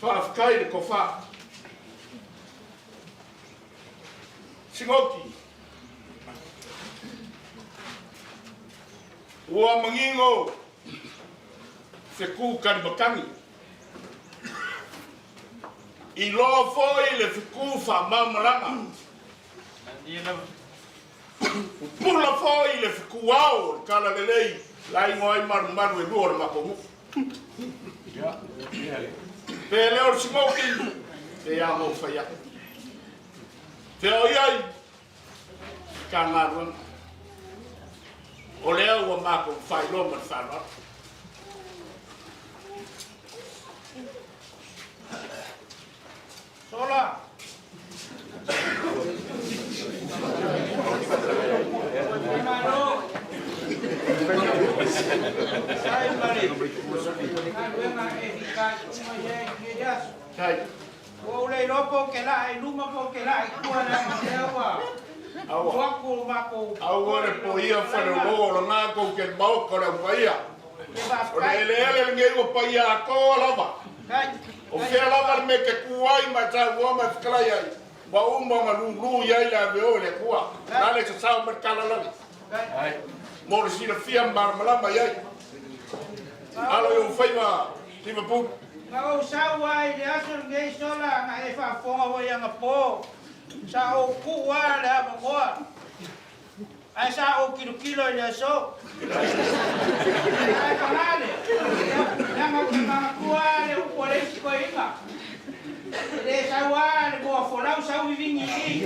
Faafetai i le tofa. Sinoti. Ua manino fetu kalimatagi. Iloa foi le fetu faamalamalama. Pupula foi le fetu ao o le talalelei laingo ai malumalu e lua o le matou nuu. Pe leo le Sinoti. Pei lava ona ou fai atu. Fea o i ai? Matagaluega. O lea ua matou faailoa ma le faaaloalo. Sola. Ua ou le iloa po o ke laa i luma po o ke laa i tua leaga o lea ua Aua. atu o matou Aua le poia faleolo o lena tou te maota o le au paia. O le eleele lenei ua paia atoa lava. O fea lava le mea e te tu ai ma e saunoa ma e fetalai ai, ua uma ona lulu i ai le ave o e le Atua. O le a le sasao mai le tala lale? Mo le silafia ma malamalama i ai. Alo i ou faiva Liverpool. Na ou sau lava i le aso lenei sola na e faafofoga foi anapo, sa ou tuu lava le avanoa Ae sa ou tilotilo i le aso. Ae paga lea, leaga ou te manatua lava le upu a le isi toeaina, e le sau lava le moa folau sau vivini i i.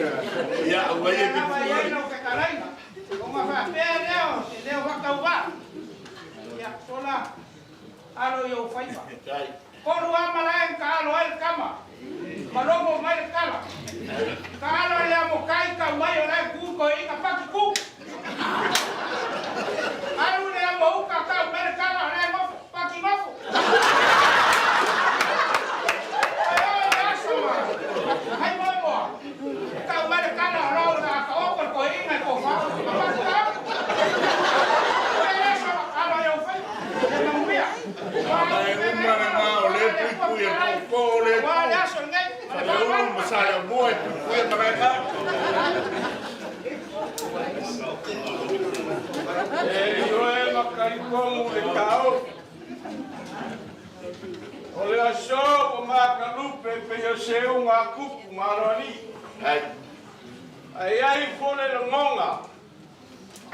Ia, O lea lava e i ai lau fetalaiga, ona faapea lea o se leo faatauvaa. Ia, sola, alo i ou faiva. Tolu lava malae na taalo ai le tama, ma logo mai le tala. Taalo i le amokai tau mai o la e tu toeaina paki tu. Alu i le amouka tau mai le tala o la e nofo, paki nofo. Ae oo i le aso ma hai moemoa, tau mai le tala o la o le a taoto le toeaina e tofa, ma paki taoto. Oe le aso alo i ou faiva, ia manuia. Ae uma lena o lea puipui e popo o le tu. Faleulu ma Saleamua e puipui e malae. E ioe ma talitonu le taofi, o le aso ua makalupe pei o se uga a tupu ma aloalii. Ae i ai fo le lagona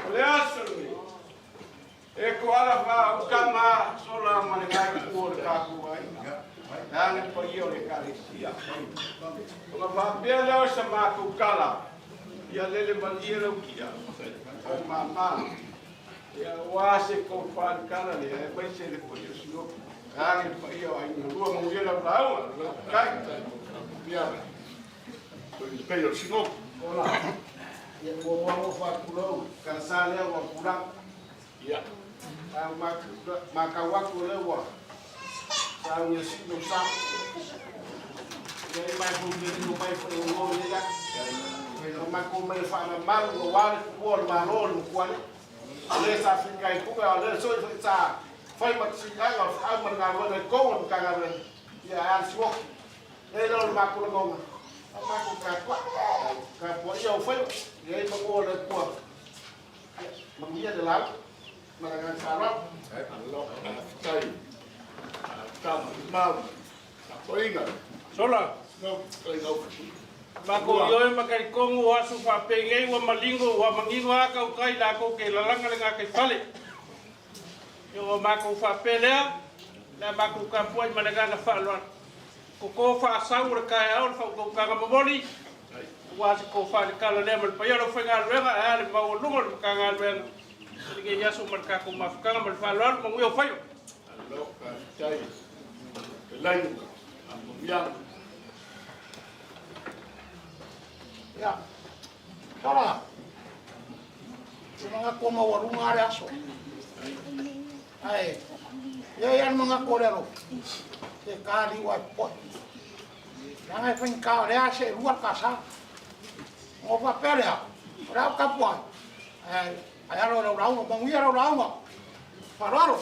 o le aso lenei, E koala faautama sola ma le gaetu o le tatou aiga, leaga le paia o le Ekalesia. Ona faapea lea o sa matou tala, ia lele malie lau kia, o mama, ia aua se tou faaletala lea, aemaise le paia o Silopi, leaga le paia o aiga lua, manuia lau lauga, lau tai, ia. Pei o le Silopi. Ola, ia muamua ona ou faatulou, kalasa lea ua pulaga. Ia. A ua matau atu o lea ua saunia sii lou sa. Ia e matou tilotilo mai foi o lo lenei atu. O matou mai e faamamalu aua le tuua o le Malo o le Motualii. O le sa fitaituga o lea foi sa fai ma tisigaga o le feau ma le galuega i totonu o le Matagaluega. Ia ae a le siwoki. E le o le matou lagona, a matou tapuai. Tapuaia ou faiva, ia i ai manu o le Atua. Ia, manuia le lauga. Ma le agaga faaaloalo. Malo, faafetai. Tama mau. Tapuaiga. Sola. Makou ioe ma talitonu o aso faapenei ua malingo ua manino a tautai latou te lalaga le gataifale. Ia ua matou faapea lea, le a matou tapuai ma le agaga faaaloalo. Toto faasau o le taeao le faautautaga momoli, aua se tofa i le tala lea ma le paia o le aufaigaluega, ae a le maualuga o le Matagaluega i lenei aso ma le tatou mafutaga ma le faaaloalo. Manuia ou faiva. Malo faafetai Elaina Amoiaga. Ia, Sala, e manatu ua maualuga lava le aso. Ae, e i ai lava le manatu o le alofa, se ta liu ae popoe. Leaga e faigata o lea se lua le kasa. Ona ou faapea lea, o le a ou tapuai, ae, ae alo i lau lauga, manuia lau lauga. Faaaloalo.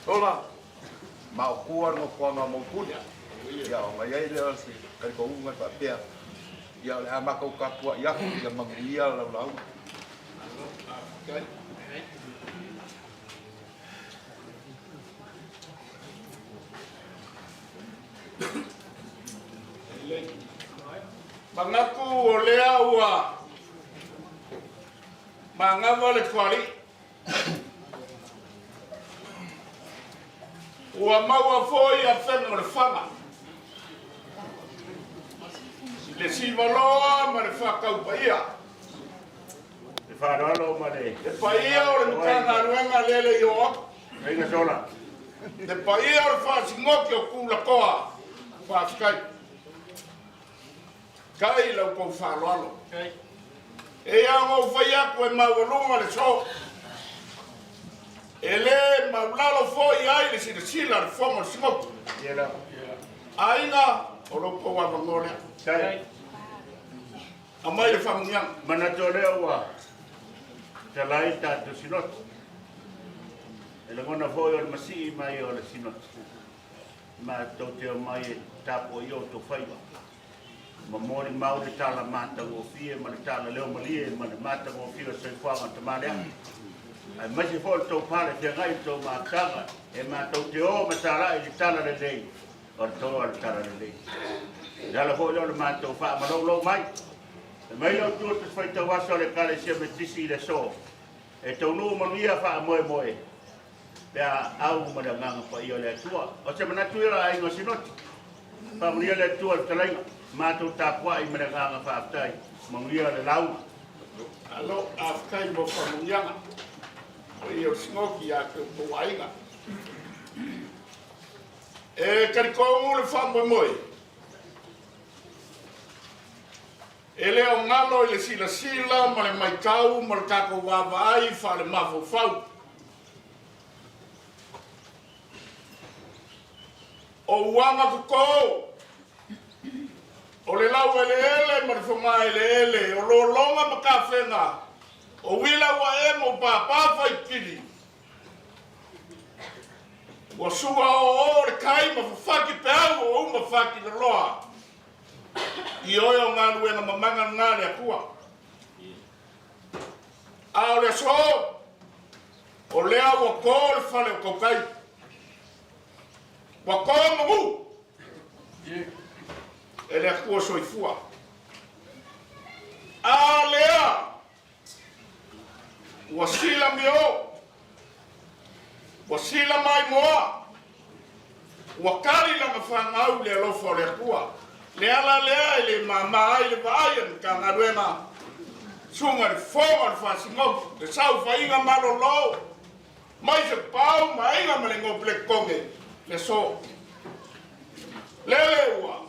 Ola. Maotua le nofoaga o Moutuli, ia ona i ai lea o se talitonuga e faapea, ia o le a matou tapuai atu ia manuia lau lauga. Manatu o lea ua manava le tualii. Ua maua foi afega o le faga. I le sivaloa ma le faakaupaia. Le faaaloalo ma le. Le paia o le Matagaluega lele i o atu. Aiga Sola. Le paia o le faasinoki o Kulakoa. Faafetai. Kai lau kou faaaloalo. E ia ona ou fai atu e maualuga le so. E le maulalo foi ai le silasila a le Fono o le Sinoki. Aiga, o lo outou avanoa lea. Kai. Aumai le faamanuiaga. Manatu o lea ua talai le tatou sinoti. E lagona foi o le masii mai o le sinoti. Matou te omai e tapuaia outou faiva. Ma molimau le tala matagofie ma le tala leo malie ma le matagofie o le soifuaga o le Tama lea. Aemaise foi o le tou pale feagai i le tou mafutaga e matou te o ma talai i le tala lelei o le toa o le tala lelei. O le ala foi lea o le matou faamaloulou mai. Fai mai lau tua te faitau aso a le Ekalesia Metotisi i le aso e taunuu manuia faamoemoe pe a au ma le Agaga Paia o le Atua. O se manatu ia o le aiga o Sinoti. Faamanuia le Atua i le fetalaiga, matou tapuai ma le agaga faafetai. Manuia le lauga. Malo, faafetai mo faamanuiaga. O ia o le Sinoti ia te outou aiga. E talitonu le faamoemoe, e le o galo i le silasila ma le matau ma le tatou vaavaai faalemafaufau. O uaga toto, o le laueleele ma le fogaeleele, o lologa ma tafega, o uila ua e ma pāpā faitili, ua sua oo le tai ma fafaki peau o uma faki laloa. I oe o galuega mamaga lena le Atua. A o le aso, o lea ua to le fale o tautai. Ua to manu e le Atua soifua. A lea ua sila mio, ua sila maimoa, ua kali lana fanau le alofa o le Atua. Le ala lea e le māmā ai le vaai a le Matagaluega, susuga i le Fofoga o le Faasinoti, le saofaiga malolo, mai se pau ma aiga ma le igoa Pelekikone, le aso. Lele ua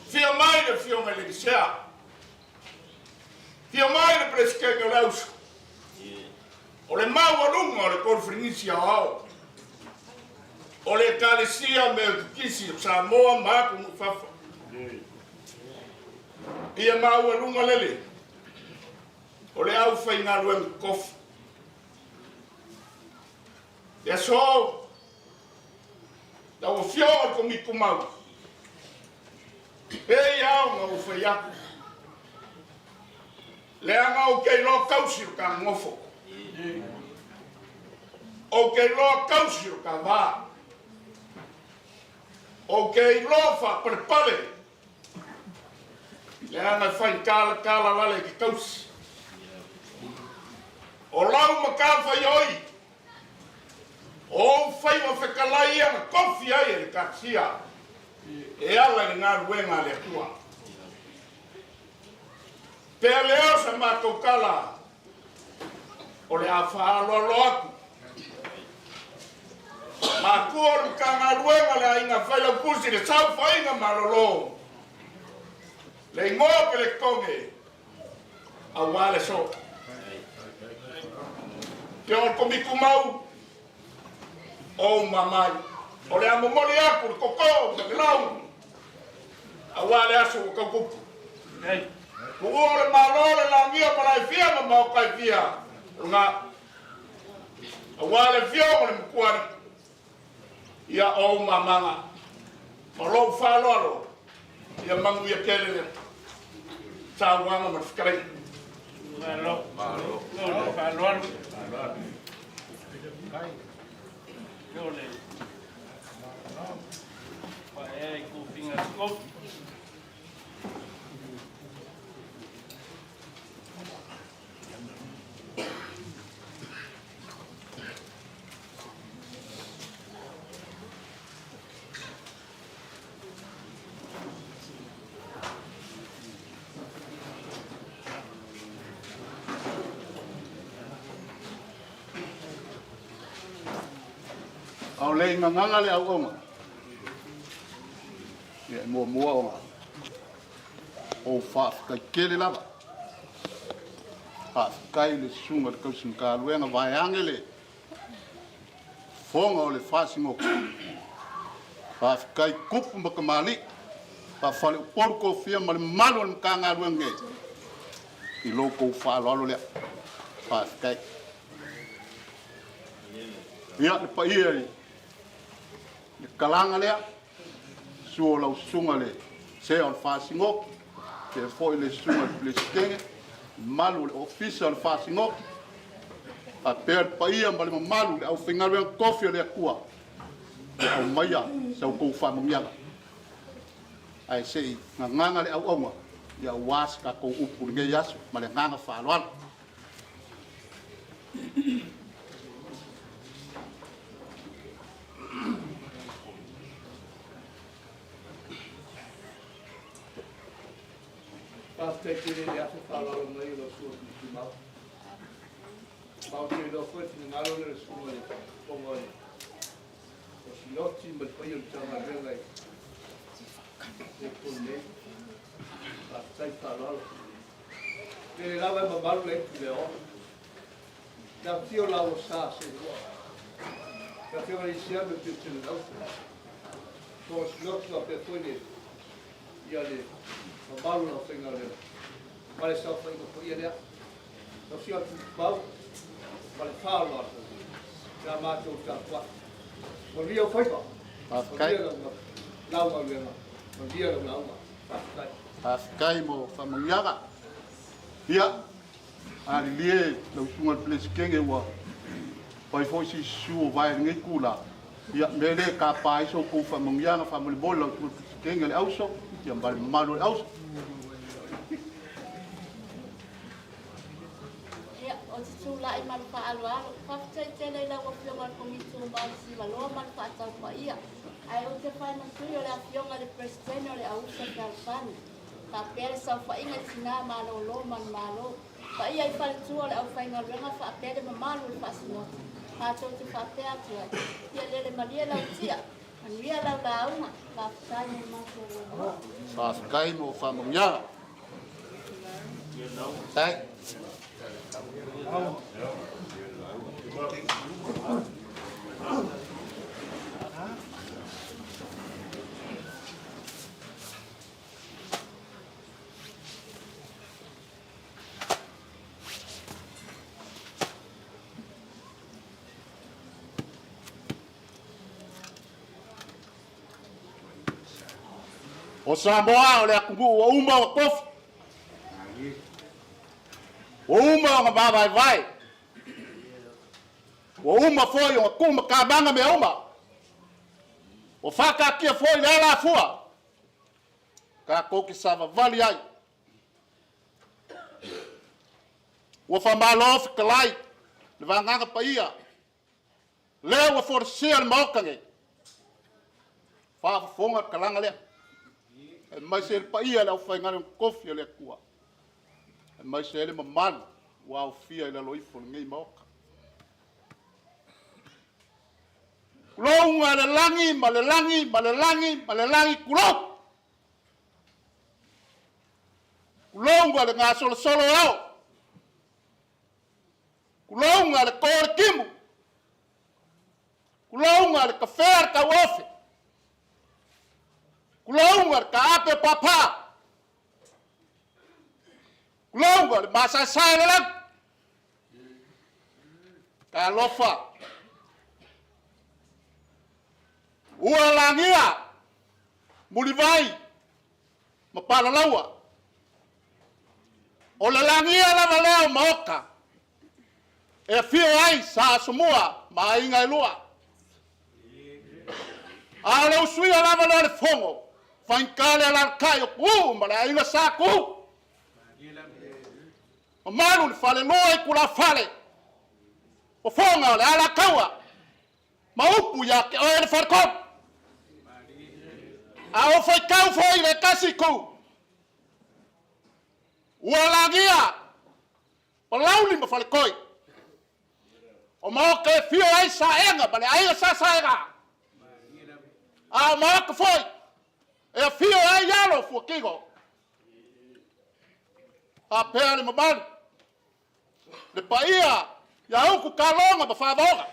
fia mai le Afioga i le Lisea, fia mai le Peresetene o le Auso, o le maualuga o le Koneferenisi Aoao, o le Ekalesia Meototisi o Samoa ma atunuu i fafo. Ia maualuga lele o le aufaigaluega totofi. Le aso, lau Afioga i le Komiti Tumau, pei lava ona ou fai atu, leaga ou te iloa tausi lo ta nofo. Ou te iloa tausi lo ta va. Ou te iloa faapalepale. Leaga e faigata lale i ke tausi. O lau matafaioi, o ou faiva fetalai ia na tofi ai e le Ekalesia e ala i le galuega a le Atua. Pea lea o sa matou tala, o le a faaaloalo atu. Matua o le Matagaluega le Aiga Failautusi le saofaiga malolo, le igoa Pelekikone aua le aso. Afioga i le Komiti Tumau, o ou mamai, o le a momoli atu le toto ma le lau aua le aso ua tau tupu. Tuua o le Malo le lagia ma lae fia ma maota e fia o lena. Aua le afioga o le Matuali, ia o ou mamaga ma lou faaaloalo, ia manuia tele le saunoaga ma le fetalaiga. Malo. Malo. Faaaloalo. Yo le paea i kufinga sikoki. o le gagaga le auauna, ia e muamua ona ou faafetai tele lava. Faafetai i le susuga i le tausi Matagaluega vaeane le fofoga o le faasinoti. Faafetai tupu ma tamalii, faafaleupolu tofia ma le mamalu o le Matagaluega nei i lo outou faaaloalo lea. Faafetai. Ia, le paia i le kalaga lea, susu o lau susuga le sea o le faasinoti, faapea foi le susuga i le Peresetene, mamalu o le Ofisa o le Faasinoti, faapea le paia ma le mamalu i le aufaigaluega tofi a le Atua, ia aumaia sa outou faamanuiaga. Ae se i gagaga le auauna, ia aua se tatou upu i lenei aso ma le agaga faaaloalo. Faafetai tele i le aso faaaloalo mai o lau Susuga Tuitimau. Ma ou te iloa foi le finagalo lea o le Susuga i le Fofoga o le Sinoti ma le paia o le Matagaluega i totonu nei. Faafetai faaaloalo. Lele lava e mamalu le aitu le aoa. Le afifio o lau sa seilua. Le afioga i le Siame o Tilotilo i Laufa. Fofoga Sinoti faapea foi le ia le mamalu o le aufaigaluega ma le saofaiga paia lea. Lau Afioga Tuitimau ma le faaaloalo ia matou tapuai. Manuia ou faiva. Faafetai. Manuia lau galuega. Manuia lau lauga. Faafetai. Faafetai mo faamanuiaga. Ia, alilie lau susuga i le Peresetene ua fai foi si susu o vae i lenei itula. Ia, mea lea e tapa ai so outou faamanuiaga faamolemole lau susuga i le Peresetene o le Auso, ia ma le mamalu o le Auso. Ia, ou te tulai ma le faaaloalo. Faafetai tele i lau Afioga i le Komiti Tumau Sivaloa ma le faataupaia. Ae ou te fai ma sui o le Afioga i le Peresetene o le Auuso Fealofani. Faapea le saofaiga i tina malolo ma le Malo. Paia i faletua o le aufaigaluega faapea le mamalu o le faasinoti. Matou te faapea atu ai, ia lele malie lau tia, manuia lau lauga. Faafetai mo le matou avanoa. Faafetai mo faamanuiaga. Faafetai. O Samoa o le atunuu ua uma ona tofi, ua uma ona mavaevae, ua uma foi ona tuumatamaga mea uma, ua faataatia foi le alafua tatou te savavali ai. Ua faamalo fetalai le vagaga paia, lea ua folasia le Maota nei, faafofoga le talaga lea, aemaise le paia le aufaigaluega tofi a le Atua, aemaise ai le mamalu ua aofia i lalo ifo o lenei Maota. Tulouna le lagi ma le lagi ma le lagi ma le lagi, tulou! Tulouna le gasolosolo o ao, tulouna le to o le timu, tulouna le tafea le tauofe, tulouna le taape o papa, tulouna le masaesae o le lagi. Talofa, ua lagia Mulivai ma Palalaua. O le lagia lava lea o Maota e afio ai Sa Asomua ma aiga e lua. A o le usuia lava lea o le fono, faigata le alalatai o Tuuu ma le aiga Sa Tuuu. Mamalu le falelua i tulafale, fofoga o le alataua ma upu ia te oe le faletolu. A ou faitau foi i le tasi itu, ua lagia Palauli ma Faletoi, o Maota e afio ai Saega ma le aiga Sa Saega. A o maota foi, e afio ai alo fuakigo. Faapea le mamalu, le paia ia uku kalonga ma whavaoga.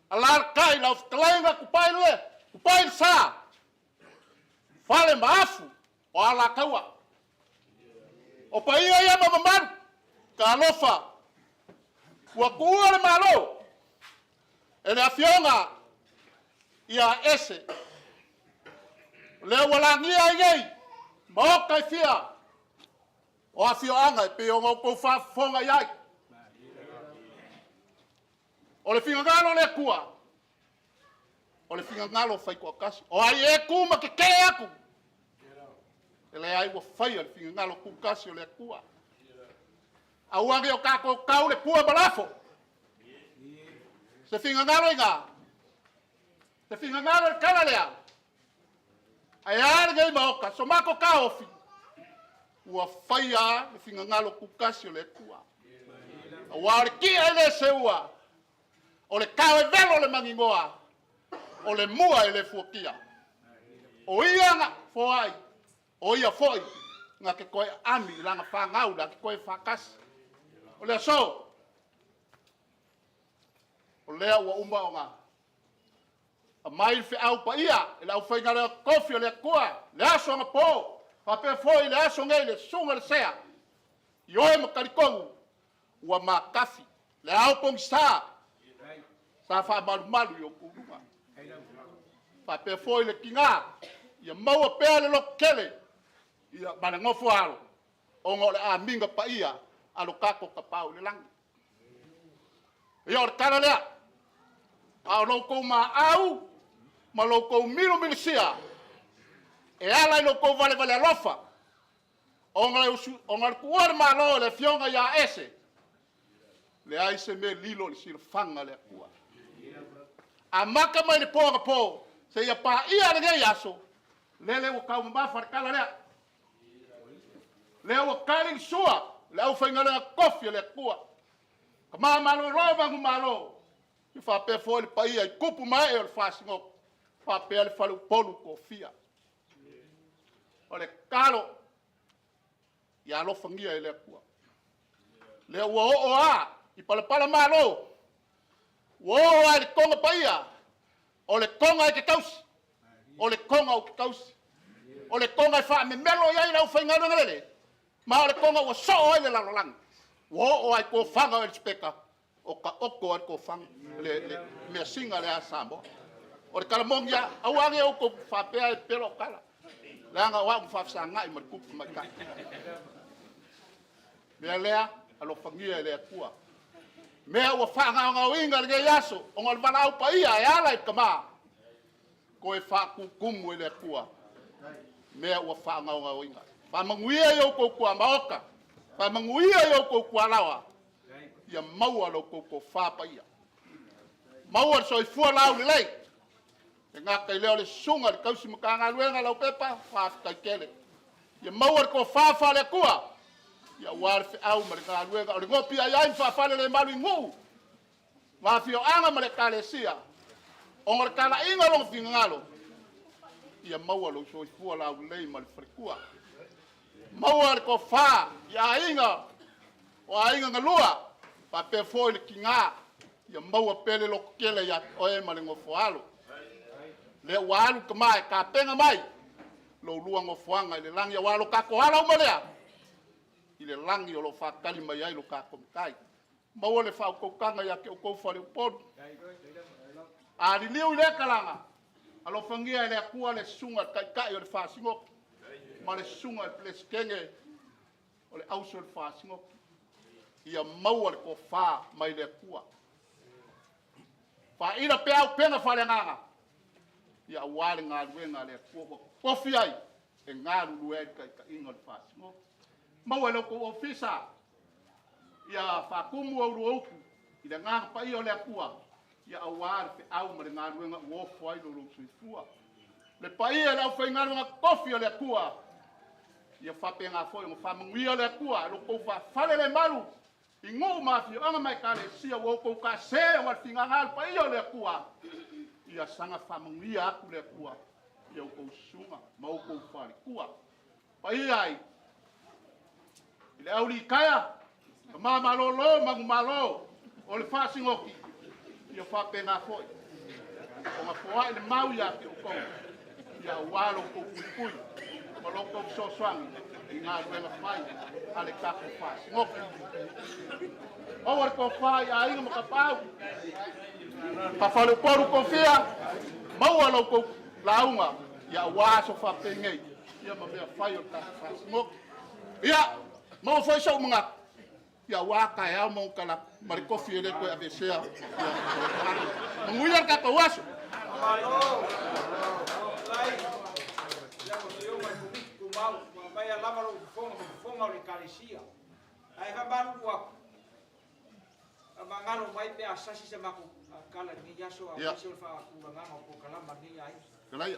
Alalatai lau fetalaiga kupai le kupai le sa. Fale ma afu o alataua. O paia ia ma mamalu, ka alofa, ua tuua le malo, e le afioga ia ese. O lea ua lagia ai nei, maota e fia, o afioaga e pei ona outou faafofoga i ai. O le finagalo o le Atua, o le finagalo faitoatasi. O ai e tu ma tetee atu, e leai ua faia le finagalo tutasi o le Atua. Aua ne i o tatou tau le pua ma lafo. Se finagalo i gā, se finagalo i le tala lea, ae a lenei maota, so matou taofi, ua faia le finagalo tutasi o le Atua. Aua o le tia e le seua, o le tao e velo le maninoa, o le mua e le fuatia. O ia na foai, o ia foi na te toe aami i lana fanau la te toe faatasi. O le aso, o lea ua uma ona aumai le feau paia e le aufaigaluega totofi a le Atua, le aso anapo, faapea foi le aso nei le susuga i le Sea, ioe ma talitonu ua matafi le ao pogisa sa faamalumalu i outou luga. Faapea foi le tiga, ia maua pea le lototele ia ma le nofo alo, ona o le amiga paia a lo tatou Tapaau i le lagi. Ia o le tala lea, a o lo outou maau ma lo outou milomilisia e ala i lo outou valevale alofa, ona o le tuua o le Malo e le Afioga ia Ese, leai se mea lilo i le silafaga a le Atua. Amata mai le po anapo seia paia lenei aso, lele ua taumamafa le tala lea. Lea ua tali le sua, le aufaigaluega totofi a le Atua. Tama malolo ma malo, e faapea foi le paia i tupu ma ee o le faasinogo, faapea le faleupolu tofia. O le tatalo, ia alofagia e le Atua. Lea ua oo lava i palapala malo, ua oo lava i le toga paia, o le toga e te tausi, o le toga ou te tausi, o le toga e faamemelo i ai le aufaigaluega lelei, ma o le toga ua soo ai le lalolagi, ua oo lava i tofaga o Elisapeta, o taoto lava le tofaga, le measina lea a Samoa. O le tala moni lava, aua ne i outou faapea e pepelo au tala, leaga o au na faafesagai ma le tupu tamaitai. O le mea lea, alofagia e le Atua. Mea ua faagaogaoina i lenei aso, ona o le valaau paia e ala i le tama, toe faatutumu e le Atua mea ua faagaogaoina. Faamanuia i outou tuamaota, faamanuia i outou tualaoa, ia maua lo outou tofa paia. Maua le soifua laulelei. E gata i lea o le susuga i le tausi Matagaluega Laupepa, faafetai tele. Ia maua le tofa faale-Atua, ia aua le feau ma le galuega o le gopi ai ai ma faafale le malu i nuu, ma afioaga ma le ekalesia, ona o le talaiga o lona finagalo, ia maua lou soifua laulelei ma le faletua. Maua le tofa i aiga o aiga galua, faapea foi le tiga, ia maua pea le lototele ia te oe ma le nofoalo. Lea ua alu tama e tapena mai lou lua nofoaga i le lagi, aua o lo tatou ala uma lea i le lagi o lo o faatali mai ai lo tatou Matai. Maua le faautautaga ia te outou faleupolu. A liliu i lea talaga, alofagia e le Atua le susuga i le Taitai o le Faamasinoga ma le susuga i le Peresetene o le Auso o le Faamasinoga. Ia maua le tofa mai le Atua. Faaila pea auupega faaleagaga, ia aua le galuega a le Atua ua totofi ai e galulue ai le taitaiga o le Faamasinoga. Maua e lo outou ofisa ia faatumu au utu i le agaga paia o le Atua, ia aua le feau ma le galuega ua ofo ai lo lou soifua. Le paia i le aufaigaluega totofi a le Atua, ia faapena foi ona faamanuia le Atua i lo outou faafale le malu i nuu ma afioaga ma ekalesia ua outou taase ona le figaga le paia o le Atua. Ia saga faamanuia atu le Atua i a outou susuga ma outou faletua. Paia ai i le aulitaia, tama malolo, manumalo o le faasigoti, ia faapena foi ona foai le mau ia te outou, ia aua lo outou puipui ma lo outou fesoasoani i galuega fai a le tatou faasigoti. Maua le tofa i aiga ma tapaau, faafaleupolu tofia, maua lo outou lauga, ia aua aso faapenei, ia ma mea fai o le tatou faasigoti. Ia, maua foi sou manatu, ia aua taeao ma ona talaatu, ma le tofi e le toe aveesea. Ia, manuia le tatou aso. Malo. Lai. Ia mo se uma i komiti tumau, ua maia lava lou fofoga ma fofoga o le Ekalesia. Ae faamalu atu, faamagalo mai pe a sasi sa matou tala i lenei aso aemaise o le faatulagaga o polokalama a lenei aiga.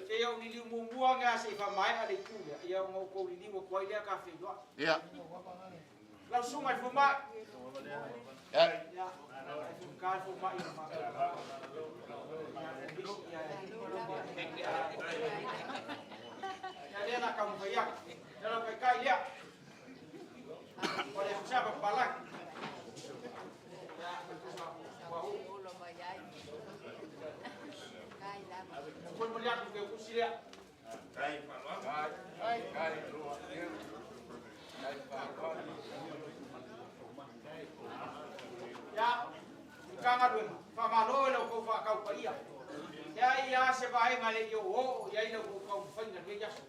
Se i ou liliu muamua ane lava se i faamaea le itu lea, ia ona outou liliu atu ai lea ta feiloai. Lau susuga i le fomai. Ia, e fomika le fomai o le matou. Ia, ia lea la taumafai atu. Ia lau taitai lea. O le Aso Saba papalagi. Ia, ua u. Molimoli atu ke usi lea. Ia, Matagaluega, faamalo i la outou faataupaia. E leai lava se vaega e le i oooo i ai la outou taumafaiga i lenei aso.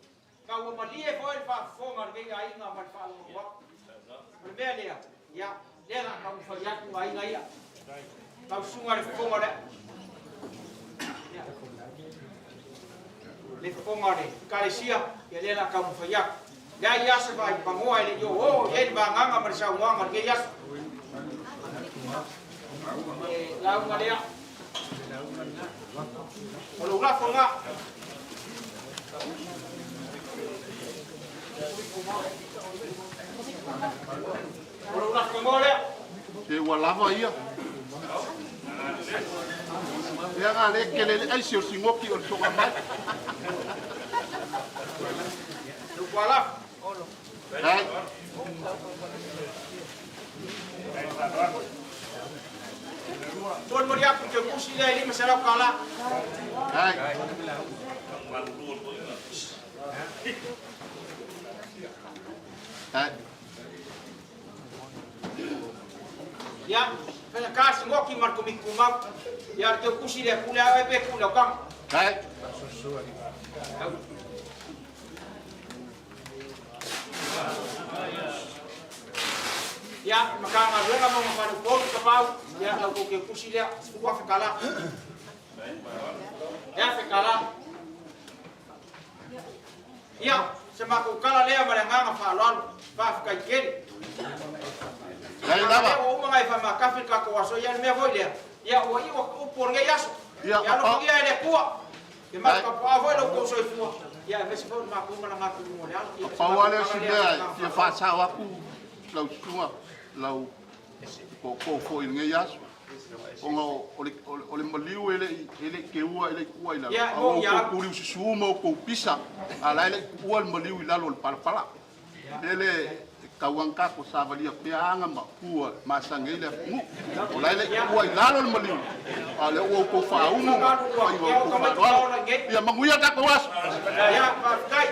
Ma ua malie foi le faafofoga a lenei aiga ma le faalogologo atu. O le mea lea, ia, lea o le a taumafai atu aiga ia. Lau susuga i le fofoga o le le fofoga o le Ekalesia, ia lea o le a taumafai atu. Leai lava se vaipanoa e le i oooo i ai le vagaga ma le saunoaga o lenei aso. Le lauga lea. O lou lafo lena. O lou lafo tagoa lea. Se ua lava ia. Lea na le kele le aisi o le sigoki o le soga mai. Lou tualafo. Ai. Molimoli atu i le tusi lea e $500 tala. Ai. Ai. Ia, faigata sigoki ma le Komiti Tumau. Ia, le teutusi lea pule a oe pe pule au tama. Ai. Ia, Matagaluega ma ona faleupolu Tapaau, ia, la outou teutusi lea, $10,000 tala. E $1,000 tala. Ia, se matou tala lea ma le agaga faaaloalo. Faafetai tele. Leai lava. Ua uma ona e faamatafi le tatou aso, ia le mea foi lea, ia ua iu atu upu o lenei aso. Ia, Ia alofagia e le Atua. Ia malu tapuaa foi lo outou soifua, ia aemaise foi o le matou malaga atu i luga o le ala. Ia, Na se pau matou lava lea o tala si lea ma mea le e agaga fia faaaloalo. faasao atu lau susuga, lau tootoo foi i lenei aso, ona o le maliu e le i teua, e le i tuua i lalo, Ia, a ua mo ia outou au. tuliususu ma outou pisa, a o la e le i tuua le maliu i lalo o le palapala. Lele e tau lava ona tatou savalia pea aga ma pu e masani ai le atunuu. O la e le i tuua i lalo le maliu, a o lea ua outou faaulu ma fai ma Ia, o outou tamaiti faaaloalo. maola i nei. Ia manuia le tatou aso. Ia, faafetai.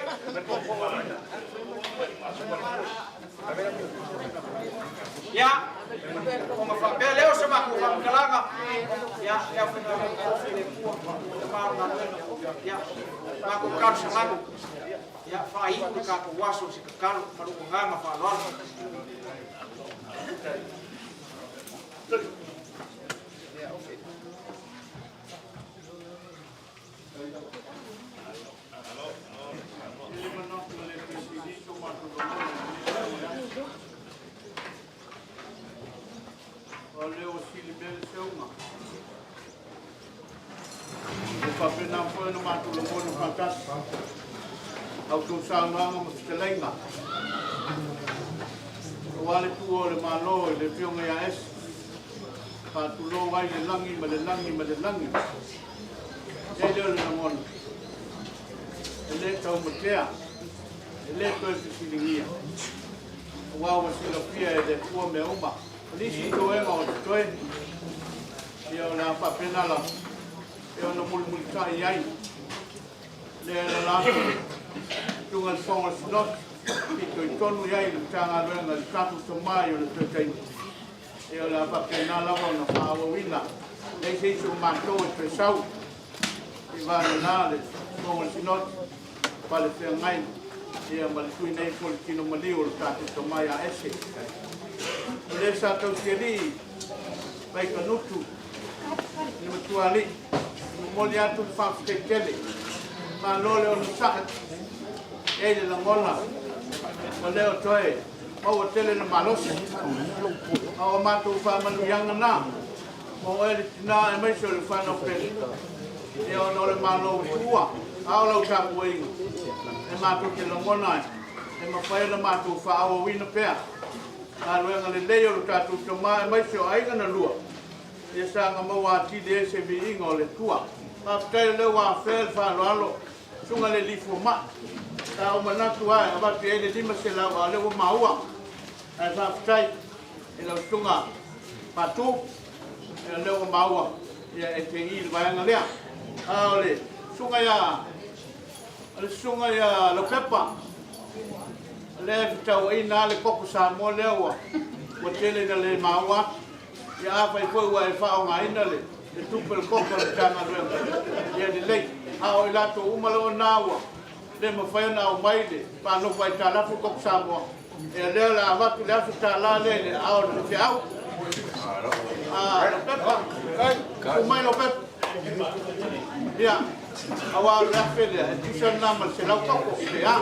Ia, ona faapea lea o se matou faamatalaga, ia, le aufaigaluega totofi a le Atua, le ma o le galuega, ia, matou talosaga atu, ia, faaiu le tatou aso i se tatalo ma lou agaga faaaloalo. E le manatu e le toe sili so matou lagona i lenei taeao. O lea ua silimea le seuga. E faapena foi ona matou lagona faatasi a outou saunoaga ma fetalaiga aua le tuua o le Malo i le Afioga ia Esi. Faatulou ai le lagi ma le lagi ma le lagi. E lea o le lagona, e lē taumatea, e lē toe fesiligia, auā ua silafia e le Atua mea uma. O nisi toega o totoe, ia o le a faapena lava e ona mulimulita'i ai lea e lala atu i luga i le fofoga o le Sinoti, fitoitonu i ai le Matagaluega i le tatou tamā i ona toe taimi, ia o le a faapena lava ona faaauauina. E leai se isi o matou e toe sau i vagana le fofoga o le Sinoti, pale feagai ia ma le tui nei foi le tino maliu o le tatou tamā ia Ese. O le sa tausialii Vaikanutu i le matualii, momoli atu le faafetai tele, malo le onosai, e i le lagona ua le o toe maua tele na malosi. A o matou faamanuiaga na, mo oe le tinā aemaise o le fanau pele, ia ona o le Malo ua tuua, a o lau tapuaiga, e matou te lagona ai, e mafai ona matou faaauauina pea galuega lelei o le tatou tamā aemaise o aiga na lua, ia saga maua atili ai se viiga o le Atua. Faafetai o lea ua afea le faaaloalo susuga le alii fomai. Sa ou manatu lava e avatu i ai le $500 a o lea ua maua. Ae faafetai i lau susuga Patu, o lea ua maua ia e te i le vaega lea. A o le susuga ia o le susuga ia Laupepa, o lea e fetauaiina lava le koko Samoa lea ua tele ina le maua atu. Ia afai foi ua e faaaogaina le tupe o le koko a le Matagaluega, ia lelei. A o i latou uma lava na ua le mafai ona aumai le faanofo aitalafu le koko Samoa, ia lea o le a avatu le $1,000 lea i le aao o le faifeau. Laupepa, tu mai Laupepa. Ia, auā o le $1,000 lea, e tusa lena ma le 100 koko, pe a.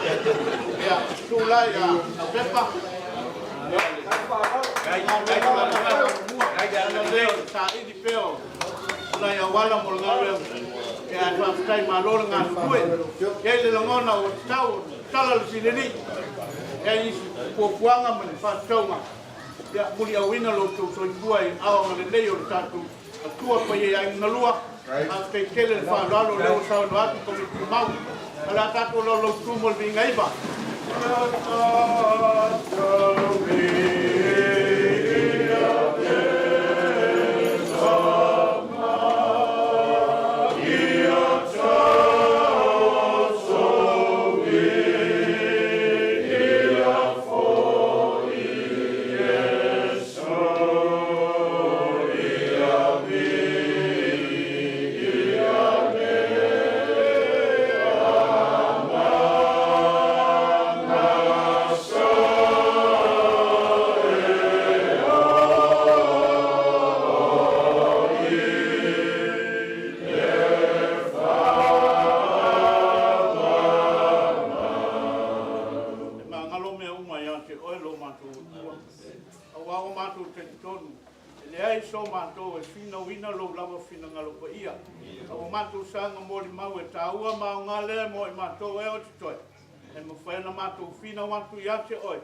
Ia, tuu la ia Laupepa. Ia, le saili pea o nai auala mo le galuega. Ia, ae faafetai malo le galulue. E i ai le lagona ua tatau ona tatala le sileni. E i ai isi fuafuaga ma ni faatatauga. Ia, muliauina lo outou soifua i aao agalelei o le tatou Atua Paia i aiga na lua. Faafetai tele le faaaloalo o lea ua saunoa atu Komiti Tumau. O le a tatou laulautu mo le viiga iva. E magalo mea uma ia te Oe lo matou Atua, auā ua matou talitonu, e leai so matou e finauina Lou lava finagalo paia, a ua matou saga molimau e taua ma aoga lea mo i matou e o totoe, e mafai ona matou finau atu ia te Oe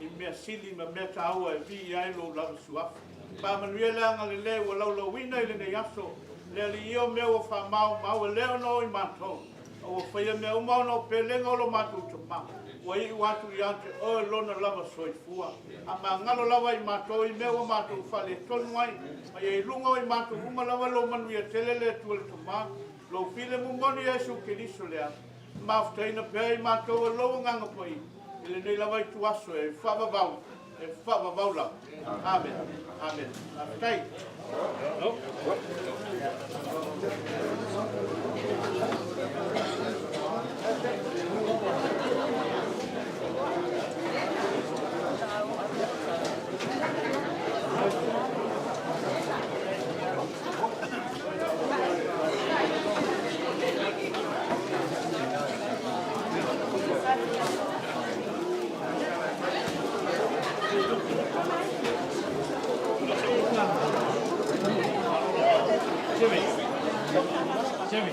i mea sili ma mea taua e viia ai Lou lava suafa. Faamanuia le agalelei ua laulauina i lenei aso, le Alii ia o mea ua faamaumau e le ona o i matou, a ua faia mea uma ona o pelega o lo matou Tamā, ua iu atu ia te Oe Lona lava soifua. A magalo lava i matou i mea ua matou faaletonu ai, ma ia i luga o i matou uma lava Lou manuia tele le Atua le Tamā, Lou filemu moni Iesu Keriso lea, mafutaina pea i matou e Lou Agaga Paia, i lenei lava ituaso e faavavau, e faavavau lava. Amene. Amene. Faafetai. Jimmy. Jimmy.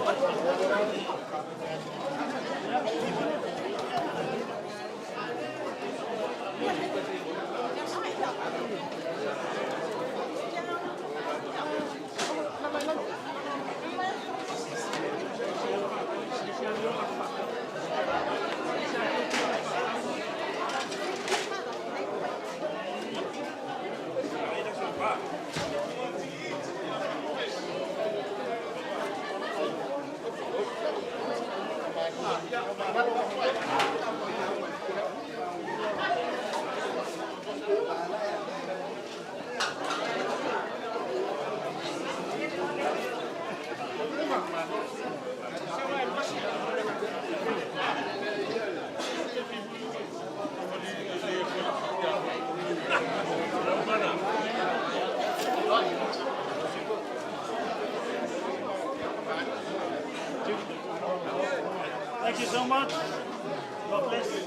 Thank you so much. God bless.